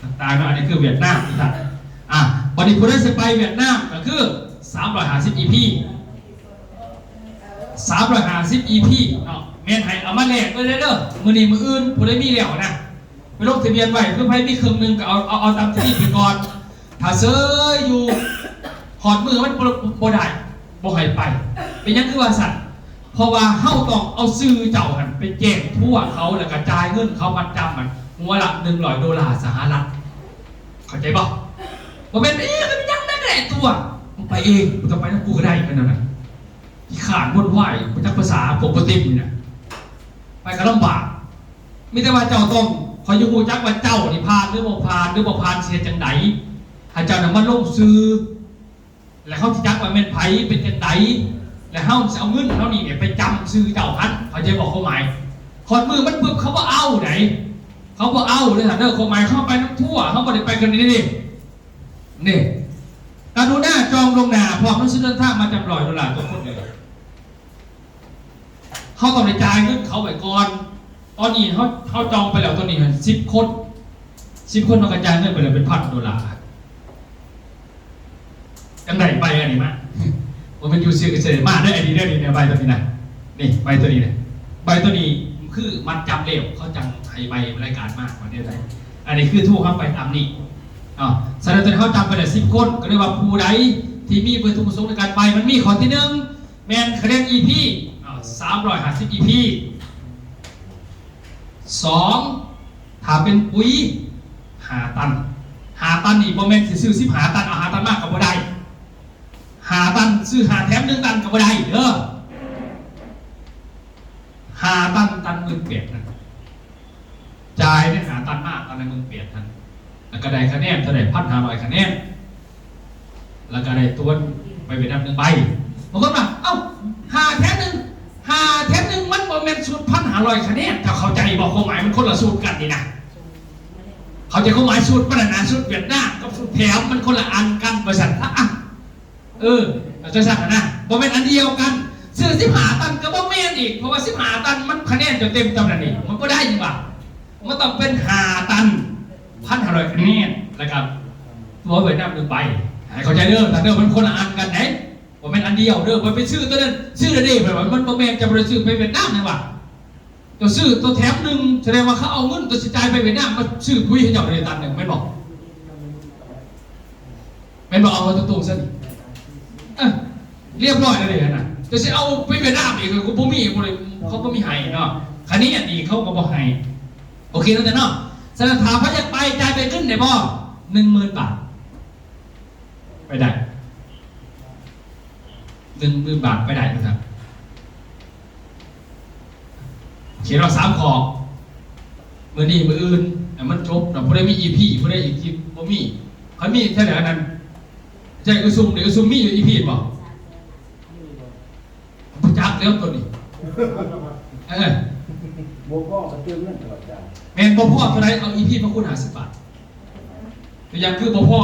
ຕ່າງໆເນາະ. ອັນນີ້ຄືຫວຽດນາມ ທ່ານ. ອ່າ ບັດນີ້ຜູ້ໃດຊິໄປຫວຽດນາມ ກໍຄືສາມຮ້ອຍຫ້າສິບອີພີ ສາມຮ້ອຍຫ້າສິບອີພີເນາະ ແມ່ນໃຫ້ເອົາມາແລກເລີຍເດີ ມື້ນີ້ມື້ອື່ນ ຜູ້ໃດມີແລ້ວນະ ໄປລົງທະບຽນໄວ້ ຄືໃຜມີເຄິ່ງໜຶ່ງກໍເອົາ ເອົາ ເອົາຕາມທີ່ມີໄປກ່ອນ. ຖ້າເຊີຍຢູ່ ຮອດມື້ມັນບໍ່ ບໍ່ໄດ້ ບໍ່ໃຫ້ໄປ. ເປັນຫຍັງຄືວ່າຊັ້ນ? ເພາະວ່າເຮົາຕ້ອງເອົາຊື່ເຈົ້າຫັ້ນໄປແຈ້ງທົວເຂົາ ແລ້ວກໍຈ່າຍເງິນເຂົາມັດຈຳຫັ້ນ ຫົວລະໜຶ່ງຮ້ອຍໂດລາສະຫະລັດ. ເຂົ້າໃຈບໍ່? ບໍ່ແມ່ນ ເອີ ມັນຍັງໄດ້ກໍໄດ້ຕົວະ ມຶງໄປເອງ ບໍ່ຕ້ອງໄປນຳກູກໍໄດ້ ແມ່ນແນວນັ້ນ. ຂີ້ຄ້ານວຸ້ນວາຍ ບໍ່ຈັກພາສາ ພວກບໍ່ເຕັມນີ້ນະ ໄປກໍລຳບາກ. ມີແຕ່ວ່າເຈົ້າຕ້ອງ ຂ້ອຍຢາກຮູ້ຈັກວ່າເຈົ້ານີ້ຜ່ານ ຫຼື ບໍ່ຜ່ານ ຫຼື ບໍ່ຜ່ານ ຊິເຮັດຈັ່ງໃດ? ໃຫ້ເຈົ້ານຳມາລົງຊື່ ແລ້ວເຮົາຊິຈັກວ່າແມ່ນໃຜ ເປັນຈັ່ງໃດ ແລ້ວເຮົາຊິເອົາເງິນເຮົານີ້ໄປຈຳຊື່ເຈົ້າຫັ້ນ ເຂົ້າໃຈບໍ່ຄວາມໝາຍ? ຮອດມື້ມັນປຶບ ເຂົາບໍ່ເອົາໃດ ເຂົາບໍ່ເອົາເດີທ່ານເດີ. ຄວາມໝາຍເຮົາໄປນຳທົວ ເຮົາບໍ່ໄດ້ໄປກັນນີ້ເດ້ ນີ້ ກະລຸນາຈອງລ່ວງໜ້າ ພ້ອມໜັງສືເດີນທາງມາຈຳຮ້ອຍໂດລາຕໍ່ຄົນເດີ. ເຮົາຕ້ອງໄດ້ຈ່າຍເງິນເຂົາໄວ້ກ່ອນ. ຕອນນີ້ເຮົາ ເຮົາຈອງໄປແລ້ວ ຕອນນີ້ຫັ້ນສິບຄົນ ສິບຄົນ ເຮົາກໍຈ່າຍເງິນໄປແລ້ວເປັນພັນໂດລາ. ຈັ່ງໃດໃບອັນນີ້ມາ ບໍ່ແມ່ນຢູ່ຊື່ເສຍມາເດີ ອັນນີ້ເດີ ນີ້ໃບຕົວນີ້ນະ ນີ້ໃບຕົວນີ້ນະ ໃບຕົວນີ້ຄືມັດຈຳແລ້ວ ເຂົາຈັ່ງໃຫ້ໃບລາຍການມາວ່າແນວໃດ. ອັນນີ້ຄືໂທເຮົາໄປຕາມນີ້ເນາະ. ສະນັ້ນຕອນນີ້ເຮົາຈຳໄປແລ້ວສິບຄົນ ກໍເລີຍວ່າຜູ້ໃດທີ່ມີວັດຖຸປະສົງໃນການໄປ ມັນມີຂໍ້ທີໜຶ່ງ ແມ່ນຄະແນນອີພີ ເນາະ ສາມຮ້ອຍຫ້າສິບອີພີ. ສອງ ຖ້າເປັນປຸ໋ຍຫ້າຕັນ ຫ້າຕັນນີ້ບໍ່ແມ່ນຊິຊື້ສິບຫ້າຕັນ ເອົາຫ້າຕັນມາກໍບໍ່ໄດ້. ຫ້າຕັນ ຊື້ຫ້າແຖມໜຶ່ງຕັນກໍບໍ່ໄດ້ເດີ. ຫ້າຕັນ ຕັນໝື່ນແປດຫັ້ນ ຈ່າຍໃນຫ້າຕັນມາ ຕັນລະໝື່ນແປດຫັ້ນ ແລ້ວກໍໄດ້ຄະແນນເທົ່າໃດ ພັນຫ້າຮ້ອຍຄະແນນ ແລ້ວກໍໄດ້ຕົວະໄປຫວຽດນາມໜຶ່ງໃບ. ບາງຄົນວ່າ ເອົ້າ ຫ້າແຖມໜຶ່ງ ຫ້າແຖມໜຶ່ງ ມັນບໍ່ແມ່ນສູດພັນຫ້າຮ້ອຍຄະແນນ ເຈົ້າເຂົ້າໃຈບໍ່? ຄວາມໝາຍມັນຄົນລະສູດກັນນີ້ນະ ເຂົ້າໃຈຄວາມໝາຍສູດມັນຫັ້ນນະ ສູດຫວຽດນາມກັບສູດແຖມມັນຄົນລະອັນກັນ ວ່າຊັ້ນ. ອະ ເອີ ເອົາຈັ່ງຊັ້ນນະ ບໍ່ແມ່ນອັນດຽວກັນ. ຊື້ສິບຫ້າຕັນກໍບໍ່ແມ່ນອີກ ເພາະວ່າສິບຫ້າຕັນມັນຄະແນນຈະເຕັມຈຳນັ້ນນີ້ ມັນບໍ່ໄດ້ຫວາ ມັນຕ້ອງເປັນຫ້າຕັນ ພັນຫ້າຮ້ອຍຄະແນນ ແລ້ວກໍຕົວະຫວຽດນາມໜຶ່ງໃບ. ໃຫ້ເຂົ້າໃຈເດີທ່ານເດີ ມັນຄົນລະອັນກັນເດ້ ບໍ່ແມ່ນອັນດຽວເດີ. ບໍ່ໄປຊື້ຕົວນັ້ນ ຊື້ແລ້ວເດ້ ແບບວ່າມັນບໍ່ແມ່ນ ຈະບໍ່ໄດ້ຊື້ໄປຫວຽດນາມແມ່ນຫວາ? ເຈົ້າຊື້ຕົວແຖມໜຶ່ງ ສະແດງວ່າເຂົາເອົາເງິນຕົວຊິຈ່າຍໄປຫວຽດນາມມາຊື້ປຸ໋ຍໃຫ້ເຈົ້າໄດ້ຕັນໜຶ່ງ ແມ່ນບໍ່? ແມ່ນບໍ່? ເອົາຕົວຕົງຊັ້ນ ເອີ ລຽບຮ້ອຍແລ້ວເດ້ຫັ້ນນະ. ເຈົ້າຊິເອົາໄປຫວຽດນາມອີກ ກໍບໍ່ມີ ບໍ່ໄດ້ ເຂົາບໍ່ມີໃຫ້ເນາະ. ຄັນນີ້ອັນນີ້ເຂົາກໍບໍ່ໃຫ້. ໂອເຄເນາະ ເນາະ. ສະນັ້ນຖ້າໃຜຢາກໄປ ຈ່າຍເປັນເງິນໄດ້ບໍ່? ໜຶ່ງໝື່ນບາດ. ໄປໄດ້ ໜຶ່ງໝື່ນບາດໄປໄດ້ຢູ່ຫັ້ນ. ຂຽນເອົາສາມຂໍ້ ມື້ນີ້ມື້ອື່ນໃຫ້ມັນຈົບເນາະ. ຜູ້ໃດມີອີພີ ຜູ້ໃດອີພີບໍ່ມີ ຄັນມີເທົ່າໃດອັນນັ້ນ ແຈ້ງອຶຊຸມເດ ອຶຊຸມມີຢູ່ອີພີບໍ່? ບໍ່ຈັກແລ້ວຕົວນີ້ ເອີ ບໍ່ພໍກໍເຕີມເງິນຕົວ ອາຈານ ແມ່ນບໍ່ພໍເທົ່າໃດ ເອົາອີພີມາຄູນຫ້າສິບບາດ. ຕົວຢ່າງຄືບໍ່ພໍ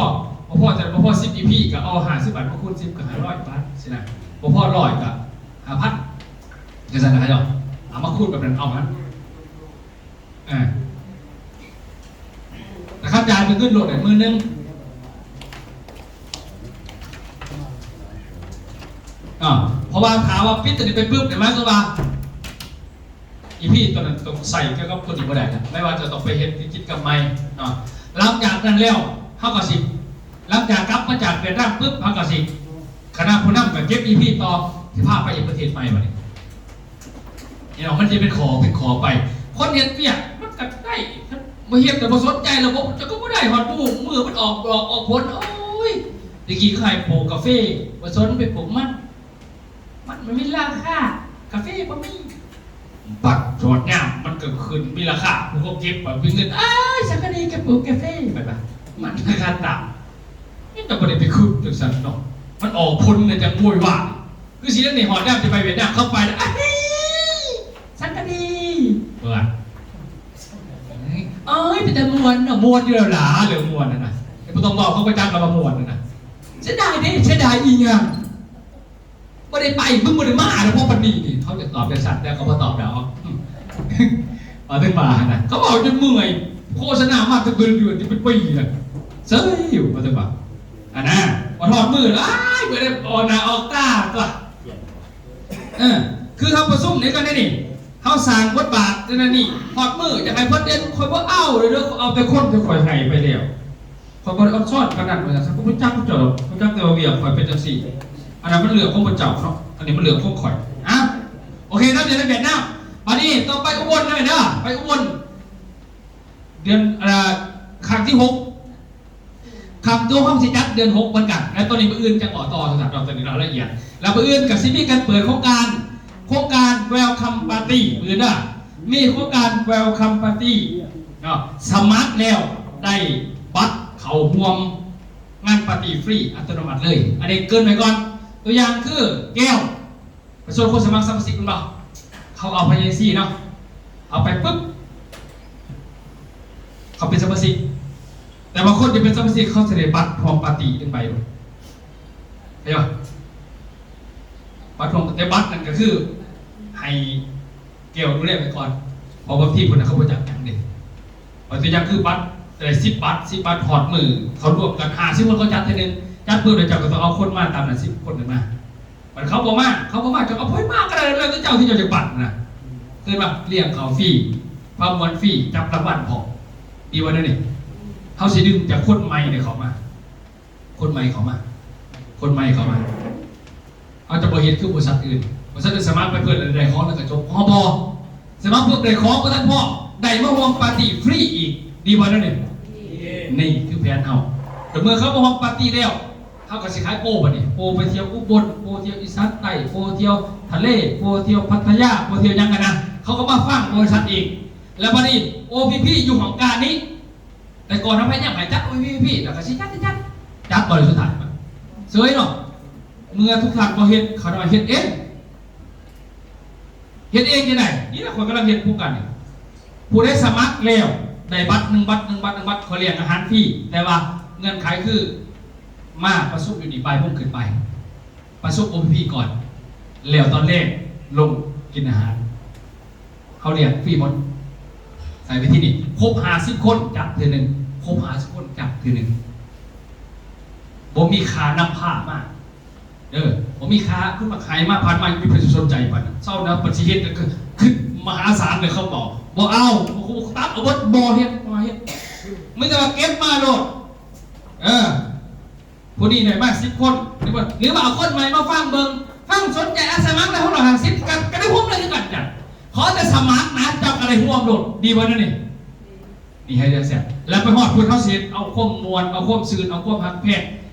ບໍ່ພໍ ແຕ່ບໍ່ພໍສິບອີພີ ກໍເອົາຫ້າສິບບາດມາຄູນສິບ ກໍຫ້າຮ້ອຍບາດຊີ້ນະ. ບໍ່ພໍຮ້ອຍ ກໍຫ້າພັນ ຈັ່ງຊັ້ນນະ ເຂົາເຈົ້າເອົາມາຄູນແບບນັ້ນ ເອົາຫັ້ນ ເອີ ແຕ່ຄັນຈ່າຍເປັນເງິນໂລດ ໝື່ນໜຶ່ງ ເນາະ. ເພາະວ່າຖ້າວ່າປິດຕົວນີ້ໄປປຶບ ໝາຍຄວາມວ່າ ອີພີຕົວນັ້ນຕ້ອງໃຊ້ກ່ຽວກັບຕົວນີ້ບໍ່ໄດ້ລະ ແມ່ນວ່າຈະຕ້ອງໄປເຮັດກິດຈະກຳໃໝ່ເນາະ. ຫຼັງຈາກນັ້ນແລ້ວ ເຮົາກໍຊິ ຫຼັງຈາກກັບມາຈາກຫວຽດນາມປຶບ ເຮົາກໍຊິ ຄະນະຜູ້ນຳກໍເກັບອີພີຕໍ່ ຊິພາໄປເຮັດປະເທດໃໝ່ບັດນີ້. ພີ່ນ້ອງ ມັນຈະເປັນຂໍ້ເປັນຂໍ້ໄປ. ຄົນເຮັດວຽກມັນກໍໄດ້ ບໍ່ເຮັດກໍບໍ່ສົນໃຈລະບົບ ເຈົ້າກໍບໍ່ໄດ້ຮອດມື້ ມື້ມັນອອກດອກອອກຜົນ. ໂອ້ຍ ແຕ່ກີ້ເຂົາໃຫ້ປູກກາເຟ ບໍ່ສົນໄປປູກມັນ ມັນບໍ່ມີລາຄາ ກາເຟບໍ່ມີ ບັດຮອດຍາມມັນກໍຂຶ້ນມີລາຄາ ຜູ້ເຂົາເກັບໄປເປັນເງິນ ອ້າຍ ສັງກະສີ ກະປຸກກາເຟ ບັດວ່າມັນລາຄາຕ່ຳ. ມັນກໍບໍ່ໄດ້ໄປຄຶດຈັ່ງຊັ້ນເນາະ ມັນອອກຜົນແລ້ວຈັ່ງໂວຍວາຍ. ຄືຊິໄດ້ຮອດຍາມຈະໄປຫວຽດນາມ ເຂົ້າໄປແລ້ວ ອ້າຍ ສັງກະສີ ເພິ່ນວ່າ ເອີຍ ເປັນຕາມ່ວນເນາະ ມ່ວນຢູ່ແລ້ວຫຼາ ເລື່ອງມ່ວນຫັ້ນນະ ບໍ່ຕ້ອງເວົ້າ ເຂົາກໍຈັກແລ້ວວ່າມ່ວນຫັ້ນນະ. ເສຍດາຍເດ້ ເສຍດາຍອີ່ຫຍັງ ບໍ່ໄດ້ໄປ ມຶງບໍ່ໄດ້ມາແລ້ວ ພໍປານນີ້ນີ້ ເຂົາຈະຕອບຈັ່ງຊັ້ນ ແຕ່ເຂົາບໍ່ຕອບດອກ ເອົາເຖິງວ່າຫັ້ນນະ ເຂົາເວົ້າຈົນເມື່ອຍ ໂຄສະນາມາແຕ່ເບິ່ງຢູ່ ຈະເປັນປີແລ້ວ ເຊີຍຢູ່ ວ່າແຕ່ວ່າ ອັນນະ ພໍຮອດມື້ ອ້າຍ ບໍ່ໄດ້ອອກໜ້າອອກຕາຕົວະ. ເອີ ຄືເຮົາປະຊຸມໃນກັນນີ້ ເຮົາສ້າງບົດບາດນັ້ນນີ້ ຮອດມື້ຢາກໃຫ້ເພິ່ນເດັ່ນ ຂ້ອຍບໍ່ເອົາເດີ້ ເອົາແຕ່ຄົນທີ່ຂ້ອຍໃຫ້ໄປແລ້ວ. ຂ້ອຍບໍ່ໄດ້ອອນຊອນປານນັ້ນ ຂ້ອຍບໍ່ຮູ້ຈັກເຈົ້າດອກ ຮູ້ຈັກແຕ່ວ່າວຽກຂ້ອຍເປັນຈັ່ງຊີ້ ອັນນັ້ນມັນເລື່ອງຂອງພວກເຈົ້າເນາະ ອັນນີ້ມັນເລື່ອງຂອງຂ້ອຍ. ອາ ໂອເຄເນາະ ເລື່ອງໃນຫວຽດນາມ ບາດນີ້ຕໍ່ໄປອຸບົນເດີ ໄປອຸບົນ ເດືອນ ເອີ ຄັ້ງທີຫົກ ຄັ້ງໂຕເຮົາຊິຈັດເດືອນຫົກເໝືອນກັນ ແລະ ໂຕນີ້ມື້ອື່ນຈັ່ງເວົ້າຕໍ່ ໂຕນີ້ລາຍລະອຽດ ແລ້ວມື້ອື່ນກໍຊິມີການເປີດໂຄງການ ໂຄງການ Welcome Party ມື້ອື່ນເດີ ມີໂຄງການ Welcome Party ເນາະ ສະໝັກແລ້ວໄດ້ບັດເຂົ້າຮ່ວມງານປາຕີຟຣີອັດຕະໂນມັດເລີຍ. ອັນນີ້ເກີ່ນໄວ້ກ່ອນ ຕົວຢ່າງຄືແກ້ວ ໄປຊວນຄົນສະໝັກສະມາຊິກແມ່ນບໍ່? ເຂົາເອົາພະຍາຊີເນາະ ເອົາໄປປຶບ ເຂົາເປັນສະມາຊິກ ແຕ່ວ່າຄົນທີ່ເປັນສະມາຊິກ ເຂົາຊິໄດ້ບັດຮ່ວມປາຕີ້ໜຶ່ງໃບໂລດ ເຫັນບໍ່? ບັດຮ່ວມ ແຕ່ບັດນັ້ນກໍຄືໃຫ້ແກ້ວດູແລໄວ້ກ່ອນ ເພາະບາງທີເພິ່ນນະເຂົາບໍ່ຈັກຫຍັງເດ້. ຍົກຕົວຢ່າງຄືບັດໄດ້ສິບບັດ ສິບບັດ ຮອດມື້ເຂົາລວມກັນຫ້າສິບຄົນ ເຂົາຈັດເທື່ອໜຶ່ງ ຈັດປຶບແລ້ວເຈົ້າກໍຕ້ອງເອົາຄົນມາຕາມນັ້ນສິບຄົນນັ້ນມາ. ບັດເຂົາບໍ່ມາ ເຂົາບໍ່ມາ ເຈົ້າກໍບໍ່ໃຫ້ມາກໍໄດ້ ແລ້ວແຕ່ເຈົ້າທີ່ເຈົ້າຈະບັດນະ ເອີ້ນວ່າລ້ຽງເຂົ້າຟຣີ ພາມ່ວນຟຣີ ຈັບລາງວັນພ້ອມ ດີບໍ່ແນວນີ້? ເຮົາຊິດຶງຈາກຄົນໃໝ່ນີ້ເຂົ້າມາ ຄົນໃໝ່ເຂົ້າມາ ຄົນໃໝ່ເຂົ້າມາ ເຮົາຈະບໍ່ເຮັດຄືບໍລິສັດອື່ນ ບໍລິສັດອື່ນສະໝັກໄປເພິ່ນແລ້ວໄດ້ຂອງແລ້ວກໍຈົບ ເຮົາບໍ່ ສະໝັກເພິ່ນໄດ້ຂອງບໍ່ທັນພໍ ໄດ້ມາຮ່ວມປາຕີ້ຟຣີອີກ ດີບໍ່ແນວນີ້? ນີ້ຄືແຜນເຮົາ ແຕ່ເມື່ອເຂົາມາຮ່ວມປາຕີ້ແລ້ວ ເຮົາກໍຊິຂາຍໂປບັດນີ້ ໂປໄປທ່ຽວອຸບົນ ໂປທ່ຽວອີສານໃຕ້ ໂປທ່ຽວທະເລ ໂປທ່ຽວພັດທະຍາ ໂປທ່ຽວຫຍັງຫັ້ນນະ ເຂົາກໍມາຟັງບໍລິສັດເອງ ແລ້ວບັດນີ້ ໂອພີພີ ຢູ່ຫ້ອງການນີ້ ແຕ່ກ່ອນເຮົາພະຍາຍາມໃຫ້ຈັດ ໂອພີພີ ແລ້ວກໍຊິຈັດ ຈັດ ຈັດ ບັດນີ້ສຸດທ້າຍເຊີຍເນາະ ເມື່ອທຸກທ່ານບໍ່ເຮັດ ຂ້ານ້ອຍເຮັດເອງ ເຮັດເອງຈັ່ງໃດ? ນີ້ລະ ຂ້ອຍກຳລັງເຮັດໂຄງການນີ້ ຜູ້ໃດສະໝັກແລ້ວໄດ້ບັດໜຶ່ງບັດ ໜຶ່ງບັດ ໜຶ່ງບັດ ຂ້ອຍລ້ຽງອາຫານຟຣີ ແຕ່ວ່າເງື່ອນໄຂຄືມາປະຊຸມຢູ່ນີ້ບ່າຍໂມງຂຶ້ນໄປ ປະຊຸມໂອພີພີກ່ອນ ແລ້ວຕອນແລງລົງກິນອາຫານ ເຮົາລ້ຽງຟຣີໝົດ ໃຊ້ວິທີນີ້ ຄົບຫ້າສິບຄົນຈັດເທື່ອໜຶ່ງ ຄົບຫ້າສິບຄົນຈັດເທື່ອໜຶ່ງ ບໍ່ມີຄ່ານຳພາມາ ເອີ ບໍ່ມີຄ່າ ຄືມາຂາຍມາຜ່ານມາ ມີໃຜຊິສົນໃຈປານນັ້ນ ເຊົາແລ້ວປະຕິເສດ ຄື ຄືມະຫາສານເລີຍ ເຂົາບອກ ບໍ່ເອົາ ຕັດເອົາເບິດ ບໍ່ເຮັດ ບໍ່ເຮັດ ມີແຕ່ວ່າເກັບມາໂລດ ເອີ ຜູ້ນີ້ໄດ້ມາສິບຄົນ ຫຼືວ່າ ຫຼືວ່າເອົາຄົນໃໝ່ມາຟັງເບິ່ງ ຟັງສົນໃຈ ອາ ສະໝັກໄດ້ຫົກຮ້ອຍຫ້າສິບ ກໍ ກໍໄດ້ຮ່ວມເລີຍຄືກັນ ຂໍແຕ່ສະໝັກນະ ເຈົ້າກໍໄດ້ຮ່ວມໂລດ ດີບໍ່ແນວນີ້? ນີ້ໃຫ້ເລື່ອງແຊບ ແລ້ວໄປຮອດພຸ້ນ ເຮົາຊິເຮັດເອົາຄວາມມ່ວນ ເອົາຄວາມຊື່ນ ເອົາຄວາມຮັກແພງ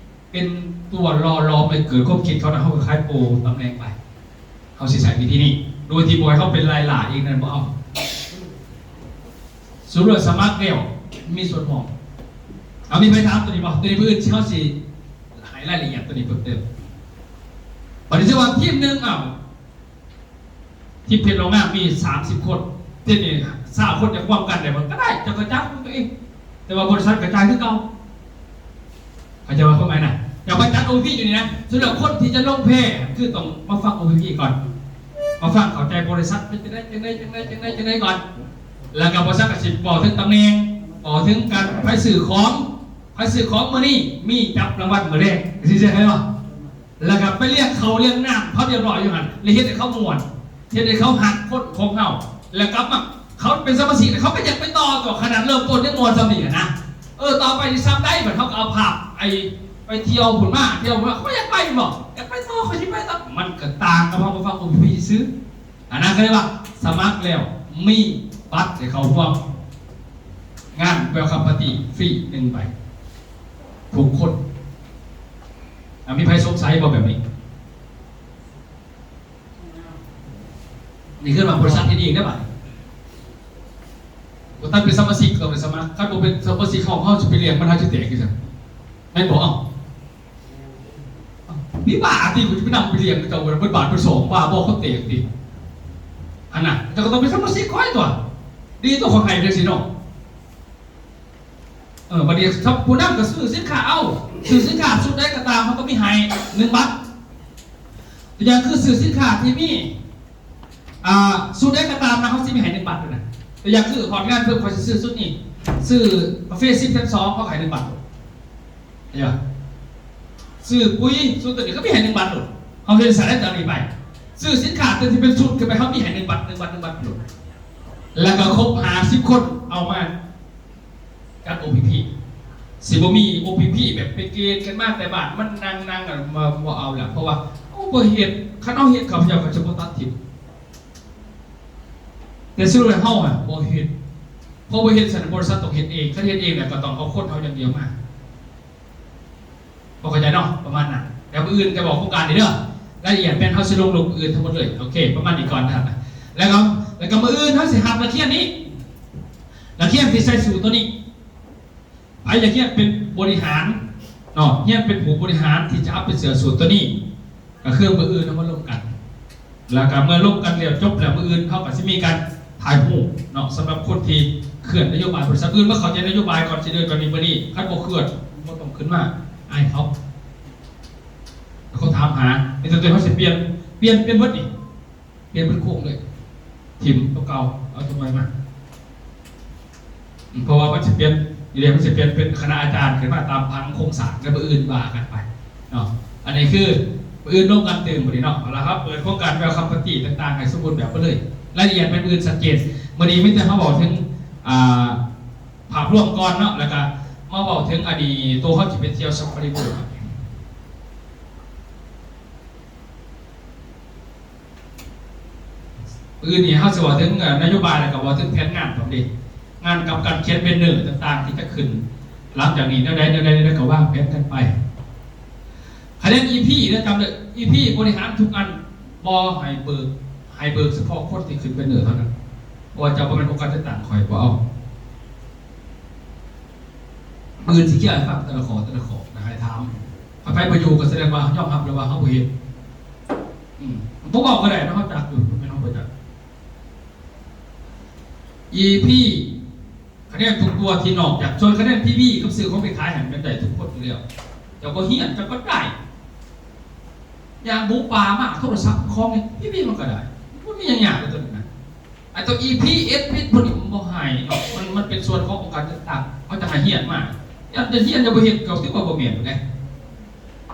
ເປັນຕົວຫຼໍ່ຫຼອມໃຫ້ເກີດຄວາມຄິດເຂົາ ແລ້ວເຮົາກໍຂາຍໂປຕຳແໜ່ງໄປ ເຮົາຊິໃຊ້ວິທີນີ້ ໂດຍທີ່ບໍ່ໃຫ້ເຂົາເປັນລາຍລ້າອີກນັ້ນ ບໍ່ເອົາ. ສົມມຸດວ່າສະໝັກແລ້ວ ມີສ່ວນຮ່ວມ ເອົາ ມີໃຜຖາມຕົວນີ້ບໍ່? ຕົວນີ້ມື້ອື່ນເຮົາຊິໃຫ້ລາຍລະອຽດຕົວນີ້ເພີ່ມເຕີມ ບັດນີ້ຖືວ່າທີມໜຶ່ງ ເອົາ ທີມເພັດໂລງງານມີສາມສິບຄົນ ທີມນີ້ຊາວຄົນຈະຮ່ວມກັນໄດ້ບໍ່? ກໍໄດ້ ເຈົ້າກໍຈັດຂອງຕົວເອງ ແຕ່ວ່າບໍລິສັດກໍຈ່າຍຄືເກົ່າ ເຂົ້າໃຈວ່າຄວາມໝາຍນະ? ຢ່າໄປຈັດໂອພີຢູ່ນີ້ນະ ສຳລັບຄົນທີ່ຈະລົງແພ ຄືຕ້ອງມາຟັງໂອພີພີກ່ອນ ມາຟັງເຂົ້າໃຈບໍລິສັດເປັນຈັ່ງໃດ ຈັ່ງໃດ ຈັ່ງໃດ ຈັ່ງໃດ ຈັ່ງໃດກ່ອນ ແລ້ວກໍບໍລິສັດກໍຊິເວົ້າເຖິງຕຳແໜ່ງ ເວົ້າເຖິງການໃຜຊື້ຂອງ ໃຜຊື້ຂອງມື້ນີ້ ມີຈັບລາງວັນມື້ແລງ ຊິເຊື່ອໃຜບໍ່? ແລ້ວກໍໄປລ້ຽງເຂົ້າລ້ຽງນ້ຳເຂົາຮຽບຮ້ອຍຢູ່ຫັ້ນ ແລ້ວເຮັດໃຫ້ເຂົາມ່ວນ ເຮັດໃຫ້ເຂົາຮັກຄົນຂອງເຮົາ ແລ້ວກັບມາ ເຂົາເປັນສະມາຊິກ ເຂົາກໍຢາກໄປຕໍ່ຕົວະ ຂະໜາດເລີ່ມຕົ້ນຍັງມ່ວນສ່ຳນີ້ນະ ເອີ ຕໍ່ໄປຊິສ່ຳໃດ ບັດເຮົາກໍເອົາພາບໄອ້ໄປທ່ຽວພຸ້ນມາ ທ່ຽວພຸ້ນມາ ເຂົາກໍຢາກໄປແມ່ນບໍ່? ຢາກໄປຕໍ່ ຂ້ອຍຊິໄປຕໍ່ ມັນກໍຕ່າງກັບເຮົາມາຟັງໂອພີພີຊື່ໆ ອັນນັ້ນເຂົາເອີ້ນວ່າສະໝັກແລ້ວມີບັດໃຫ້ເຂົ້າຮ່ວມງານ Welcome Party ຟຣີໜຶ່ງໃບທຸກຄົນ ອາ ມີໃຜສົງໄສບໍ່ແບບນີ້? ນີ້ຄືວ່າບໍລິສັດເຮັດເອງໄດ້ບາດນີ້. ບໍ່ທັນເປັນສະມາຊິກຕ້ອງໄດ້ສະໝັກ. ຄັນບໍ່ເປັນສະມາຊິກຂອງເຮົາ ຊິໄປລ້ຽງມັນ ເຮົາຊິແຕກຄືຫຍັງ? ແມ່ນບໍ່? ເອົ້າ ເອົ້າ ມີບ້າຕິ ກູຈະໄປນຳໄປລ້ຽງເຂົາເຈົ້າ ເບິດບາດເບິດສອງ ບ້າບໍ່ ເຂົາແຕກຕິ. ອັນນັ້ນ ເຈົ້າກໍຕ້ອງເປັນສະມາຊິກຂ້ອຍຕົວະ. ດີຕົວະ ຂ້ອຍໃຫ້ຈັ່ງຊີ້ເນາະ. ເອີ ບັດນີ້ຜູ້ນຳກໍຊື້ສິນຄ້າເອົາ, ຊື້ສິນຄ້າຊຸດໃດກໍຕາມ ເຮົາກໍມີໃຫ້ໜຶ່ງບາດ. ຕົວຢ່າງຄືຊື້ສິນຄ້າທີ່ມີ ອ່າ ຊຸດໃດກໍຕາມນະ ເຮົາຊິມີໃຫ້ໜຶ່ງບາດເລີຍນະ. ຕົວຢ່າງຄືຮອດງານເພິ່ນ ຂ້ອຍຊິຊື້ຊຸດນີ້ ຊື້ກາເຟສິບແຖມສອງ ເຮົາໃຫ້ໜຶ່ງບາດ. ເຫັນບໍ່? ຊື້ປຸ໋ຍຊຸດຕົວນີ້ກໍມີໃຫ້ໜຶ່ງບາດໂລດ. ເຮົາເຮັດໃສ່ໄດ້ຕາມນີ້ໄປ. ຊື້ສິນຄ້າຕົວທີ່ເປັນຊຸດຂຶ້ນໄປ ເຮົາມີໃຫ້ໜຶ່ງບາດ, ໜຶ່ງບາດ, ໜຶ່ງບາດໂລດ. ແລ້ວກໍຄົບຫ້າສິບຄົນເອົາມາ ຈັດໂອພີພີ ຊິບໍ່ມີໂອພີພີແບບໄປເກນກັນມາແຕ່ບ້ານ ມັນນັ່ງໆ ແລ້ວມາ ບໍ່ເອົາແລ້ວ ເພາະວ່າ ໂອ້ ບໍ່ເຮັດ ຄັນເຮົາເຮັດ ຂ້າພະເຈົ້າກໍຈະບໍ່ຕັດຖິ້ມ. ແຕ່ສະຫຼຸບແລ້ວເຮົາອະບໍ່ເຮັດ ເພາະບໍ່ເຮັດ ສະນັ້ນບໍລິສັດຕ້ອງເຮັດເອງ ຄັນເຮັດເອງແລ້ວກໍຕ້ອງເອົາຄົນເຮົາຢ່າງດຽວມາ. ພໍເຂົ້າໃຈເນາະ ປະມານນັ້ນ. ແລ້ວມື້ອື່ນຈະບອກໂຄງການເດີ ລາຍລະອຽດແມ່ນເຮົາຊິລົງລົງມື້ອື່ນທັງໝົດເລີຍ. ໂອເຄ ປະມານນີ້ກ່ອນນະ. ແລ້ວກໍ ແລ້ວກໍມື້ອື່ນເຮົາຊິຮັບນັກຮຽນນີ້ ນັກຮຽນທີ່ໃສ່ສູດໂຕນີ້ ໃຜຢາກຮຽນເປັນບໍລິຫານເນາະ ຮຽນເປັນຜູ້ບໍລິຫານທີ່ຈະເອົາໄປເສື້ອສູດໂຕນີ້ ກໍຄືມື້ອື່ນເຮົາມາລົມກັນ. ແລ້ວກໍເມື່ອລົມກັນແລ້ວ ຈົບແລ້ວ ມື້ອື່ນເຮົາກໍຊິມີການຖ່າຍຮູບເນາະ ສຳລັບຄົນທີ່ເຄື່ອນນະໂຍບາຍບໍລິສັດ. ມື້ອື່ນມາເຂົ້າໃຈນະໂຍບາຍກ່ອນ ຊິເດີນໄປນີ້ໄປນີ້. ຄັນບໍ່ເຄື່ອນ ບໍ່ຕ້ອງຂຶ້ນມາ ອາຍເຂົາ. ເຂົາຖາມຫາ ມີແຕ່ຕົວເຮົາຊິປ່ຽນ ປ່ຽນ ປ່ຽນໝົດນີ້ ປ່ຽນເບິດໂຄງເລີຍ ຖິ້ມຕົວເກົ່າ ເອົາຕົວໃໝ່ມາ. ເພາະວ່າມັນຊິປ່ຽນຢູ່ແລ້ວ ມັນຊິປ່ຽນເປັນຄະນະອາຈານຂຶ້ນມາຕາມຜັງໂຄງສ້າງ ແລ້ວມື້ອື່ນວ່າກັນໄປເນາະ. ອັນນີ້ຄືມື້ອື່ນລົມກັນຕື່ມບັດນີ້ເນາະ. ເອົາລະ ເຮົາເປີດໂຄງການ Welcome Party ຕ່າງໆ ໃຫ້ສົມບູນແບບໄປເລີຍ. ລາຍລະອຽດແມ່ນມື້ອື່ນຊັດເຈນ. ມື້ນີ້ມີແຕ່ເຮົາເວົ້າເຖິງ ອ່າ ພາບລວມກ່ອນເນາະ ແລ້ວກະມາເວົ້າເຖິງອັນນີ້ ໂຕເຮົາຊິໄປທ່ຽວ Safari World. ມື້ນີ້ເຮົາຊິເວົ້າເຖິງ ເອີ ນະໂຍບາຍ ແລ້ວກໍເວົ້າເຖິງແຜນງານພ້ອມເດ້ ງານກັບການຂຽນແບນເນີຕ່າງໆ ທີ່ຈະຂຶ້ນຫຼັງຈາກນີ້ ແນວໃດ ແນວໃດ ແນວໃດ ກໍວາງແຜນກັນໄປ. ຄະແນນອີພີເດີ ຈຳເດີ ອີພີບໍລິຫານທຸກອັນ ບໍ່ໃຫ້ເບີກ ໃຫ້ເບີກສະເພາະຄົນທີ່ຂຶ້ນແບນເນີເທົ່ານັ້ນ ເພາະວ່າເຈົ້າບໍ່ແມ່ນອົງການຈັດຕັ້ງ ຂ້ອຍບໍ່ເອົາ. ມື້ອື່ນຊິເຄຍໃຫ້ຟັງແຕ່ລະຂໍ້ ແຕ່ລະຂໍ້ ແລ້ວໃຫ້ຖາມ. ຖ້າໃຜບໍ່ຢູ່ກໍສະແດງວ່າຍອມຮັບແລ້ວວ່າເຮົາບໍ່ເຮັດ. ອືມ ບໍ່ເວົ້າກໍໄດ້ເນາະ ເຮົາຈັກຢູ່ ແມ່ນເຮົາບໍ່ຈັກ. ອີພີ ຄະແນນທຸກຕົວທີ່ນອກຈາກ ສ່ວນຄະແນນພີບີກັບຊື້ຂອງໄປຂາຍຫັ້ນແມ່ນໄດ້ທຸກຄົນຢູ່ແລ້ວ. ເຈົ້າບໍ່ຮຽນເຈົ້າກໍໄດ້. ຢ່າງໝູປ່າມາ ໂທລະສັບຂອງພີບີມັນກໍໄດ້. ມັນບໍ່ມີຫຍັງຍາກເລີຍຕົວນີ້ນະ. ໄອ້ຕົວອີພີເອັສ ພິດພວກນີ້ມັນບໍ່ໃຫ້ເນາະ ມັນ ມັນເປັນສ່ວນຂອງອົງການຈັດຕັ້ງ ເຂົາຈະໃຫ້ຮຽນມາ. ຢ້ານຈະຮຽນຈະບໍ່ເຮັດ ກໍຖືວ່າບໍ່ແມ່ນແຫຼະ.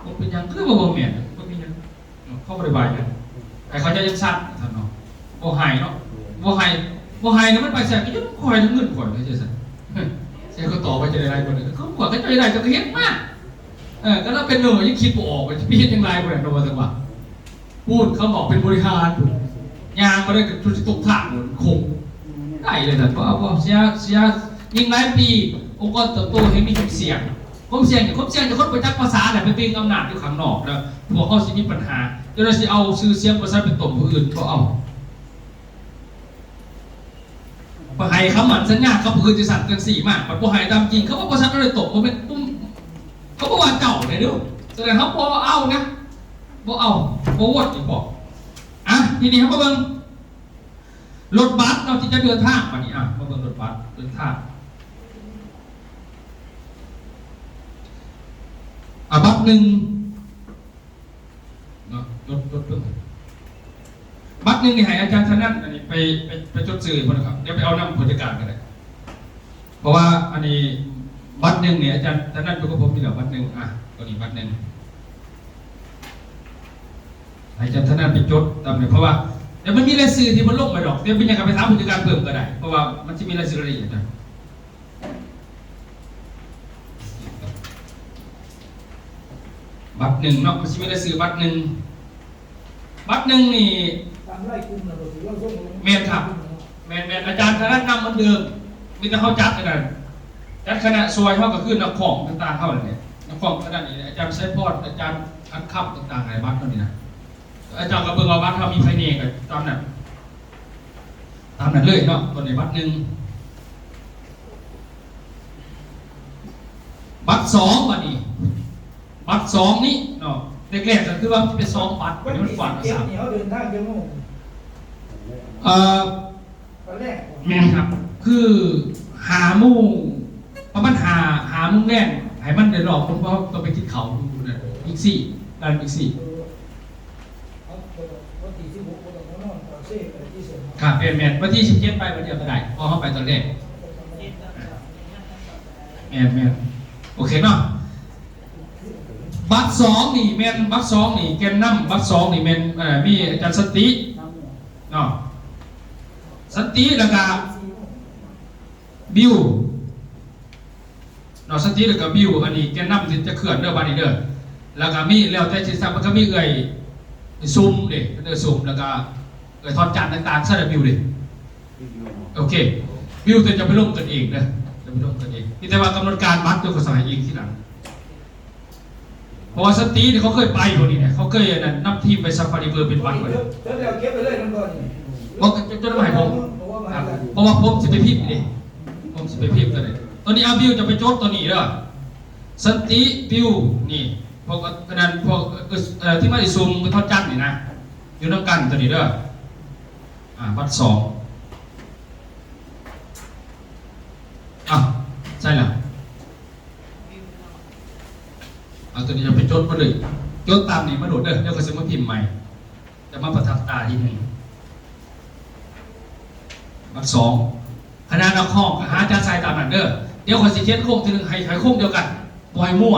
ບໍ່ເປັນຫຍັງ ຄືວ່າບໍ່ແມ່ນ ບໍ່ມີຫຍັງເນາະ ເຂົາບໍ່ໄດ້ວ່າຫຍັງ. ໃຫ້ເຂົາເຈົ້າຈັ່ງຊັ້ນ ທ່ານເນາະ ບໍ່ໃຫ້ເນາະ ບໍ່ໃຫ້ ບໍ່ໃຫ້ນະ ມັນໄປໃສກໍຢູ່ນຳຂ້ອຍ ນຳເງິນຂ້ອຍ ວ່າຈັ່ງຊັ້ນ. ຊິເຂົາຕອບວ່າຈະໄດ້ຫຼາຍກວ່ານັ້ນ ຄືວ່າເຂົາເຈົ້າໄດ້ ເຈົ້າກໍເຮັດມາ. ເອີ ກໍລາວເປັນໜີ້ ຍັງຄິດບໍ່ອອກວ່າຈະໄປເຮັດຫຍັງຫຼາຍກວ່ານັ້ນ ວ່າຊັ້ນວ່າ. ປູນເຂົາບອກເປັນບໍລິຫານ ປູນຍ່າງມາໄດ້ກໍຈົນຊິຕົກທາງໂອ້ນຄົງໄດ້ເລີຍນະ. ບໍ່ ບໍ່ເສຍ ເສຍ ຍິ່ງຫຼາຍປີ ອົງກອນເຕີບໂຕແຮ່ງມີຄວາມສ່ຽງ. ຄວາມສ່ຽງ ຄວາມສ່ຽງຈາກຄົນບໍ່ຈັກພາສາແຫຼະ ໄປເບັ່ງອຳນາດຢູ່ຂ້າງນອກ ແລ້ວພວກເຮົາຊິມີບັນຫາ. ເຈົ້າໜ້າທີ່ເອົາຊື່ສຽງບໍລິສັດໄປຕົ້ມຜູ້ອື່ນ ບໍ່ເອົາ. ໄປໃຫ້ຄຳໝັ້ນສັນຍາກັບຜູ້ອື່ນຈັ່ງຊັ້ນຈັ່ງຊີ້ມາ ບັດບໍ່ໃຫ້ຕາມຈິງ ເຂົາວ່າບໍລິສັດເຮົາໄດ້ຕົກ ບໍ່ແມ່ນ ເຂົາບໍ່ວ່າເຈົ້າເດ້ເດີ. ສະແດງເຮົາບໍ່ເອົານະ ບໍ່ເອົາ ບໍ່ໂຫວດອີກບໍ່. ອ່ະ ທີນີ້ເຮົາມາເບິ່ງລົດບັສເນາະ ທີ່ຈະເດີນທາງບັດນີ້. ອ່ະ ມາເບິ່ງລົດບັສເດີນທາງ. ອ່ະ ບັດໜຶ່ງ ເນາະ ລົດ ລົດເບິ່ງ ບັດໜຶ່ງນີ້ໃຫ້ອາຈານທ່ານນັ້ນ ອັນນີ້ໄປ ໄປ ໄປຈົດຊື່ເພິ່ນນະຄັບ ດຽວໄປເອົານຳຜູ້ຈັດການກໍໄດ້ ເພາະວ່າອັນນີ້ບັດໜຶ່ງນີ້ອາຈານທ່ານນັ້ນຢູ່ກັບຜົມຢູ່ແລ້ວ ບັດໜຶ່ງ. ອ່ະ ຕົວນີ້ບັດໜຶ່ງ ໃຫ້ອາຈານທ່ານນັ້ນໄປຈົດຕາມນີ້ ເພາະວ່າດຽວມັນມີລາຍຊື່ທີ່ບໍ່ລົງໄປດອກ ດຽວເປັນຫຍັງກໍໄປຖາມຜູ້ຈັດການເພີ່ມກໍໄດ້ ເພາະວ່າມັນຊິມີລາຍຊື່ລາຍລະອຽດນະ. ບັດໜຶ່ງເນາະ ມັນຊິມີລາຍຊື່ບັດໜຶ່ງ ບັດໜຶ່ງນີ້ ຕາມລາຍກຸ່ມນະ ແມ່ນຄັບ ແມ່ນໆ ອາຈານທະນາດນຳເໝືອນເດີມ ມີແຕ່ເຮົາຈັດອັນນັ້ນ ຈັດຄະນະຊ່ວຍເຮົາກໍຄືນັກຮ້ອງຕ່າງໆເຮົານັ້ນແຫຼະ ນັກຮ້ອງຄະນະນີ້ ອາຈານໄຊພອນ ອາຈານອັນຄຳຕ່າງໆ ໃນບັດເຮົານີ້ນະ ອາຈານກໍເບິ່ງວ່າບັດເຮົາມີໃຜແດ່ກໍຕາມນັ້ນ. ຕາມນັ້ນເລີຍເນາະ ຕົວນີ້ບັດໜຶ່ງ ບັດສອງ ບັດນີ້ ບັດສອງນີ້ເນາະ ແລກໆ ກໍຄືວ່າມັນເປັນສອງບັດ ວັນທີ ມັນກວ້າງ ສິບເຈັດ ສາມ ນີ້ເຮົາເດີນທາງຈັກໂມງ? ເອີ ຕອນແລກບໍ່? ແມ່ນຄັບ ຄືຫ້າໂມງ ປະມານຫ້າ ຫ້າໂມງແລງ ໃຫ້ມັນໄດ້ລອບ ເພາະເຮົາຕ້ອງໄປກິນເຂົ້າຢູ່ນັ້ນ ບິກຊີ ຮ້ານບິກຊີ. ເອີ ເອົາ ວັນທີ ສິບຫົກ ບໍ່ຕ້ອງມານອນປາກເຊ ໄປທີ່ເຊີນ ຄັບ ແມ່ນໆ ວັນທີ ສິບເຈັດ ໄປວັນດຽວກໍໄດ້ ເພາະເຮົາໄປຕອນແລກ. ແມ່ນໆ ໂອເຄເນາະ ບັດສອງນີ້ແມ່ນ ບັດສອງນີ້ ແກນນຳບັດສອງນີ້ແມ່ນ ເອີ ມີອາຈານສັນຕິເນາະ ສັນຕິ ແລ້ວກະບິວເນາະ ສັນຕິ ແລ້ວກະບິວ ອັນນີ້ແກນນຳທີ່ຈະເຄື່ອນເດີ ບັດນີ້ເດີ ແລ້ວກະມີ ແລ້ວແຕ່ຊິສັກ ມັນກໍມີເອື້ອຍຊຸມເດ້ ເອື້ອຍຊຸມ ແລ້ວກະ ເອີ ຖອດຈານຕ່າງໆ ໃສ່ລະບິວເດ້ ໂອເຄ ບິວ ແຕ່ຈະໄປລົງກັນເອງເດີ ຈະໄປລົງກັນເອງ ມີແຕ່ວ່າກຳນົດການບັດ ເຈົ້າກໍສັ່ງໃຫ້ອີງທີຫຼັງ ເພາະວ່າສັນຕິນີ້ເຂົາເຄີຍໄປພວກນີ້ນະ ເຂົາເຄີຍອັນນັ້ນ ນຳທີມໄປຊາຟາຣີເວີລເປັນບັດ ເອີ ເກັບໄປເລີຍ ເອົາມາໃຫ້ຜົມ ເພາະວ່າຜົມຊິໄປພິມເດ້ ຜົມຊິໄປພິມຕົວນີ້ ຕົວນີ້ ອາ ບິວ ຈະໄປຈົດຕົວນີ້ເດີ ສັນຕິ ບິວ ນີ້ ພວກອັນນັ້ນ ພວກ ເອີ ທີ່ມາໄດ້ຊຸມ ເພິ່ນເທົ່າຈັນນີ້ນະ ຢູ່ນຳກັນຕົວນີ້ເດີ. ອ່າ ບັດສອງ ເອົ້າ ໃສ່ລະ ເອົາຕົວນີ້ຈະໄປຈົດມາເລີຍ ຈົດຕາມນີ້ມາໂລດເດີ ດຽວຂ້ອຍຊິມາພິມໃໝ່ ຈະມາປະທັບຕາອີກໜຶ່ງ ບັດສອງ ຄະນະນັກຮ້ອງກໍຫາຈັດໃສ່ຕາມນັ້ນເດີ ດຽວຂ້ອຍຊິຂຽນໂຄງທີໜຶ່ງ ໃຫ້ ໃຫ້ໂຄງດຽວກັນ ບໍ່ໃຫ້ມົ້ວ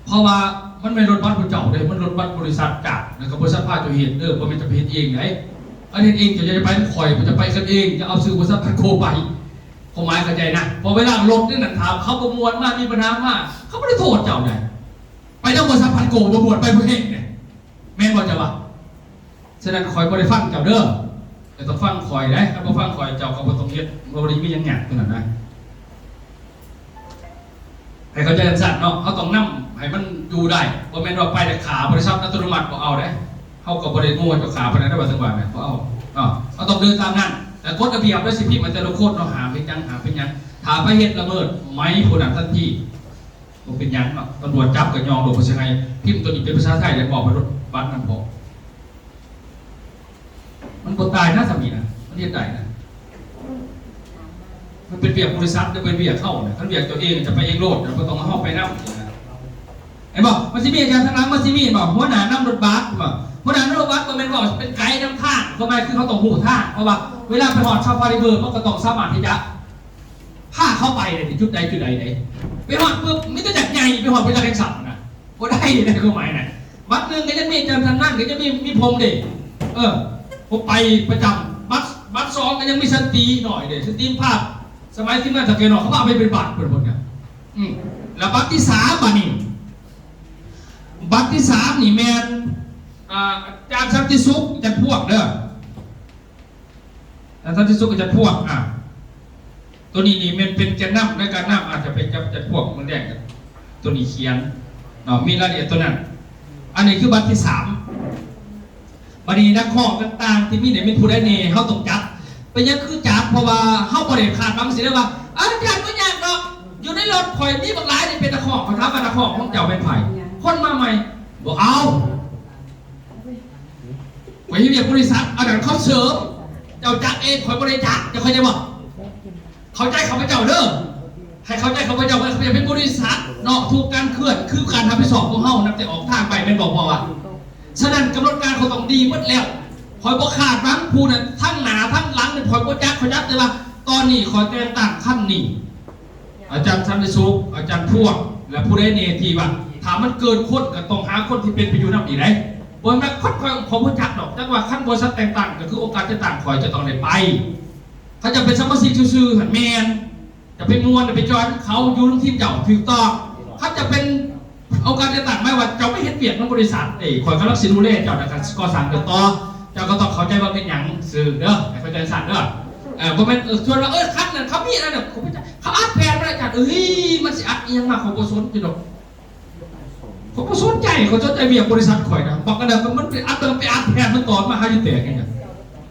ເພາະວ່າມັນແມ່ນລົດບັດຜູ້ເຈົ້າເດ້ ມັນລົດບັດບໍລິສັດຈາກ ແລ້ວກໍບໍລິສັດພາເຈົ້າເຮັດເດີ ບໍ່ແມ່ນຈະໄປເຮັດເອງໃດ ອັນເຮັດເອງເຈົ້າຢ່າໄປນຳຂ້ອຍ ເຈົ້າໄປກັນເອງ ຢ່າເອົາຊື່ບໍລິສັດພັດໂກໄປ ຄວາມໝາຍເຂົ້າໃຈນະ ເພາະເວລາລົດນີ້ນັ້ນ ຖ້າເຂົາບໍ່ມ່ວນມາ ມີບັນຫາມາ ເຂົາບໍ່ໄດ້ໂທດເຈົ້າໃດ ໄປນຳບໍລິສັດພັດໂກບໍ່ມ່ວນ ໄປບໍ່ແຮງເດ້ ແມ່ນບໍ່ເຈົ້າວ່າ? ສະນັ້ນຂ້ອຍບໍ່ໄດ້ຟັງເຈົ້າເດີ ເຈົ້າຕ້ອງຟັງຂ້ອຍເດ້ ຄັນບໍ່ຟັງຂ້ອຍເຈົ້າກໍບໍ່ຕ້ອງເຮັດ ບໍ່ໄດ້ມີຫຍັງຍາກຕົວນັ້ນນະ ໃຫ້ເຂົ້າໃຈຈັ່ງຊັ້ນເນາະ ເຮົາຕ້ອງນຳໃຫ້ມັນຢູ່ໄດ້ ບໍ່ແມ່ນວ່າໄປແລ້ວຂ້າບໍລິສັດອັດຕະໂນມັດບໍ່ເອົາເດ້ ເຮົາກໍບໍ່ໄດ້ໂງ່ເຈົ້າຂ້າປານນັ້ນເດ້ ວ່າຈັ່ງວ່ານະ ບໍ່ເອົາເນາະ ເຮົາຕ້ອງເດີນຕາມນັ້ນ ແຕ່ກົດລະບຽບແລ້ວຊິພິມໃຫ້ແຕ່ລະຄົນເນາະ ຫ້າມເຮັດຫຍັງ ຫ້າມເຮັດຫຍັງ ຖ້າໄປເຮັດລະເມີດໄໝຜູ້ນັ້ນທັນທີ ບໍ່ເປັນຫຍັງເນາະ ຕຳຫຼວດຈັບກໍຍອມໂລດ ເພິ່ນຊິໃຫ້ພິມຕົວນີ້ເປັນພາສາໄທ ແລ້ວບອກໄປລົດບັດນຳພໍ ມັນບໍ່ຕາຍນະ ສ່ຳນີ້ນະ ມັນເຮັດໄດ້ນະ ມັນເປັນວຽກບໍລິສັດ ຫຼື ເປັນວຽກເຮົານະ ຄັນວຽກຕົວເອງຈະໄປເອງໂລດນະ ບໍ່ຕ້ອງເອົາເຮົາໄປນຳນະ ເຫັນບໍ່? ມັນຊິມີອາຈານທາງຫຼັງ ມັນຊິມີ ເຫັນບໍ່? ຫົວໜ້ານຳລົດບັດ ເຫັນບໍ່? ຫົວໜ້ານຳລົດບັດບໍ່ແມ່ນເວົ້າເປັນໄກນຳທາງ ຄວາມໝາຍຄືເຮົາຕ້ອງຮູ້ທາງ ເພາະວ່າເວລາໄປຮອດຊາຟາຣີເວີລ ມັນກໍຕ້ອງສາມາດທີ່ຈະ ພາເຂົາໄປເດ້ ຈຸດໃດຈຸດໃດເດ້ ໄປຮອດປຶບ ມີແຕ່ຈັກໃຫຍ່ ໄປຮອດບໍ່ຈັກແຮງສັບນະ ບໍ່ໄດ້ເດ້ ຄວາມໝາຍນະ ບັດໜຶ່ງກໍຍັງມີຈັນທັນນັ້ນ ກໍຍັງມີ ມີຜົມເດ້ ເອີ ຜົມໄປປະຈຳ ບັດ ບັດສອງກໍຍັງມີສັນຕິໜ້ອຍເດ້ ສັນຕິພາບ ສະໄໝທີມງານເຖົ້າແກ່ນ້ອຍ ເຂົາພາໄປເປັນບັດພຸ້ນນະ ອືມ ແລ້ວບັດທີສາມ ບາດນີ້ ບັດທີສາມນີ້ແມ່ນ ອ່າ ອາຈານສັນຕິສຸກ ຈັນພວງເດີ ອາຈານສັນຕິສຸກ ຈັນພວງ ອ່າ ຕົວນີ້ນີ້ແມ່ນເປັນແກນນຳໃນການນຳ ອາດຈະໄປຈັບຈັນພວງມື້ແລງ ຕົວນີ້ຂຽນເນາະ ມີລາຍລະອຽດຕົວນັ້ນ ອັນນີ້ຄືບັດທີສາມ ບັດນີ້ນັກຮ້ອງຕ່າງໆທີ່ມີນີ້ແມ່ນຜູ້ໃດແດ່ ເຮົາຕ້ອງຈັດ ເປັນຫຍັງຄືຈັດ ເພາະວ່າເຮົາບໍ່ໄດ້ຄາດຫວັງຊິໄດ້ວ່າ ອາຈານບໍ່ຍາກດອກ ຢູ່ໃນລົດຂ້ອຍມີບັກຫຼາຍນີ້ເປັນນັກຮ້ອງ ຂ້ອຍຖາມວ່ານັກຮ້ອງຂອງເຈົ້າແມ່ນໃຜ ຄົນມາໃໝ່ ບໍ່ເອົາ ຂ້ອຍເຮັດວຽກບໍລິສັດ ອັນນັ້ນເຂົາເສີມ ເຈົ້າຈັກເອງ ຂ້ອຍບໍ່ໄດ້ຈັກ ເຈົ້າເຂົ້າໃຈບໍ່? ເຂົ້າໃຈຂ້າພະເຈົ້າເດີ ໃຫ້ເຂົ້າໃຈຂ້າພະເຈົ້າ ເພິ່ນເປັນບໍລິສັດເນາະ ທຸກການເຄື່ອນຄືການຮັບຜິດຊອບຂອງເຮົາ ນັບແຕ່ອອກທາງໄປ ແມ່ນບໍ່ພໍ່ວ່າ? ສະນັ້ນກຳນົດການເຂົາຕ້ອງດີໝົດແລ້ວ ຂ້ອຍບໍ່ຄາດຫວັງຜູ້ນັ້ນ ທັງໜ້າທັງຫຼັງນີ້ ຂ້ອຍບໍ່ຈັກ ຂ້ອຍຈັກແຕ່ວ່າຕອນນີ້ຂ້ອຍແຕ່ງຕັ້ງຄັນນີ້ ອາຈານສັນຕິສຸກ ອາຈານພວງ ແລະ ຜູ້ໃດແດ່ທີ່ວ່າ ຖ້າມັນເກີນຄົນກໍຕ້ອງຫາຄົນທີ່ເປັນໄປຢູ່ນຳອີກໃດ໋ ບໍ່ແມ່ນຄົນຂ້ອຍ ຂ້ອຍບໍ່ຈັກດອກ ຈັກວ່າຄັນບໍລິສັດແຕ່ງຕັ້ງ ກໍຄືໂອກາດຈະຕັ້ງຂ້ອຍຈະຕ້ອງໄດ້ໄປ ຄັນຈະເປັນສະມາຊິກຊື່ໆຫັ້ນແມ່ນ ຈະໄປມ່ວນໄປຈອຍນຳເຂົາ ຢູ່ນຳທີມເຈົ້າ ຖືກຕ້ອງ ຄັນຈະເປັນ ໂອກາດຈະຕັ້ງໝາຍວ່າເຈົ້າໄປເຮັດວຽກນຳບໍລິສັດ ເອີ ຂ້ອຍກຳລັງຊິດູແລເຈົ້າ ແລ້ວກໍກໍ່ສ້າງເດີຕໍ່ ເຈົ້າກໍຕ້ອງເຂົ້າໃຈວ່າເປັນຫຍັງຊື່ເດີ ໃຫ້ເຂົ້າໃຈຊັ້ນເດີ ເອີ ບໍ່ແມ່ນ ເອີ ຊວນວ່າ ເອີ ຄັນນັ້ນເຂົາມີອັນນັ້ນ ເຂົາອັດແຜ່ນມາ ອາຈານເອີຍ ມັນຊິອັດອີ່ຫຍັງມາ ຂ້ອຍບໍ່ສົນໃຈດອກ ຂ້ອຍບໍ່ສົນໃຈ ຂ້ອຍສົນໃຈວຽກບໍລິສັດຂ້ອຍນະ ບັກອັນນັ້ນມັນໄປອັດ ໄປອັດແຜ່ນມັນຕອນມາຫາຢູ່ແຕກຫຍັງ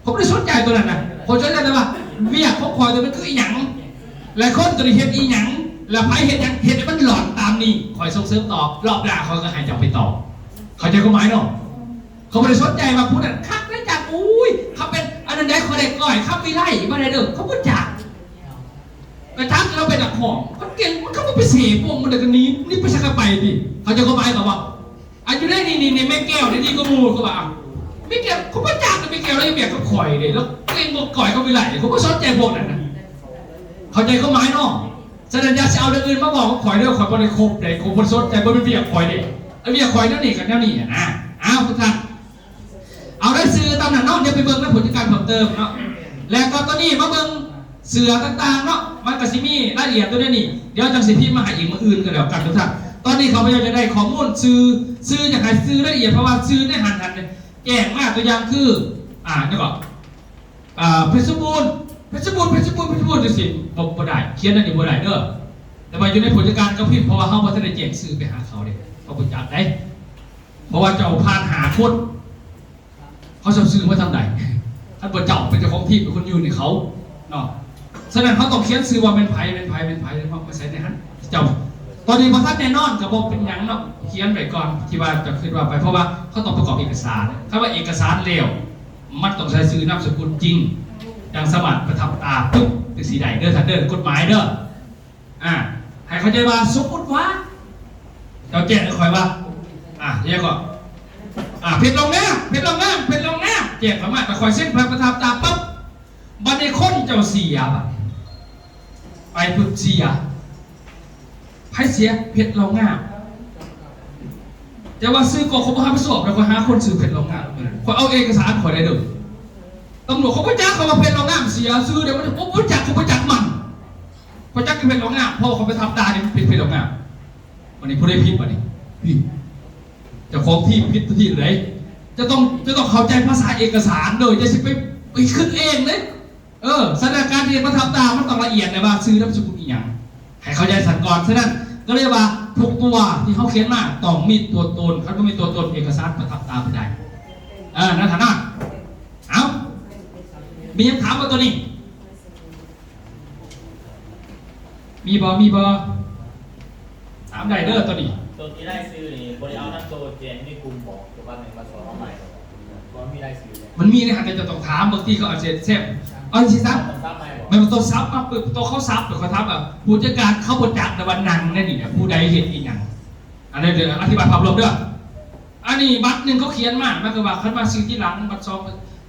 ຂ້ ຂ້ອຍບໍ່ໄດ້ສົນໃຈໂຕນັ້ນນະ. ຂ້ອຍສົນໃຈແຕ່ວ່າວຽກຂອງຂ້ອຍໂຕນັ້ນຄືອີ່ຫຍັງ ແລະ ຄົນໂຕນີ້ເຮັດອີ່ຫຍັງ ແລະ ໃຜເຮັດຫຍັງ ເຮັດໃຫ້ມັນຫຼອດຕາມນີ້. ຂ້ອຍສົ່ງເສີມຕໍ່ ຮອບໜ້າຂ້ອຍກໍໃຫ້ເຈົ້າໄປຕໍ່. ເຂົ້າໃຈຄວາມໝາຍເນາະ? ເຂົາບໍ່ໄດ້ສົນໃຈວ່າຜູ້ນັ້ນຄັກໄດ້ຈັກ ໂອ້ຍ ເຂົາເປັນອັນນັ້ນໄດ໋ ຂ້ອຍໄດ້ກ້ອຍຄຳວິໄລມາໄດ້ເດີ້ ເຂົາບໍ່ຈັກ ໄປຖາມລາວເປັນນັກຮ້ອງ ເຂົາເກັ່ງ ມັນກໍບໍ່ໄປເສບວົງມັນ ແລ້ວກໍໜີ ໜີໄປໃສກໍໄປຕິ. ເຂົາເຈົ້າກໍໝາຍຄວາມວ່າ ອັນຢູ່ໃນນີ້ ນີ້ ນີ້ແມ່ແກ້ວນີ້ດີກວ່າໝູ່ ເຂົາວ່າ ແມ່ແກ້ວ ເຂົາບໍ່ຈັກແມ່ແກ້ວ ລາວວຽກກັບຂ້ອຍເດ້ ລາວເກັ່ງກວ່າກ້ອຍຄຳວິໄລ ເຂົາບໍ່ສົນໃຈພວກນັ້ນນະ. ເຂົ້າໃຈຄວາມໝາຍເນາະ? ສະນັ້ນຢ່າຊິເອົາເລື່ອງອື່ນມາເວົ້າກັບຂ້ອຍເດີ້ ຂ້ອຍບໍ່ໄດ້ຄົບເດ້ ຂ້ອຍບໍ່ສົນໃຈ ບໍ່ແມ່ນວຽກຂ້ອຍເດ້ ອັນວຽກຂ້ອຍແນວນີ້ກັບແນວນີ້ນະ. ອ້າວ ທຸກທ່ານ ເອົາລາຍຊື່ຕາມນັ້ນເນາະ ດຽວໄປເບິ່ງໃນຜົນຈັດການເພີ່ມເຕີມເນາະ. ແລ້ວກໍຕອນນີ້ມາເບິ່ງເສືອຕ່າງໆເນາະ ມັນກໍຊິມີລາຍລະອຽດຢູ່ໃນນີ້ ດຽວຈັ່ງຊິພິມມາໃຫ້ອີກມື້ອື່ນກໍແລ້ວກັນທຸກທ່ານ. ຕອນນີ້ຂ້າພະເຈົ້າຈະໄດ້ຂໍ້ມູນຊື່ ຊື່ ຢາກໃຫ້ຊື່ລາຍລະອຽດ ເພາະວ່າຊື່ໃນຫັ້ນຫັ້ນແຈ້ງມາ ຕົວຢ່າງຄື ອ່າ ຫຍັງເກາະ ອ່າ ເພັດສະບູນ ເພັດສະບູນ ເພັດສະບູນ ເພັດສະບູນ ຈັ່ງຊີ້ ບໍ່ ບໍ່ໄດ້ ຂຽນອັນນີ້ບໍ່ໄດ້ເດີ້. ແຕ່ວ່າຢູ່ໃນຜົນຈັດການກໍພິມ ເພາະວ່າເຮົາບໍ່ທັນໄດ້ແຈ້ງຊື່ໄປຫາເຂົາເດ້ ເຂົາບໍ່ຈັກໄດ໋ ເພາະວ່າເຈົ້າຜ່ານຫ້າຄົນ ເຂົາຊິເອົາຊື່ມາທາງໃດ ຄັນບໍ່ເຈົ້າເປັນເຈົ້າຂອງທີມ ເປັນຄົນຍື່ນໃຫ້ເຂົາເນາະ. ສະນັ້ນເຮົາຕ້ອງຂຽນຊື່ວ່າແມ່ນໃຜ ແມ່ນໃຜ ແມ່ນໃຜ ເອົາມາໃສ່ໃນຫັ້ນ ເຈົ້າ ຕອນນີ້ບໍ່ທັນແນ່ນອນກໍບໍ່ເປັນຫຍັງເນາະ ຂຽນໄວ້ກ່ອນທີ່ວ່າເຈົ້າຄິດວ່າໄປ ເພາະວ່າເຮົາຕ້ອງປະກອບເອກະສານ. ຄັນວ່າເອກະສານແລ້ວ ມັນຕ້ອງໃສ່ຊື່ນາມສະກຸນຈິງ ຈັ່ງສາມາດປະທັບຕາປຶບ ຈັ່ງຊິໄດ້ເດີ້ທ່ານເດີ້ ກົດໝາຍເດີ້. ອ່າ ໃຫ້ເຂົ້າໃຈວ່າ ສົມມຸດວ່າ ເຈົ້າແຈ້ງໃຫ້ຂ້ອຍວ່າ ອ່າ ແລ້ວກໍ ອ່າ ເພັດລອງນາມ ເພັດລອງນາມ ເພັດລອງນາມ ແຈ້ງຂ້ອຍມາ ແລ້ວຂ້ອຍເຊັນໃບປະທັບຕາປັບ ບັດນີ້ຄົນເຈົ້າເສຍ ບັດນີ້ໄປປຶບເສຍ ໃຜເສຍ? ເພັດລອງນາມ. ແຕ່ວ່າຊື່ກໍຂ້ອຍບໍ່ຮັບຜິດຊອບ ແລ້ວຂ້ອຍຫາຄົນຊື່ເພັດລອງນາມ ຂ້ອຍເອົາເອກະສານຂ້ອຍໄດ້ເດີ້. ຕຳຫຼວດເຂົາບໍ່ຈັກ ເຂົາວ່າເພັດລອງນາມເສຍຊື່ເດ້ ບໍ່ ບໍ່ຈັກ ເຂົາບໍ່ຈັກມັນ ເຂົາຈັກແຕ່ເພັດລອງນາມ ເພາະວ່າເຂົາໄປທັບຕານີ້ເປັນເພັດລອງນາມ. ບັດນີ້ຜູ້ໃດຜິດບັດນີ້? ຜິດ ເຈົ້າຂອງທີມຜິດ ທີມໃດ ຈະຕ້ອງ ຈະຕ້ອງເຂົ້າໃຈພາສາເອກະສານເດີ້ ຢ່າຊິໄປ ໄປຄິດເອງເດ້. ເອີ ສະນັ້ນການທີ່ມາທັບຕາ ມັນຕ້ອງລະອຽດແດ່ວ່າຊື່ນາມສະກຸນອີ່ຫຍັງ ໃຫ້ເຂົ້າໃຈຊັ້ນກ່ອນ. ສະນັ້ນກໍເລີຍວ່າທຸກຕົວທີ່ເຮົາຂຽນມາຕ້ອງມີຕົວຕົນ ຄັນບໍ່ມີຕົວຕົນເອກະສານປະທັບຕາບໍ່ໄດ້. ເອີ ໃນຖານະ ເອົ້າ ມີຫຍັງຖາມບໍ່ຕົວນີ້? ມີບໍ່? ມີບໍ່? ຖາມໄດ້ເດີ້ຕົວນີ້. ຕົວທີ່ລາຍຊື່ນີ້ບໍ່ໄດ້ເອົານຳໂຕແຈ້ງໃນກຸ່ມບໍ? ຕົວບັດໜຶ່ງບັດສອງເອົາໃໝ່ບໍ່? ບໍ່ມີລາຍຊື່ເລີຍ. ມັນມີໃນຫັ້ນ ແຕ່ເຈົ້າຕ້ອງຖາມ ບາງທີເຂົາອາດຈະແຊມ ເອົາຈັ່ງຊີ້ຊະ ຕ້ອງສັບໃໝ່ບໍ່? ແມ່ນບໍ່? ຕ້ອງສັບມາປຶບ ໂຕເຂົາສັບ ແລ້ວຂ້ອຍຖາມວ່າ ຜູ້ຈັດການເຂົາບໍ່ຈັກ ແຕ່ວ່ານັ່ງໃນນີ້ນະ ຜູ້ໃດເຮັດອີ່ຫຍັງ? ອັນນີ້ເດີ ອະທິບາຍພາບລວມເດີ. ອັນນີ້ບັດໜຶ່ງເຂົາຂຽນມາ ໝາຍຄວາມວ່າຄັນມາຊື່ທີຫຼັງ ບັດສອງ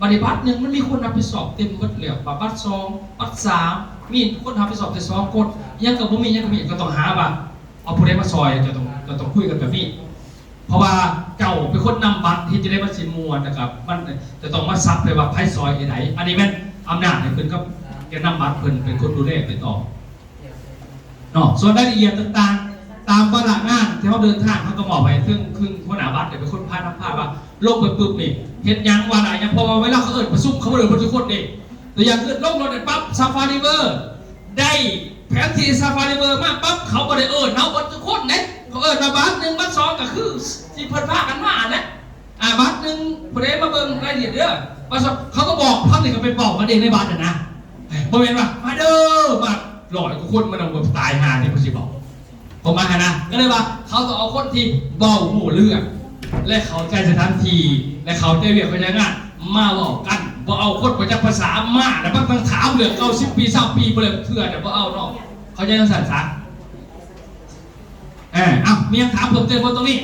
ບັດນີ້ບັດໜຶ່ງມັນມີຄົນຮັບຜິດຊອບເຕັມເບິດແລ້ວ ບັດສອງ ບັດສາມ ມີຄົນຮັບຜິດຊອບແຕ່ສອງຄົນ ຫຍັງກໍບໍ່ມີ ຫຍັງກໍບໍ່ມີ ກໍຕ້ອງຫາວ່າເອົາຜູ້ໃດມາຊ່ອຍ ຈະຕ້ອງ ຈະຕ້ອງຄຸຍກັນແບບນີ້ ເພາະວ່າເຈົ້າເປັນຄົນນຳບັດ ເຮັດຈັ່ງໃດມັນຊິມ່ວນ ແລ້ວກໍມັນຈະຕ້ອງມາສັບໄປວ່າໃຜຊ່ອຍໃດ. ອັນນີ້ແມ່ນອຳນາດໃຫ້ເພິ່ນກັບແກນນຳບັດ ເພິ່ນເປັນຄົນດູແລໄປຕໍ່. ເນາະ ສ່ວນລາຍລະອຽດຕ່າງໆ ຕາມວາລະງານທີ່ເຮົາເດີນທາງ ເຮົາກໍມອບໃຫ້ເຖິງ ເຖິງຫົວໜ້າບັດ ເປັນຄົນພານຳພາວ່າລົງໄປປຶບນີ້ເຮັດຫຍັງ ວາລະຫຍັງ ເພາະວ່າເວລາເຂົາເອີ້ນປະຊຸມ ເຂົາບໍ່ໄດ້ເອີ້ນເບິດທຸກຄົນເດ້. ຕົວຢ່າງຄືລົງລົດໄດ້ປັບ Safari River ໄດ້ແຜນທີ່ Safari River ມາປັບ ເຂົາບໍ່ໄດ້ເອີ້ນເຮົາເບິດທຸກຄົນເດ້ ເຂົາເອີ້ນມາບັດໜຶ່ງ ບັດສອງ ກໍຄືທີ່ເພິ່ນພາກັນມາຫັ້ນແຫຼະ. ອ່າ ບັດໜຶ່ງ ຜູ້ໃດມາເບິ່ງລາຍລະອຽດເດີ ບັດສອງ ເຂົາກໍບອກ ພັກນີ້ກໍໄປເວົ້າກັນເອງໃນບັດຫັ້ນນະ ບໍ່ແມ່ນວ່າ ມາເດີ ມາຮ້ອຍກວ່າຄົນ ມານຳ ຕາຍຫ່ານີ້ ຜູ້ຊິເວົ້າ ຄວາມໝາຍຫັ້ນນະ ກໍເລີຍວ່າ ເຂົາຕ້ອງເອົາຄົນທີ່ເວົ້າຮູ້ເລື່ອງ ແລະ ເຂົ້າໃຈສະຖານທີ່ ແລະ ເຂົ້າໃຈວຽກເຂົ້າໃຈງານ ມາເວົ້າກັນ ບໍ່ເອົາຄົນບໍ່ຈັກພາສາມາ ແລ້ວມາຕັ້ງຖາມເລື່ອງເກົ່າ ສິບປີ ຊາວປີ ບໍ່ແລ້ວເທື່ອ ແຕ່ບໍ່ເອົາເນາະ ເຂົ້າໃຈຈັ່ງຊັ້ນຊະ. ເອີ ເອົ້າ ມີຫຍັງຖາມເພີ່ມເຕີມບໍ່? ຕົງນີ້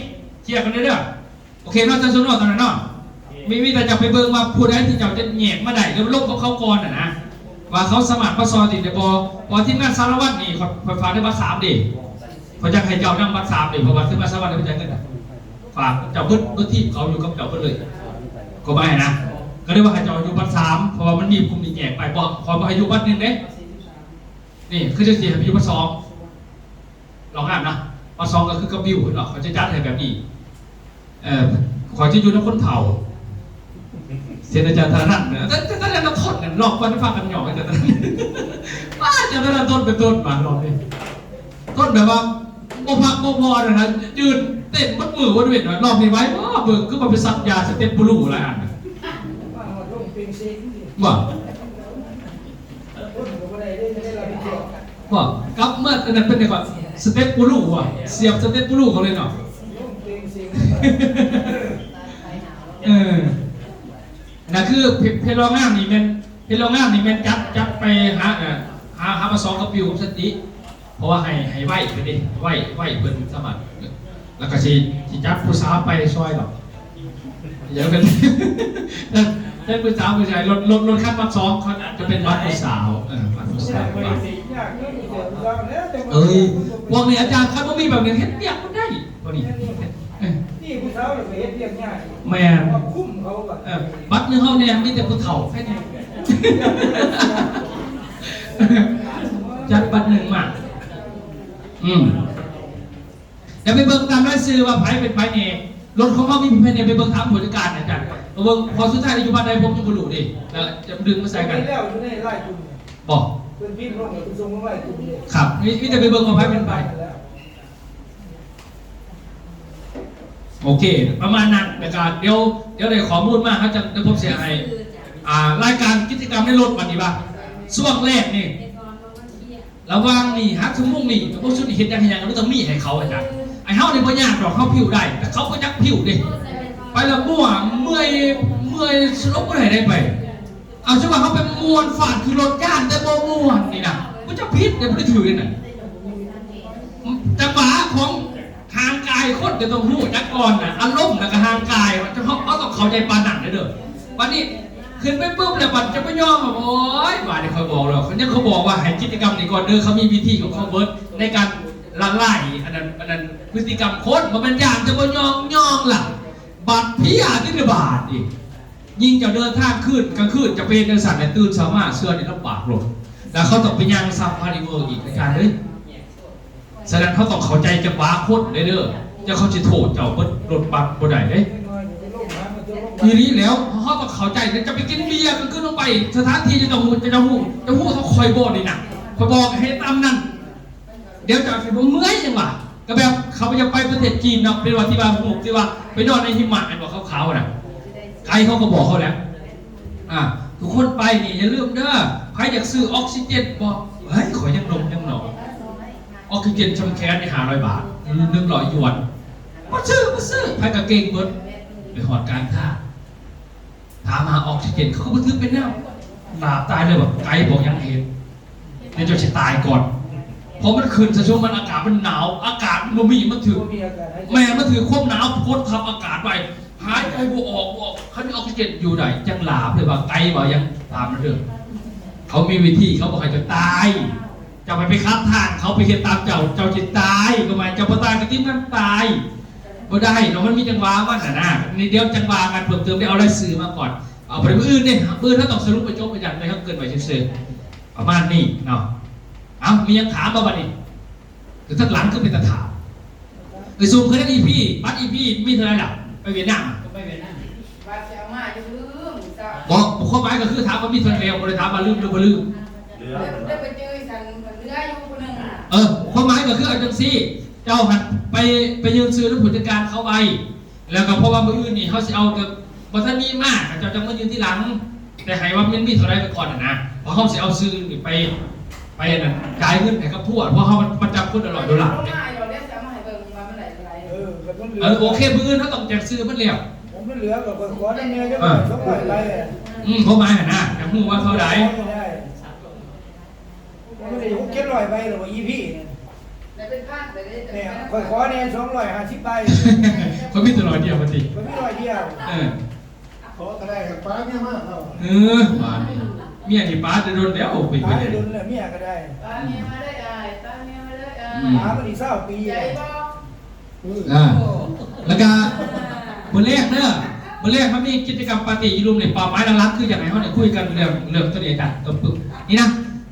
ເຄຍກັນເດີ. ໂອເຄເນາະ ເຈົ້າສຸນເນາະ ຕອນນັ້ນເນາະ ມີ ມີແຕ່ເຈົ້າໄປເບິ່ງວ່າຜູ້ໃດທີ່ເຈົ້າຈະແຍກມາໄດ້ ຫຼືລົມກັບເຂົາກ່ອນຫັ້ນນະ ວ່າເຂົາສາມາດມາຊ່ອຍໄດ້ບໍ່? ເພາະວ່າທີມງານສາລະວັນນີ້ ຂ້ອຍ ຂ້ອຍຝາກໄດ້ບັດສາມເດ້ ຂ້ອຍຢາກໃຫ້ເຈົ້ານຳບັດສາມເດ້ ເພາະວ່າທີມງານສາລະວັນນີ້ເພິ່ນຈ່າຍເງິນ ຝາກເຈົ້າເບິດ ເບິດທີມເຂົາຢູ່ກັບເຈົ້າເບິດເລີຍ ກໍໝາຍນະ ກໍເລີຍວ່າໃຫ້ເຈົ້າຢູ່ບັດສາມ ເພາະວ່າມັນມີກຸ່ມທີ່ແຍກໄປ ບໍ່ ຂ້ອຍບໍ່ໃຫ້ຢູ່ບັດໜຶ່ງເດ້ ນີ້ຄືຈັ່ງຊີ້ໃຫ້ໄປຢູ່ບັດສອງ. ລອງອ່ານນະ ປະສອງກໍຄືກັບວິວເນາະ ເຂົາຈະຈັດໃຫ້ແບບນີ້ ເອີ ຂ້ອຍຈະຢູ່ນຳຄົນເຖົ້າ ເຊັ່ນອາຈານທະນະນັນ ແຕ່ ແຕ່ ແຕ່ລະຄົນນັ້ນລອກກ່ອນ ພາກັນຫຍອກອາຈານທະນະນັນ ອາຈານທະນະນັນ ຕົ້ນເປັນຕົ້ນມາລອກນີ້ ຕົ້ນແບບວ່າບໍ່ພັກບໍ່ຜ່ອນນະ ຢືນເຕັ້ນໝົດມື້ໝົດເວັນ ລອກນີ້ໄວບໍ່ ເບິ່ງຄືວ່າໄປສັກຢາສະເຕັບບູລູຫຼາຍອັນ ວ່າເຮົາລົງເປັງເຊັງ ບໍ່ ບໍ່ ກັບເມື່ອອັນນັ້ນເປັນໄດ໋ກໍ ສະເຕັບປູລູບໍ່ ສຽບສະເຕັບປູລູເຂົາເລີຍເນາະ ເອີ ນັ້ນຄືເພ ເພລາວງາມນີ້ແມ່ນ ເພລາວງາມນີ້ແມ່ນຈັດ ຈັດໄປຫາ ເອີ ຫາ ຫາປາສອງກັບປິວກັບສະຕິ ເພາະວ່າໃຫ້ ໃຫ້ໄວເພິ່ນເດ້ ໄວ ໄວເພິ່ນສາມາດ ແລ້ວກໍຊິ ຊິຈັດຜູ້ສາວໄປຊ່ອຍດອກ ຢ່າເປັນ ຈັດ ຈັດຜູ້ສາວໄປຊ່ອຍ ລົດ ລົດ ລົດຄັນບັດສອງ ເຂົາຈະເປັນບັດຜູ້ສາວ ເອີ ບັດຜູ້ສາວ ບັດ ເອີຍ ພວກນີ້ອາຈານ ຄັນບໍ່ມີແບບນີ້ເຮັດວຽກບໍ່ໄດ້ ພວກນີ້ ເອີ ນີ້ຜູ້ສາວລະໄປເຮັດວຽກຍາກ ແມ່ນ ເພາະວ່າຄຸ້ມເຂົາບັດ ເອີ ບັດໜຶ່ງເຮົາແດ່ ມີແຕ່ຜູ້ເຖົ້າແຄ່ນີ້ ຈັດບັດໜຶ່ງມາ ອືມ ດຽວໄປເບິ່ງຕາມລາຍຊື່ວ່າໃຜເປັນໃຜແດ່ ລົດຂອງເຮົາມີໃຜແດ່ ໄປເບິ່ງຖາມຜູ້ຈັດການອາຈານ ໄປເບິ່ງ ເພາະສຸດທ້າຍແລ້ວຢູ່ບ້ານໃດ ຜົມຍັງບໍ່ຮູ້ເດ້ ແລ້ວຈະດຶງມາໃສ່ກັນ ແລ້ວຢູ່ໃນລາຍກຸ່ມ ບໍ່ ເພິ່ນພິມລົງ ເພິ່ນສົ່ງລົງລາຍກຸ່ມເດ້ ຄັບ ມີ ມີແຕ່ໄປເບິ່ງວ່າໃຜເປັນໃຜ ໂອເຄ ປະມານນັ້ນ ແລ້ວກະດຽວ ດຽວໄດ້ຂໍ້ມູນມາ ເຮົາຈະ ດຽວຜົມຊິໃຫ້ ອ່າ ລາຍການກິດຈະກຳໃນລົດບັດນີ້ວ່າ ຊ່ວງແລກນີ້ ລະຫວ່າງນີ້ຫາຊົ່ວໂມງນີ້ ພວກຊຸມນີ້ເຮັດຫຍັງ ເຮັດຫຍັງ ມັນຕ້ອງມີໃຫ້ເຂົາ ອາຈານ ໄອ້ເຮົານີ້ບໍ່ຍາກດອກ ເຮົາພິວໄດ້ ແຕ່ເຂົາບໍ່ຈັກພິວເດ້ ໄປລະມົວ ເມື່ອຍ ເມື່ອຍ ສະຫຼົບບໍ່ໄດ້ໄດ້ໄປ ເອົາ ສົມມຸດວ່າເຮົາໄປມ່ວນຟາດຂີ່ລົດ ຢ້ານແຕ່ບໍ່ມ່ວນນີ້ນະ ບໍ່ຈັກຜິດເດ້ ບໍ່ໄດ້ຖືກເດ້ນະ ຈັງຫວະຂອງຮ່າງກາຍຄົນກໍຕ້ອງຮູ້ຈັກກ່ອນນະ ອາລົມ ແລ້ວກໍຮ່າງກາຍ ເຮົາ ເຮົາຕ້ອງເຂົ້າໃຈປານນັ້ນເດີ. ບັດນີ້ຂຶ້ນໄປປຶບແລ້ວ ບັດຈະໄປຍອມວ່າ ໂອ້ຍ ວ່ານີ້ຂ້ອຍບອກແລ້ວ ຄັນຍັງເຂົາບອກວ່າໃຫ້ກິດຈະກຳນີ້ກ່ອນເດີ ເຂົາມີວິທີຂອງເຂົາເບິດໃນການລະລາຍ ອັນນັ້ນ ອັນນັ້ນ ພຶດຕິກຳຄົນ ບໍ່ແມ່ນຢ້ານຈະບໍ່ຍອມ ຍອມລະ ບັດເພຍຕິລະບາດອີກ ຍິ່ງເຈົ້າເດີນທາງຄືນ ກາງຄືນຈະເປັນຈັ່ງຊັ້ນແຫຼະ ຕື່ນເຊົ້າມາເຊື່ອນີ້ລຳບາກໂລດ ແລ້ວເຂົາຕ້ອງໄປຍ່າງຊັບພາຣີເວີອີກ ອາຈານເອີຍ. ສະນັ້ນເຮົາຕ້ອງເຂົ້າໃຈຈັງຫວະຄົນເດີ ເຈົ້າເຂົາຊິໂທດເຈົ້າເບິດ ລົດບັດບໍ່ໄດ້ເດ້ ອີ່ຫຼີແລ້ວ ເຮົາຕ້ອງເຂົ້າໃຈ ເຈົ້າໄປກິນເບຍກາງຄືນລົງໄປ ສະຖານທີ່ເຈົ້າຮູ້ ເຈົ້າຮູ້ ເຈົ້າຮູ້ເທົ່າຂ້ອຍບໍ່ນີ້ນະ ຂ້ອຍບອກໃຫ້ຕາມນັ້ນ ດຽວເຈົ້າຊິບໍ່ເມື່ອຍຫຍັງຫວາ ກໍແບບເຂົາຢາກໄປປະເທດຈີນເນາະ ເປັນວ່າທີ່ວ່າຮູບທີ່ວ່າໄປນອນໃນຫິມະແມ່ນບໍ່ ຂາວໆນະ ໄກເຂົາກໍບອກເຂົາແລ້ວ ອ່າ ທຸກຄົນໄປນີ້ຢ່າລືມເດີ ໃຜຢາກຊື້ອອກຊີເຈນບໍ່ ເຮີ້ຍ ຂ້ອຍຍັງໜຸ່ມຍັງໜອຍ ອອກຊີເຈນຊ່ຳແຂນນີ້ຫ້າຮ້ອຍບາດ ໜຶ່ງຮ້ອຍຢວນ ບໍ່ຊື້ ບໍ່ຊື້ ໃຜກໍເກັ່ງເບິດ ໄປຮອດກາງທາງ ຖາມຫາອອກຊີເຈນ ເຂົາກໍບໍ່ຖືກເປັນແນວ ຫຼາບຕາຍເລີຍວ່າ ໄກບໍ່ຍັງເຫັນ ແລ້ວເຈົ້າຊິຕາຍກ່ອນ ເພາະມັນຂຶ້ນສະຊຸມ ມັນອາກາດມັນໜາວ ອາກາດມັນບໍ່ມີ ມັນຖືກ ບໍ່ມີອາກາດຫາຍໃຈ ແມ່ນ ມັນຖືກຄວາມໜາວກົດທັບອາກາດໄວ້ ຫາຍໃຈບໍ່ອອກ ບໍ່ອອກ ຄັນມີອອກຊີເຈນຢູ່ໄດ້ ຈັ່ງຫຼາບເລີຍວ່າ ໄກບໍ່ຍັງຕາມນັ້ນເດີ ເຂົາມີວິທີ ເຂົາບໍ່ໃຫ້ເຈົ້າຕາຍ ເຈົ້າໄປ ໄປຂັດທາງເຂົາ ໄປເຮັດຕາມເຈົ້າ ເຈົ້າຊິຕາຍ ກໍໝາຍເຈົ້າບໍ່ຕາຍກໍທີມງານຕາຍ ບໍ່ໄດ້ເນາະ ມັນມີຈັງຫວະມັນນະນະ ນີ້ດຽວຈັ່ງວ່າກັນເພີ່ມເຕີມ ໄດ້ເອົາລາຍຊື່ມາກ່ອນ ເອົາໄປມື້ອື່ນເດ້ ມື້ອື່ນເຮົາຕ້ອງສະຫຼຸບໄປຈົບໄປຈັ່ງໃດ ເຮົາເກີນໄວ້ຊື່ໆ ປະມານນີ້ເນາະ ເອົ້າ ມີຫຍັງຖາມບໍ່ບັດນີ້ ຄືທາງຫຼັງຄືເປັນຕາຖາມ ໄປຊຸມຄືນັ້ນ ອີພີ ບັດອີພີມີເທົ່າໃດລະ ໄປຫວຽດນາມ ໄປຫວຽດນາມ ວ່າຊິເອົາມາຢູ່ມື້ມື້ເຊົ້າ ບໍ່ ຄວາມໝາຍກໍຄືຖາມວ່າມີເທົ່າໃດ ບໍ່ໄດ້ຖາມວ່າລືມຫຼືບໍ່ລືມ ເຫຼືອ ໄດ້ໄປຈື່ສັນເຫຼືອຢູ່ຜູ້ໜຶ່ງນະ ເອີ ຄວາມໝາຍກໍຄືເອົາຈັ່ງຊີ້ ເຈົ້າຫັ້ນໄປ ໄປຍື່ນຊື່ນຳຜູ້ຈັດການເຂົາໄວ້ ແລ້ວກໍເພາະວ່າມື້ອື່ນນີ້ເຮົາຊິເອົາ ກໍບໍ່ທັນມີມາ ເຈົ້າຈັ່ງມາຍື່ນທີຫຼັງ ແຕ່ໃຫ້ວ່າມັນມີເທົ່າໃດໄປກ່ອນຫັ້ນນະ ເພາະເຮົາຊິເອົາຊື່ນີ້ໄປ ໄປອັນນັ້ນ ຈ່າຍເງິນໃຫ້ກັບທວດ ເພາະເຮົາມັນປະຈຳຄົນລະຮ້ອຍໂດລາເດ້ ເອີ ກໍມັນເຫຼືອ ເອີ ໂອເຄ ມື້ອື່ນເຮົາຕ້ອງແຈ້ງຊື່ມັນແລ້ວ ມັນເຫຼືອກໍຂ້ອຍຂໍນຳແດ່ຈັກຮ້ອຍສອງຮ້ອຍໄປ ອືມ ຄວາມໝາຍຫັ້ນນະ ຢາກຮູ້ວ່າເທົ່າໃດ ມັນໄດ້ຫົກເຈັດຮ້ອຍໃບແລ້ວບໍ່ ອີພີ ແລ້ວເປັນພັນໄປເດ້ ແມ່ນ ຂ້ອຍຂໍແດ່ສອງຮ້ອຍຫ້າສິບໃບ ຂ້ອຍມີແຕ່ຮ້ອຍດຽວວ່າຕິ ຂ້ອຍມີຮ້ອຍດຽວ ເອີ ຂໍກໍໄດ້ ປາເມຍມາເນາະ ເອີ ວ່ານີ້ ເມຍນີ້ປາແຕ່ດົນແລ້ວ ເປັນໄປໄດ້ ປາແຕ່ດົນແລ້ວ ເມຍກໍໄດ້ ປາເມຍມາເດີອ້າຍ ປາເມຍມາເດີອ້າຍ ອືມ ປາມານີ້ຊາວປີ ໃຈບໍ່? ອ່າ ແລ້ວກະມື້ແລກເດີ ມື້ແລກມັນມີກິດຈະກຳປາຕີ້ຢູ່ລຸ່ມນີ້ ເປົ້າໝາຍຫຼັກໆຄືຢາກໃຫ້ເຮົາໄດ້ຄຸຍກັນເລື່ອງ ເລື່ອງໂຕນີ້ອາຈານ ປຶບ ນີ້ນະ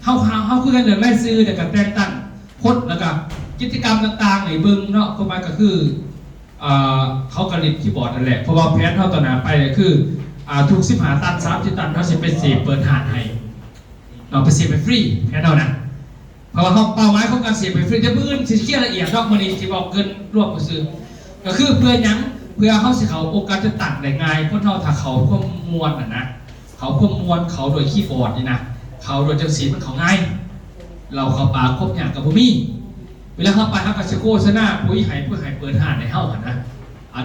ເຮົາ ເຮົາ ເຮົາຄຸຍກັນເລື່ອງລາຍຊື່ ແລ້ວກະແຕ່ງຕັ້ງຄົນ ແລ້ວກະກິດຈະກຳຕ່າງໆໃຫ້ເບິ່ງເນາະ ຄວາມໝາຍກໍຄື ເອີ ເຂົາກໍຫຼິ້ນຄີບອດນັ້ນແຫຼະ ເພາະວ່າແຜນເຮົາຕໍ່ໜ້າໄປກໍຄື ອ່າ ທຸກສິບຫ້າຕັນ ສາມສິບຕັນ ເຮົາຊິໄປເສບເປີດຮ້ານໃຫ້ ເນາະ ໄປເສບໃຫ້ຟຣີ ແມ່ນເນາະນະ ເພາະວ່າເຮົາ ເປົ້າໝາຍຂອງການເສບໃຫ້ຟຣີ ແຕ່ມື້ອື່ນຊິເຄລຽລະອຽດດອກ ມື້ນີ້ຊິເວົ້າເກີນລວມຊື່ໆ ກໍຄືເພື່ອຫຍັງ? ເພື່ອເຮົາຊິເຂົ້າອົງການຈັດຕັ້ງໄດ້ງ່າຍ ຄົນເຮົາຖ້າເຂົ້າຄວາມມ່ວນຫັ້ນນະ ເຂົ້າຄວາມມ່ວນ ເຂົ້າດ້ວຍຄີບອດນີ້ນະ ເຂົ້າດ້ວຍຈັ່ງຊີ້ມັນເຂົ້າງ່າຍ. ເຫຼົ້າເຂົ້າປາກ ຄວາມຍາກກໍບໍ່ມີ. ເວລາເຮົາໄປ ເຮົາກໍຊິໂຄສະນາປຸ໋ຍໃຫ້ ເພື່ອໃຫ້ເປີດຮ້ານໃຫ້ເຮົາຫັ້ນນະ ອັນ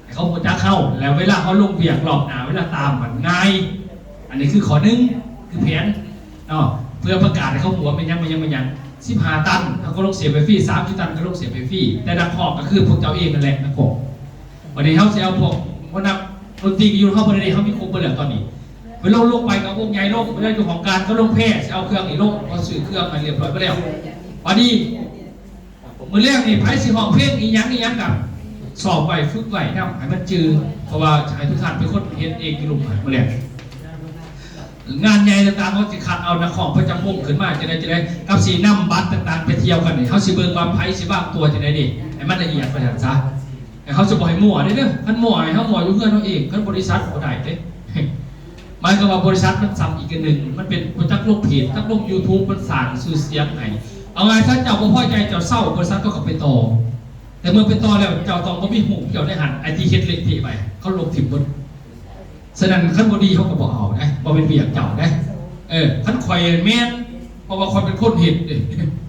ໃຫ້ເຂົາຮູ້ຈັກເຮົາ ແລ້ວເວລາເຮົາລົງວຽກລອບໜ້າ ເວລາຕາມມັນງ່າຍ. ອັນນີ້ຄືຂໍ້ໜຶ່ງ ຄືແຜນເນາະ ເພື່ອປະກາດໃຫ້ເຂົາຮູ້ວ່າແມ່ນຫຍັງ ແມ່ນຫຍັງ ແມ່ນຫຍັງ. ສິບຫ້າຕັນ ເຮົາກໍລົງເສບໃຫ້ຟຣີ ສາມສິບຕັນກໍລົງເສບໃຫ້ຟຣີ ແຕ່ນັກຮ້ອງກໍຄືພວກເຈົ້າເອງນັ້ນແຫຼະ ນັກຮ້ອງ. ບັດນີ້ເຮົາຊິເອົາພວກຫົວໜ້າດົນຕີຢູ່ເຮົາບໍ່ໄດ້ເດ້ ເຮົາມີຄົບເບິດແລ້ວຕອນນີ້. ເວລາລົງໄປກໍວົງໃຫຍ່ລົງ ເວລາຢູ່ຫ້ອງການກໍລົງແພ ຊິເອົາເຄື່ອງນີ້ລົງ ເຮົາຊື້ເຄື່ອງໃຫ້ຮຽບຮ້ອຍເບິດແລ້ວ. ບັດນີ້ ມື້ແລງນີ້ໃຜຊິຮ້ອງເພງອີ່ຫຍັງອີ່ຫຍັງກໍຊ້ອມໄວ້ ຝຶກໄວ້ນຳໃຫ້ມັນຈື່ ເພາະວ່າໃຫ້ທຸກທ່ານເປັນຄົນເຮັດເອງຢູ່ລຸ່ມຫັ້ນມື້ແລງ. ງານໃຫຍ່ຕ່າງໆ ເຮົາຊິຄັດເອົານັກຮ້ອງປະຈຳວົງຂຶ້ນມາ ຈັ່ງໃດ ຈັ່ງໃດ ກັບຊິນຳບັດຕ່າງໆໄປທ່ຽວກັນນີ້ ເຮົາຊິເບິ່ງວ່າໃຜຊິວາງຕົວຈັ່ງໃດນີ້ ໃຫ້ມັນລະອຽດວ່າຊັ້ນຊະ. ແຕ່ເຮົາຊິບໍ່ໃຫ້ມົ້ວເດ້ເດີ ຄັນມົ້ວໃຫ້ເຮົາມົ້ວຢູ່ເຮືອນເຮົາເອງ ຄັນບໍລິສັດບໍ່ໄດ້ເດ້. ໝາຍຄວາມວ່າບໍລິສັດມັນສ່ຳອີກອັນໜຶ່ງ ມັນເປັນ ບໍ່ຈັກລົງເພຈ ຈັກລົງຢູທູບ ມັນສ້າງຊື່ສຽງໃຫ້. ເອົາງ່າຍຊະ ເຈົ້າບໍ່ພໍໃຈ ເຈົ້າເຊົາ ບໍລິສັດເຂົາກໍໄປຕໍ່ ແຕ່ເມື່ອໄປຕໍ່ແລ້ວ ເຈົ້າຕ້ອງບໍ່ມີຮູບເຈົ້າໃນຫັ້ນ ໄອ້ທີ່ເຮັດເລະເທະໄປ ເຂົາລົບຖິ້ມເບິດ. ສະນັ້ນ ຄັນບໍ່ດີເຮົາກໍບໍ່ເອົາເດ້ ບໍ່ແມ່ນວຽກເຈົ້າເດ້. ເອີ ຄັນຂ້ອຍແມ່ນ ເພາະວ່າຂ້ອຍເປັນຄົນເຮັດເດ້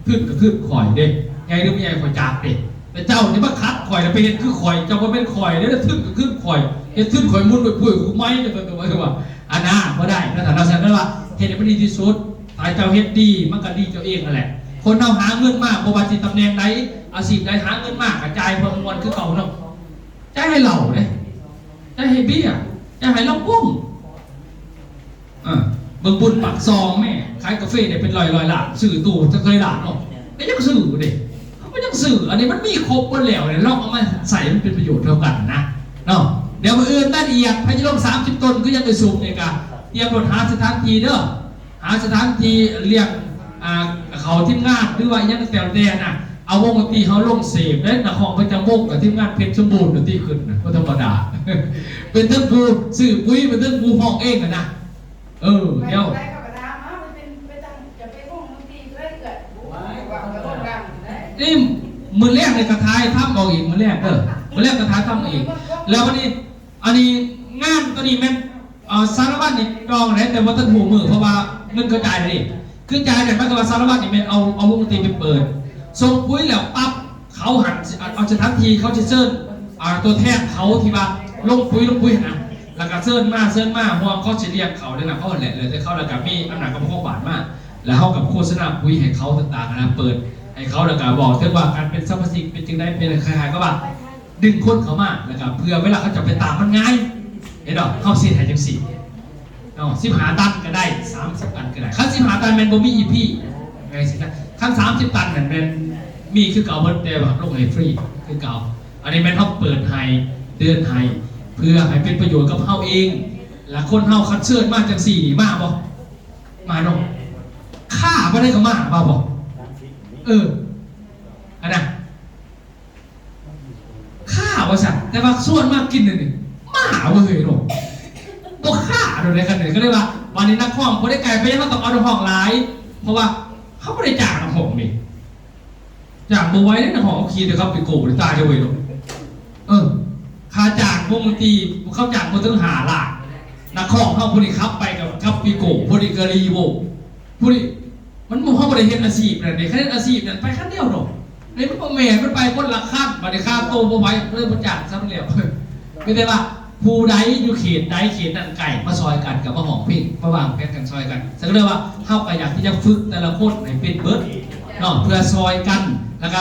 ທຶນກໍທຶນຂ້ອຍເດ້ ໃຫຍ່ຫຼືບໍ່ໃຫຍ່ຂ້ອຍຈັກເດ້. ແຕ່ເຈົ້ານີ້ມາຂັດຂ້ອຍ ແລ້ວໄປເຮັດຄືຂ້ອຍ ເຈົ້າບໍ່ແມ່ນຂ້ອຍເດ້ ທຶນກໍທຶນຂ້ອຍ ເຮັດທຶນຂ້ອຍໝູນໄປປຸ້ຍກູໄມ້ ແລ້ວກໍວ່າ ອັນນັ້ນບໍ່ໄດ້ນະ. ຖ້າເຮົາຊັ້ນວ່າເຮັດໃຫ້ມັນດີທີ່ສຸດ ຖ້າເຈົ້າເຮັດດີ ມັນກໍດີເຈົ້າເອງນັ້ນແຫຼະ. ຄົນເຮົາຫາເງິນມາ ບໍ່ວ່າຊິຕຳແໜ່ງໃດ ອາຊີບໃດ ຫາເງິນມາກໍຈ່າຍເພື່ອມ່ວນຄືເກົ່າເນາະ ຈ່າຍໃຫ້ເຫຼົ້າເດ້ ຈະໃຫ້ເບ້ຍ ຈະໃຫ້ລຳວົງ. ເອີ ເບິ່ງບຸນປາກຊ່ອງແມ້ ຂາຍກາເຟໄດ້ເປັນຮ້ອຍໆລ້ານ ຊື້ຕູ້ຈັກເທົ່າໃດລ້ານເນາະ ກໍຍັງຊື້ເດ້ ເຂົາກໍຍັງຊື້. ອັນນີ້ມັນມີຄົບເບິດແລ້ວ ລອງເອົາມາໃຊ້ໃຫ້ມັນເປັນປະໂຫຍດເທົ່າກັນນະເນາະ. ດຽວມື້ອື່ນລາຍລະອຽດ ໃຜຈະລົງສາມສິບຕົນ ຄືຍັງໄດ້ຊຸມນີ້ ກະຕຽມໂລດ ຫາສະຖານທີ່ເດີ. ຫາສະຖານທີ່ລ້ຽງ ອ່າ ເຂົ້າທີມງານ ຫຼືວ່າອີ່ຫຍັງແຕ່ແຕ່ນະ ເອົາວົງດົນຕີເຮົາລົງເສບເດ້. ນັກຮ້ອງປະຈຳວົງກັບທີມງານເພັດສົມບູນ ດົນຕີຂຶ້ນນະ ບໍ່ທຳມະດາ ເປັນເຖິງຜູ້ຊື້ປຸ໋ຍ ເປັນເຖິງຜູ້ຮ້ອງເອງຫັ້ນນະ. ເອີ ດຽວ ນີ້ ມື້ແລງນີ້ກໍຖ່າຍທຳເອົາອີກ ມື້ແລງເດີ ມື້ແລງກໍຖ່າຍທຳເອົາອີກ. ແລ້ວບັດນີ້ ອັນນີ້ງານຕົວນີ້ແມ່ນ ເອີ ສາລະວັດນີ້ຈອງແລ້ວ ແຕ່ບໍ່ທັນຮູ້ມື້ ເພາະວ່າເງິນເຂົາຈ່າຍແລ້ວເດ້. ຄືຈ່າຍແລ້ວ ໝາຍຄວາມວ່າສາລະວັດນີ້ແມ່ນເອົາ ເອົາວົງດົນຕີໄປເປີດ ສົ່ງປຸ໋ຍແລ້ວປັບ ເຂົາຫັ້ນຊິເອົາສະຖານທີ່ ເຂົາຊິເຊີນ ອ່າ ຕົວແທນເຂົາທີ່ວ່າລົງປຸ໋ຍ ລົງປຸ໋ຍຫັ້ນນະ ແລ້ວກໍເຊີນມາ ເຊີນມາ ຮ່ວມ ເຂົາຊິລ້ຽງເຂົາເດ້ນະ ເຂົາຫັ້ນແຫຼະ ແລ້ວແຕ່ເຂົາ ແລ້ວກໍມີອຳນາດການປົກຄອງບ້ານມາ ແລ້ວເຮົາກໍໂຄສະນາປຸ໋ຍໃຫ້ເຂົາຕ່າງໆຫັ້ນນະ ເປີດໃຫ້ເຂົາ ແລ້ວກໍເວົ້າເຖິງວ່າການເປັນສະມາຊິກເປັນຈັ່ງໃດ ເປັນຄ້າຍໆກັບວ່າ ດຶງຄົນເຂົ້າມາ ແລ້ວກໍເພື່ອເວລາເຂົາເຈົ້າໄປຕາມມັນງ່າຍ ເຫັນບໍ່? ເຮົາເຊັດໃຫ້ຈັ່ງຊີ້ເນາະ ສິບຫ້າຕັນກໍໄດ້ ສາມສິບຕັນກໍໄດ້. ຄັນສິບຫ້າຕັນແມ່ນບໍ່ມີອີພີ ງ່າຍຊິນະ. ຄັນສາມສິບຕັນນັ້ນແມ່ນມີຄືເກົ່າເບິດ ແຕ່ວ່າລົງໃຫ້ຟຣີຄືເກົ່າ. ອັນນີ້ແມ່ນເຮົາເປີດໃຫ້ ເດີນໃຫ້ ເພື່ອໃຫ້ເປັນປະໂຫຍດກັບເຮົາເອງ ແລະ ຄົນເຮົາຄັນເຊີນມາຈັ່ງຊີ້ນີ້ ມາບໍ່? ມາເນາະ. ຄ້າບໍ່ໄດ້ກໍມາ ມາບໍ່? ເອີ ອັນນະ ຄ້າວ່າຊັ້ນ ແຕ່ວ່າຊວນມາກິນນີ້ ມາເວີ້ຍເນາະ ບໍ່ຄ້າໂດດໃດຄັນນີ້. ກໍເລີຍວ່າ ບາດນີ້ນັກຮ້ອງບໍ່ໄດ້ໄກ ເພາະຫຍັງເຮົາຕ້ອງເອົານັກຮ້ອງຫຼາຍ? ເພາະວ່າເຮົາບໍ່ໄດ້ຈ້າງນັກຮ້ອງນີ້ ຈ້າງບໍ່ໄຫວເດ້ ນັກຮ້ອງເຂົາຂີ່ແຕ່ຂັບວີໂກ້ ຕາຍເລີຍເວີ້ຍເນາະ. ເອີ ຄ່າຈ້າງວົງດົນຕີ ເຂົາຈ້າງບໍ່ເຖິງຫ້າລ້ານ ນັກຮ້ອງເຮົາຜູ້ນີ້ຂັບໄປກັບ ກັບວີໂກ້ ຜູ້ນີ້ກໍລີໂວ້ ຜູ້ນີ້ ມັນບໍ່ ເຮົາບໍ່ໄດ້ເຮັດອາຊີບນັ້ນເດ້. ຄັນເຮັດອາຊີບນັ້ນໄປຄັນດຽວດອກ. ນີ້ມັນບໍ່ແມ່ນ ມັນໄປຄົນລະຄັນ. ບັດນີ້ຄ່າໂຕບໍ່ໄຫວ ເລີຍບໍ່ຈ້າງຊະ ມັນແລ້ວ. ມີແຕ່ວ່າຜູ້ໃດຢູ່ເຂດໃດເຂດນັ້ນໃກ້ ມາຊ່ອຍກັນ ກໍມາຮ້ອງເພງ ມາວາງແຜນກັນຊ່ອຍກັນ. ສະນັ້ນເລີຍວ່າ ເຮົາກໍຢາກທີ່ຈະຝຶກແຕ່ລະຄົນໃຫ້ເປັນເບິດເນາະ ເພື່ອຊ່ອຍກັນ. ແລ້ວກໍ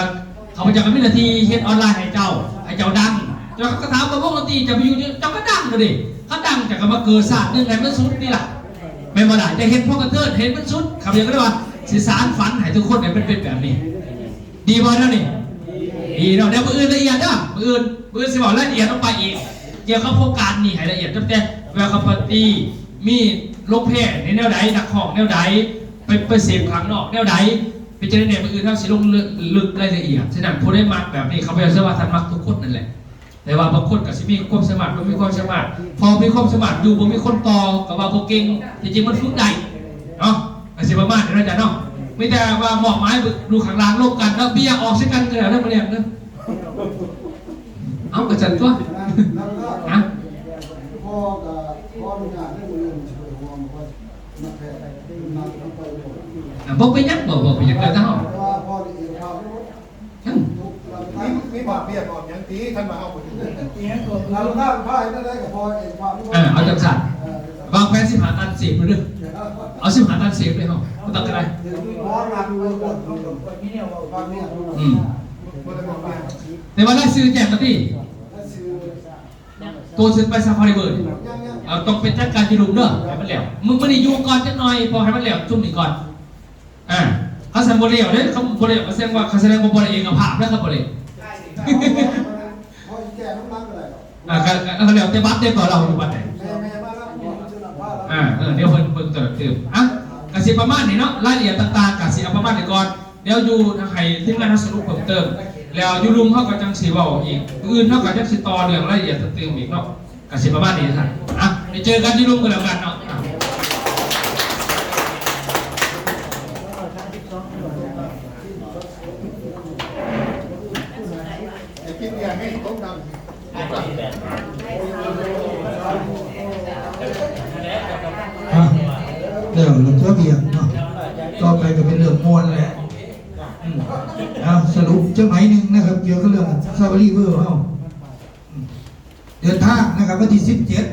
ຂ້າພະເຈົ້າກໍມີໜ້າທີ່ເຮັດອອນລາຍໃຫ້ເຈົ້າ ໃຫ້ເຈົ້າດັງ. ເຈົ້າກໍຖາມວ່າວົງດົນຕີເຈົ້າໄປຢູ່ນີ້ ເຈົ້າກໍດັງແລ້ວເດ້. ຄັນດັງເຈົ້າກໍມາເກີດຊາດໜຶ່ງໃຫ້ມັນສຸດນີ້ລະ. ແມ່ນບໍ່ລະ? ຈະເຮັດພໍກະເທີນ ເຮັດມັນສຸດ. ຂ້າພະເຈົ້າກໍເລີຍວ່າ ຊິສານຝັນໃຫ້ທຸກຄົນໃຫ້ມັນເປັນແບບນີ້. ດີບໍ່ແນວນີ້? ດີເນາະ. ດຽວມື້ອື່ນລະອຽດເດີ ມື້ອື່ນ ມື້ອື່ນຊິເວົ້າລາຍລະອຽດລົງໄປອີກ ກ່ຽວກັບໂຄງການນີ້ໃຫ້ລະອຽດ ຕັ້ງແຕ່ welcome party ມີໂຮງແພໃນແນວໃດ ນັກຮ້ອງແນວໃດ ໄປ ໄປເສບຂ້າງນອກແນວໃດ ເປັນຈັ່ງໃດແດ່. ມື້ອື່ນເຮົາຊິລົງເລິກ ເລິກລາຍລະອຽດ. ສະນັ້ນ ຜູ້ໃດມັກແບບນີ້ ຂ້າພະເຈົ້າເຊື່ອວ່າທ່ານມັກທຸກຄົນນັ້ນແຫຼະ. ແຕ່ວ່າບາງຄົນກໍຊິມີຄວາມສາມາດ ບໍ່ມີຄວາມສາມາດ ພໍມີຄວາມສາມາດຢູ່ ບໍ່ມີຄົນຕໍ່ ກໍວ່າບໍ່ເກັ່ງ. ທີ່ຈິງມັນຝຶກໄດ້ເນາະ ກໍຊິປະມານນັ້ນເນາະ ອາຈານເນາະ. ມີແຕ່ວ່າມອບໝາຍ ຢູ່ຂ້າງລ່າງລົມກັນເນາະ ເບຍອອກໃສ່ກັນກໍແລ້ວເດີ ມາແລ້ງເດີ. ເອົ້າ ກໍຊັ້ນຕົວະ ຮະ ພໍ່ກໍຂໍອະນຸຍາດໃຫ້ມື້ອື່ນຊ່ວຍຫົວ ອ່ະ ບໍ່ເປັນຫຍັງ ບໍ່ ບໍ່ເປັນຫຍັງ ແລ້ວແຕ່ເຮົາ ອືມ ມີ ມີບອກເບ້ຍບອກຫຍັງຕິ ຄັນວ່າເຮົາບໍ່ຖືກ ອີຫຍັງກໍ ເອົາຈັງຊັ້ນ ວາງແຜນສິບຫ້າຕັນເສບເດີ ເອົາສິບຫ້າຕັນເສບເລີຍເຮົາ ບໍ່ຕ້ອງກໍໄດ້ ອືມ ແຕ່ວ່າລາຍຊື່ແຈ້ງມາຕິ ໂຕເຊິ່ງໄປຊາຟາຣີເວີລ ເອີ ຕ້ອງໄປຈັດການຢູ່ລຸ່ມເດີ ໃຫ້ມັນແລ້ວ ມື້ ມື້ນີ້ຢູ່ກ່ອນຈັກໜ່ອຍ ພໍໃຫ້ມັນແລ້ວຊຸມນີ້ກ່ອນ ອ່າ ຄັນຊັ້ນບໍ່ແລ້ວເດ້ ຄັນບໍ່ແລ້ວກໍແສດງວ່າ ຄັນແສດງວ່າບໍ່ໄດ້ເອກະພາບເດີ ຄັນບໍ່ແລ້ວ ອ່າ ກໍ ກໍແລ້ວແຕ່ບັດເດ້ ວ່າລາວຢູ່ບັດໃດ ອ່າ ເອີ ດຽວເພິ່ນເບິ່ງຕະຫຼອດຕື່ມ ອ່ະ ກໍຊິປະມານນີ້ເນາະ ລາຍລະອຽດຕ່າງໆ ກໍຊິເອົາປະມານນີ້ກ່ອນ ດຽວຢູ່ໃຫ້ທີມງານເຮົາສະຫຼຸບເພີ່ມເຕີມ ແລ້ວຢູ່ລຸ່ມເຮົາກໍຈັ່ງຊິເວົ້າອີກ ມື້ອື່ນເຮົາກໍຍັງຊິຕໍ່ເລື່ອງລາຍລະອຽດຕື່ມອີກເນາະ ກໍຊິປະມານນີ້ທ່ານ ອ່ະ ໄປເຈີກັນຢູ່ລຸ່ມກໍແລ້ວກັນເນາະ ອ່ະ ໄປກິນເບຍໃຫ້ຕົກນ້ຳ ອ່ະ ແລ້ວເລື່ອງຕົວເບຍເນາະ ຕໍ່ໄປກໍເປັນເລື່ອງມ່ວນແຫຼະ ອືມ ເອົາ ສະຫຼຸບຈັກໜ້ອຍໜຶ່ງນະຄັບ ກ່ຽວກັບເລື່ອງຊາຟາຣີເວີລເຮົາ ອືມ ເດີນທາງນະຄັບ ວັນທີສິບເຈັດ